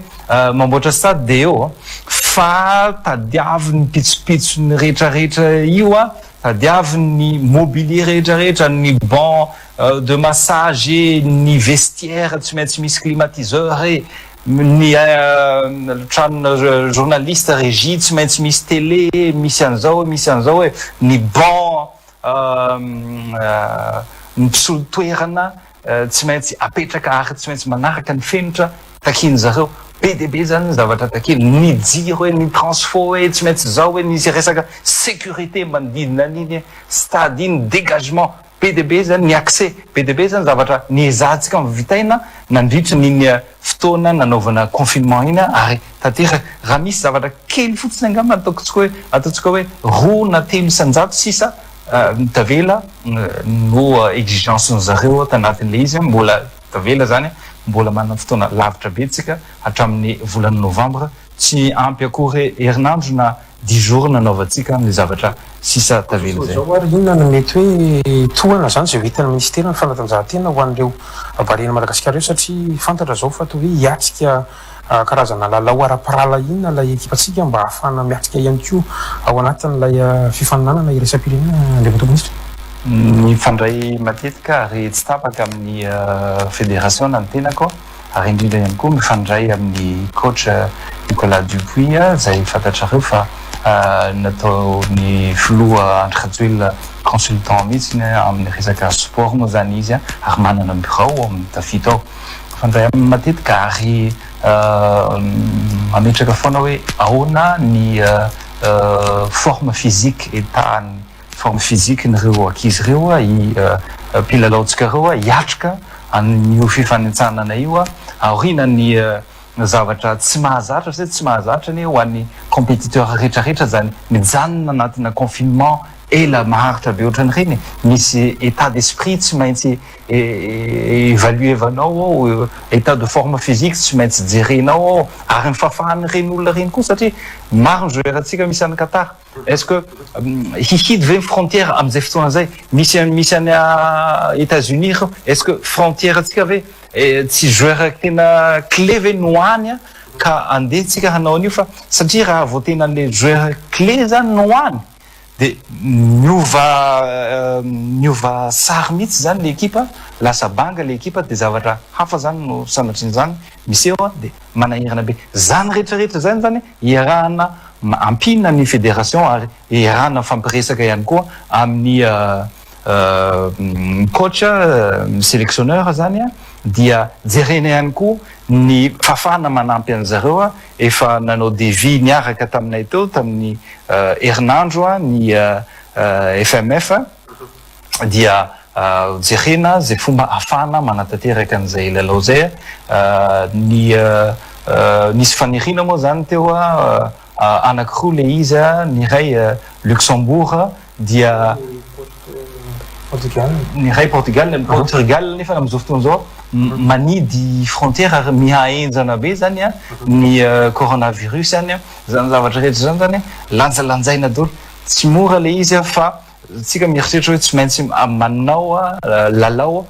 mamboatra stade dia eo fa tadiaviny pitsopitsony rehetrarehetra io, tadiaviny ny mobilier rehetrarehetra, ny banc de massage e, ny vestiaire tsy maintsy misy climatiseur e, ny tranona journaliste régie tsy maintsy misy télé e, misy an'izao e, misy an'izao e, ny banc ny mpisolo toerana tsy maintsy apetraka ary tsy maintsy manaraka ny fenitra takian'ny zareo. Be dia be zany ny zavatra takiany, ny jiro e, ny transfo e, tsy maintsy zao e, nisy resaka sécurité manodidina an'iny e, stade iny, dégagement, be dia be zany ny accès, be dia be zany zavatra niezahantsika vitaina nandritra n'iny fotoana nanaovana confinement iny ary tanteraka. Raha misy zavatra kely fotsiny angamba ataontsika hoe ataontsika hoe 2 na 3% sisa tavela no exigence-ny zareo tanatin'ilay izy, mbola tavela zany, mbola manana fotoana lavitra be tsika hatramin'ny volana novambra, tsy ampy akory herinandro na dix jours nanaovantsika ny zavatra sisa tavela izay. Izao ary inona no mety hoe tohana izany izay ho hitan'ny minisiteran'ny fanatanjahantena ho an'ireo Barean'i Madagasikara ireo satria fantatra izao fa toa hoe hiatrika karazana lalao ara-pirahalahiana ilay ekipantsika mba hahafahana miatrika ihany koa ao anatin'ilay fifaninanana iraisam-pirenena Andriamatoa Minisitra. Mifandray matetika ary tsy tapaka amin'ny federasiona ny tenako. ary indrindra ihany koa mifandray amin'ny coach Nicolas Dupuis izay fantatrareo fa nataon'ny filoha Andry Rajoelina consultant mihitsy amin'ny resaka sport moa izany izy ary manana birao ao amin'ny Tafita ao. Mifandray aminy matetika ary mametraka foana hoe ahoana ny forme physique, état-ny Forme physique n'ireo ankizy ireo i mpilalaontsika ireo hiatrika an'io fifanintsanana io aorianan'ny zavatra tsy mahazatra satria tsy mahazatra anie ho an'ny compétiteur rehetra rehetra zany mijanona anatina confinement ela maharitra be ohatran'ireny e, misy état d'esprit tsy maintsy évaluer-vanao ao, état de forme physique tsy maintsy jerenao ao ary ny fahafahan'ireny olona ireny koa satria maro ny joueur-ntsika misy any Qatar. Est ce que hihidy ve ny frontière amin'izay fotoana izay? Misy misy any Etats Unis ireo, est ce que frontière antsika ve tsy joueur tena clé ve no any ka andeha tsika hanao an'io fa satria raha vao tena le joueur clé zany no any de miova miova sary mihitsy zany le ekipa, lasa banga le ekipa de zavatra hafa zany no sanatrian'izany miseho de manahirana be. Zany rehetra rehetra zany zany iarahana Ampiana ny fédération ary iarahana mifampiresaka ihany koa amin'ny coach, sélectionneur zany dia jerena ihany koa ny fahafahana manampy an'zareo, efa nanao devis niaraka taminay teo tamin'ny herinandro ny FMF. dia jerena izay fomba ahafahana manatanteraka an'izay lalao izay. Ny nisy faniriana moa izany teo anankiroa ilay izy, ny iray Luxembourg dia ny iray Portugal, ny Portugal nefa amin'izao fotoana izao manidy frontière ary miha-henjana be izany ny coronavirus any, izany zavatra rehetra izany izany lanjalanjaina daholo, tsy mora ilay izy fa Tsika mieritreritra hoe tsy maintsy manao lalao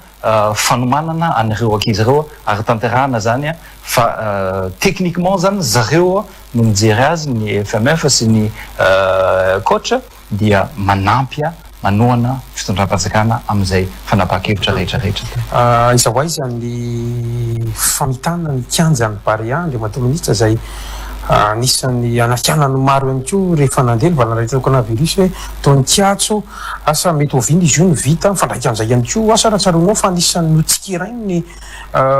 fanomanana an'ireo ankizy ireo ary tanterahana izany fa techniquement izany zareo no mijery azy ny FMF sy ny coach dia manampy manohana fitondram-panjakana amin'izay fanapahan-kevitra rehetra rehetra izay. Aiza ho aiza ny famitana ny kianjan'ny Barea Andriamatoa Minisitra izay Anisan'ny anakianan'ny maro ihany koa rehefa nandeha ny valanaretina coronavirus hoe toa nikatso, asa mety oviana izy io no vita, mifandraika amin'izay ihany koa, asa raha tsaroanao fa anisan'ny notsikerain'ny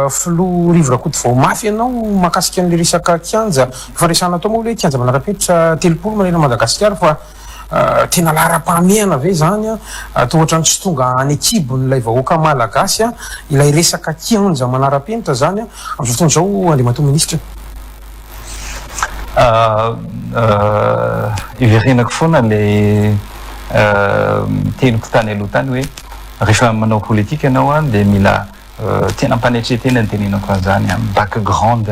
filoha Rivo Rakotovao mafy ianao mahakasika an'ilay resaka kianja, efa resahana tao moa ilay hoe kianja manara-penitra 30 manerana an'i Madagasikara fa tena laharam-pahamehana ve izany an, toa ohatran'ny tsy tonga any an-kibon'ilay vahoaka malagasy ilay resaka kianja manara-penitra izany amin'izao fotoana izao Andriamatoa Minisitra. Iverenako foana ilay teniko tany aloha tany hoe rehefa manao politika ianao dia mila tena am-panetren-tena ny tenenako an'izany an, background.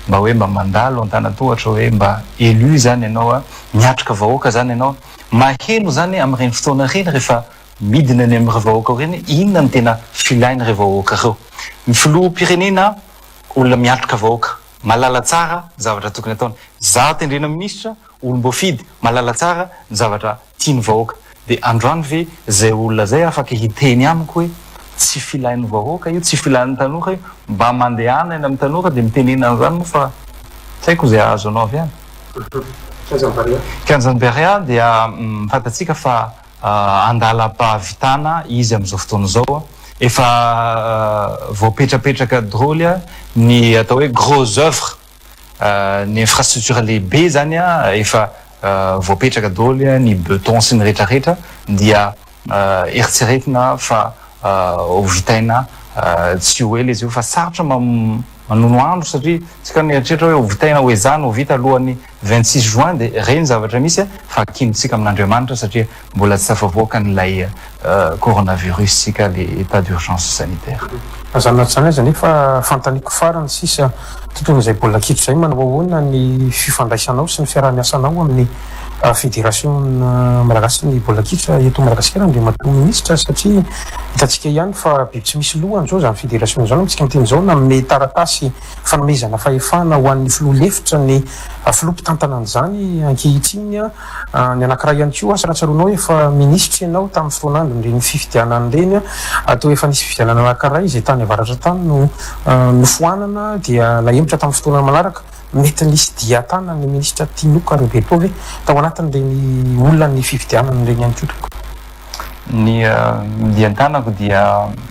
mba hoe mba mandalo an-tanan-tohatra hoe mba élu izany ianao, miatrika vahoaka izany ianao, maheno izany amin'ireny fotoana ireny rehefa midina eny amin'ireo vahoaka ireny inona no tena filain'ireo vahoaka ireo. Ny filoham-pirenena olona miatrika vahoaka, mahalala tsara ny zavatra tokony ataony. Za tendrena minisitra, olom-boafidy, mahalala tsara ny zavatra tian'ny vahoaka. Dia androany ve izay olona izay afaka hiteny amiko hoe tsy filain'ny vahoaka io, tsy filan'ny tanora io, mba mandehana eny amin'ny tanora dia mitenena an'izany moa fa tsy haiko izay hahazo anao avy any. Kianjan'i Barea. Kianjan'i Barea dia fantatsika fa andalam-pahavitana izy amin'izao fotoana izao. Efa voapetrapetraka daholo ny atao hoe gros oeuvre, ny infrastructure lehibe izany efa voapetraka daholo, ny beton sy ny rehetrarehetra dia eritseretina fa ho vitaina tsy ho ela izy io fa sarotra manono andro satria tsika mieritreritra hoe ho vitaina ho ezahana ho vita alohan'ny 26 juin dia ireny zavatra misy fa akinitsika amin'Andriamanitra satria mbola tsy tafavoaka an'ilay coronavirus tsika le état d'urgence sanitaire. Aza anaty izany aza anefa fanontaniako farany sisa tontolon'izay baolina kitra izay manao ahoana ny fifandraisanao sy ny fiaraha-miasanao amin'ny federasiona malagasy ny baolina kitra eto Madagasikara Andriamatoa Minisitra satria hitantsika ihany fa biby tsy misy lohany izao izany federasiona izany amintsika miteny izao nanome taratasy fanomezana fahefana ho an'ny filoha lefitra ny filoha mpitantana an'izany ankehitriny Ny anankiray ihany koa, asa raha tsaroanao efa minisitra ianao tamin'ny fotoan'andron'ireny fifidianana ireny, toa efa nisy fifidianana anankiray izay tany avaratra tany no nofoanana dia nahemotra tamin'ny fotoana manaraka. Mety nisy dian-tanan'ny minisitra Tinoka Roberto ve tao anatin'ireny olan'ny fifidianana ireny ihany koa tompoko? Ny dian-tanako dia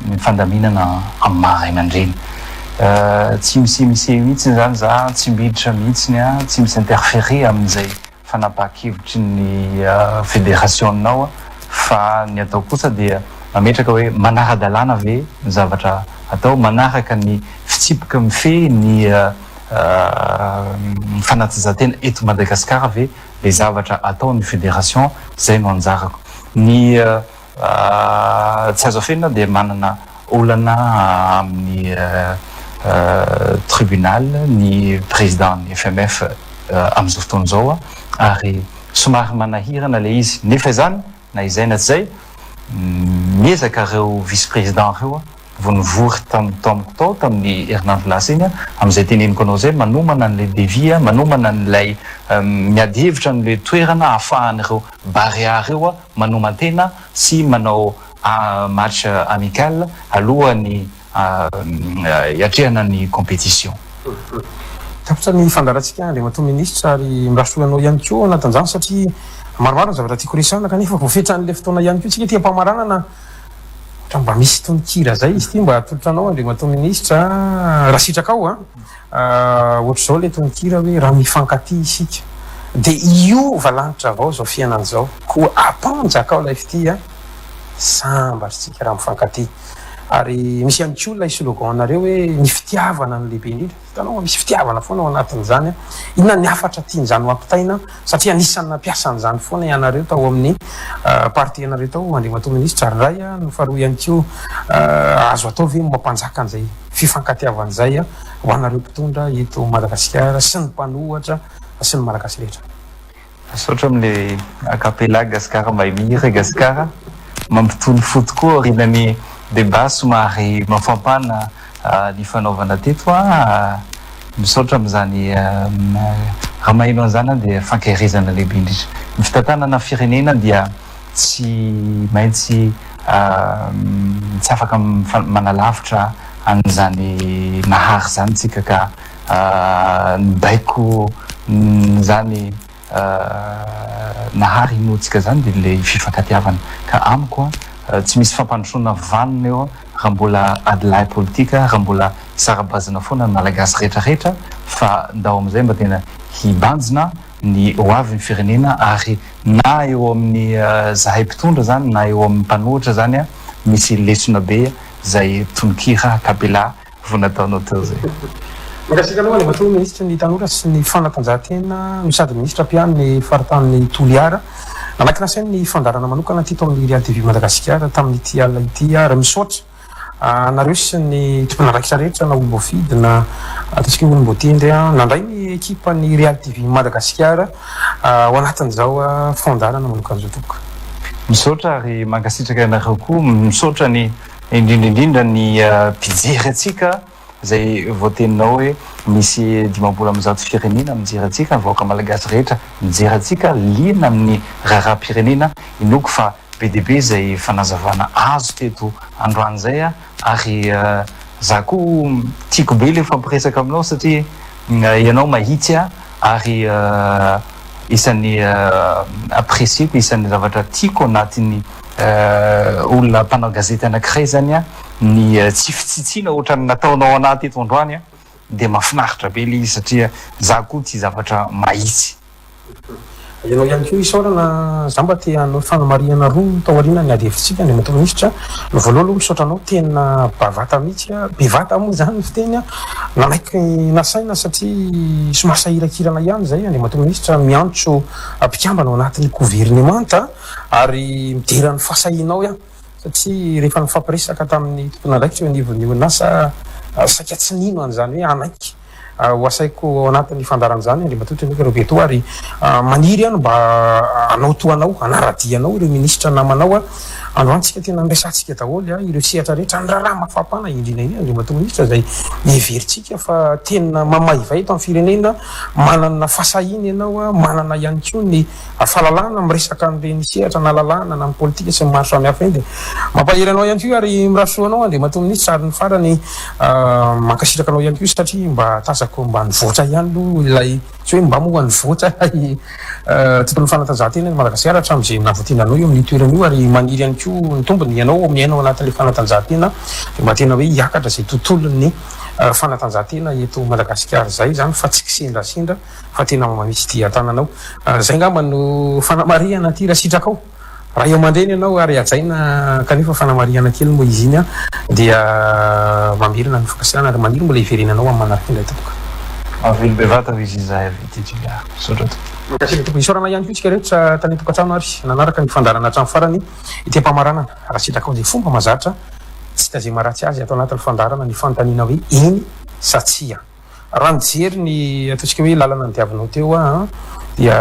ny fandaminana amin'ny maha ray aman-dreny. Tsy mi-s'immiscer mihitsy izany za, tsy miditra mihitsy, tsy mi-s'interferer amin'izay fanapahan-kevitry ny federasiona ao fa ny atao kosa dia mametraka hoe manara-dalàna ve ny zavatra atao, manaraka ny fitsipika mifehy ny fanatanjahantena eto Madagasikara ve le zavatra ataon'ny federation, zay no anjarako. Ny tsy azo afenina dia manana olana amin'ny tribunal ny président ny FMF amin'izao fotoana izao ary somary manahirana ilay izy nefa izany na izay na tsy izay miezaka ireo vice président ireo vao nivory tam tao amiko tao tamin'ny herinandro lasa iny amin'izay teneniko anao izay manomana an'ilay devis manomana an'ilay miady hevitra an'ilay toerana ahafahan'ireo Barea ireo manoman-tena sy manao match amical alohan'ny hiatrehana ny compétition. Tapitra ny fandaharantsika Andriamatoa Minisitra ary mirary soa anao ihany koa ao anatin'izany satria maromaro ny zavatra tiako resahana kanefa voafetran'ilay fotoana ihany koa tsika ety am-pamaranana. Ohatra mba misy tononkira zay izy ity mba atolotra anao Andriamatoa Minisitra raha sitrakao an! Ohatr'izao ilay tononkira hoe raha mifankatia isika dia hiova lanitra avao izao fiainana izao koa ampanjakao ilay fitia sambatra isika raha mifankatia ary misy ihany koa ilay slogan nareo hoe ny fitiavana no lehibe indrindra. Hitanao fa misy fitiavana foana ao anatin'izany. Inona ny hafatra tian'izany ho ampitaina? Satria anisan'ny nampiasa an'izany foana ianareo tao amin'ny parti anareo tao, Andriamatoa Minisitra. Ary iray, ny faharoa ihany koa, azo atao ve ny mampanjaka an'izay fifankatiavana izay ho anareo mpitondra eto Madagasikara sy ny mpanohatra sy ny Malagasy rehetra? Misaotra amin'ilay a cappella Gasikara mahay mihira Gasikara mampitony fo tokoa aorianan'ny débat somary mafampana nifanaovana teto a! Misaotra amin'izany raha maheno an'izany aho dia fankaherezana lehibe indrindra. Ny fitantanana firenena dia tsy maintsy tsy afaka manalavitra an'izany nahary izany tsika ka Ny baiko zany nahary inoantsika zany dia ilay fifankatiavana ka amiko tsy misy fampandrosoana vanona eo raha mbola adilahy politika raha mbola sara-bazana foana ny malagasy rehetra rehetra fa ndao amin'izay mba tena hibanjina ny ho avy ny firenena ary na eo amin'ny zahay mpitondra zany na eo amin'ny mpanohitra zany misy lesona be zay tononkira kapela Vao nataonao teo zay. Mankasitraka anao Andriamatoa Minisitry ny Tanora sy ny Fanatanjahantena no sady Minisitra mpiahy ny faritanin'i Toliara. Namaky nasainy ny fandaharana manokana teto amin'ny Real TV Madagasikara tamin'ity alina ity ary misaotra. Anareo sy ny tompon'andraikitra rehetra na olom-boafidy na ataontsika hoe olom-boatendry nandray ny ekipan'ny Real TV Madagasikara ao anatin'izao fandaharana manokana izao tompoko. Misaotra ary mankasitraka anareo koa, misaotra ny indrindra indrindra ny mpijery antsika izay voateninao hoe misy 150 firenena mijery antsika, ny vahoaka malagasy rehetra mijery antsika, liana amin'ny raharaham-pirenena, inoako fa Be dia be izay fanazavana azo teto androany izay a, ary za koa tiako be le mifampiresaka aminao satria ianao mahitsy a, ary isan'ny apprecier-ko, isan'ny zavatra tiako anatin'ny olona mpanao gazety anakiray zany a, ny tsy fitsitsiana ohatran'ny nataonao anah teto androany a, dia mahafinaritra be le izy satria za koa tia zavatra mahitsy. Ianao ihany koa isaorana, za mba te hanao fanamarihana roa tao aoriana ny ady hevitsika Andriamatoa Minisitra. Ny voalohany aloha misaotra anao tena bavata mihitsy, bevata moa izany ny fiteny, nanaiky nasaina satria somary sahirankirana ihany izay Andriamatoa Minisitra miantso mpikambana ao anatin'ny governemanta ary midera ny fahasahianao aho satria rehefa nifampiresaka tamin'ny tompon'andraikitra eo anivon'ny orinasa saika tsy nino an'izany hoe hanaiky Ho asaiko ao anatin'ny fandaharana izany Andriamatoa Tinoka Roberto ary maniry aho ny mba hanao toa anao, hanara-dia anao ireo minisitra namanao. Androany tsika tena niresahantsika daholo ireo sehatra rehetra, ny raharaha mafampana indrindra indrindra Andriamatoa Minisitra izay heverintsika fa tena mamaivay eto amin'ny firenena, manana fahasahiana ianao, manana ihany koa ny fahalalahana miresaka an'ireny sehatra na lalàna na ny politika sy ny maro samihafa ireny dia mampahery anao ihany koa ary mirary soa anao Andriamatoa Minisitra ary ny farany mankasitraka anao ihany koa satria mba tazako mba nivoatra ihany aloha ilay tsy hoe mba moa nivoatra ilay tontolon'ny fanatanjahantena eto Madagasikara hatramin'izay nahavoatendra anao eo amin'io toerana io ary maniry ihany koa ny tombony ianao miaina ao anatin'ilay fanatanjahantena dia mba tena hoe hiakatra izay tontolon'ny fanatanjahantena eto Madagasikara izay izany fa tsy kisendrasendra fa tena manisy dia an-tananao. Zay ngamba no fanamarihana aty raha sitrakao. Ray aman-dreny ianao ary hajaina kanefa fanamarihana kely moa izy iny dia mamerina ny fankasitrahana ary maniry mbola hiverenanao amin'ny manaraka indray tompoko. Mahavelo bevata hoy izy izahay avy aty Toliara. Misaotra tompoko. Mankasitraka tompoko. Isaorana ihany koa isika rehetra tany an-tokantrano ary nanaraka ny fandaharana hatramin'ny farany ety am-pamaranana. Raha sitrakao izay fomba mahazatra tsy hita izay maharatsy azy ato anatin'ny fandaharana ny fanontaniana hoe eny sa tsia. Raha nijery ny ataontsika hoe lalana nodiavinao teo aho dia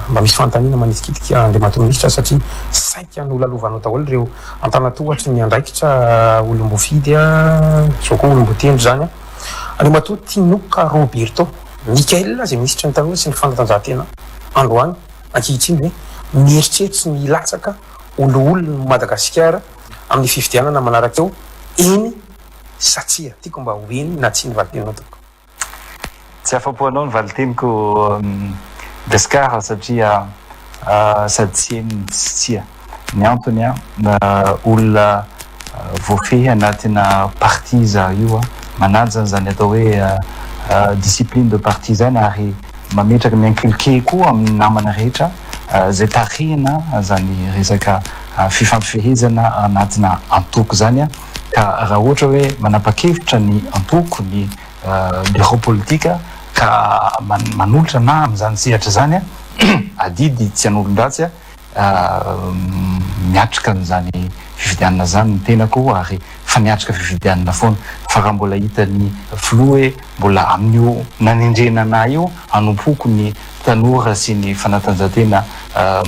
mba misy fanontaniana manitikitika Andriamatoa Minisitra satria saika nolalovanao daholo ireo antanatohatry ny andraikitra olom-boafidy izao koa olom-boatendry izany. Andriamatoa Tinoka Roberto Michael izay Minisitry ny Tanora sy ny Fanatanjahantena androany ankehitriny ve mieritreritra ny hilatsaka ho loholon'i Madagasikara amin'ny fifidianana manaraka eo? Eny sa tsia? Tiako mba ho eny na tsia ny valiteninao tompoko. Tsy afa-po anao ny valiteniko Gascar satria sady tsy eny no tsy tsia. Ny antony olona voafehy anatina parti izaho io, manaja an'izany atao hoe discipline de parti izany ary mametraka, mi-inculquer koa amin'ny namana rehetra izay tarihina izany resaka fifampifehezana anatina antoko izany. Ka raha ohatra hoe manapa-kevitra ny antoko, ny bureau politique ka manolotra na amin'izany sehatra izany, adidy tsy an'olon-dratsy miatrika an'izany fifidianana izany ny tenako ary efa niatrika fifidianana foana. Fa raha mbola hitan'ny filoha hoe mbola amin'io nanendrena anah io hanompoako ny tanora sy ny fanatanjahantena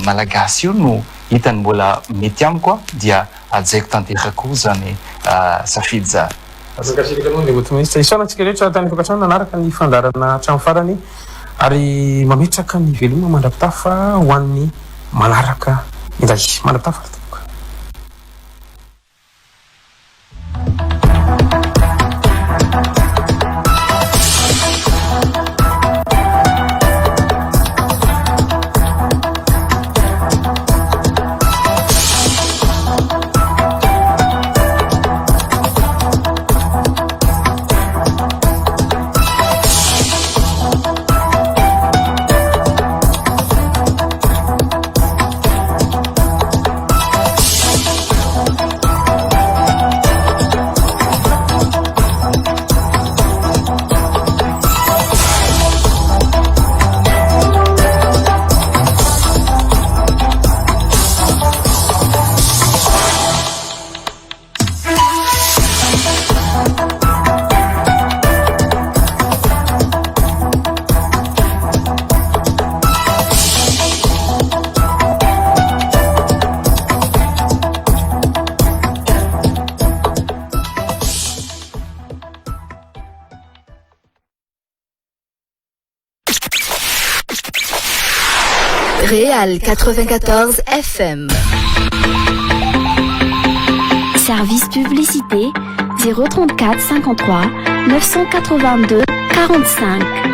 malagasy io no hitany mbola mety amiko dia Hajaiko tanteraka koa izany safidy izany. Mankasitraka anao Andriamatoa Minisitra. Isaorana antsika rehetra tany an-tokantrano nanaraka ny fandaharana hatramin'ny farany ary mametraka ny veloma mandra-pitafa ho an'ny manaraka indray. Mandra-pitafa ry tompoko. Réal 94 FM. Service publicité 034 53 982 45.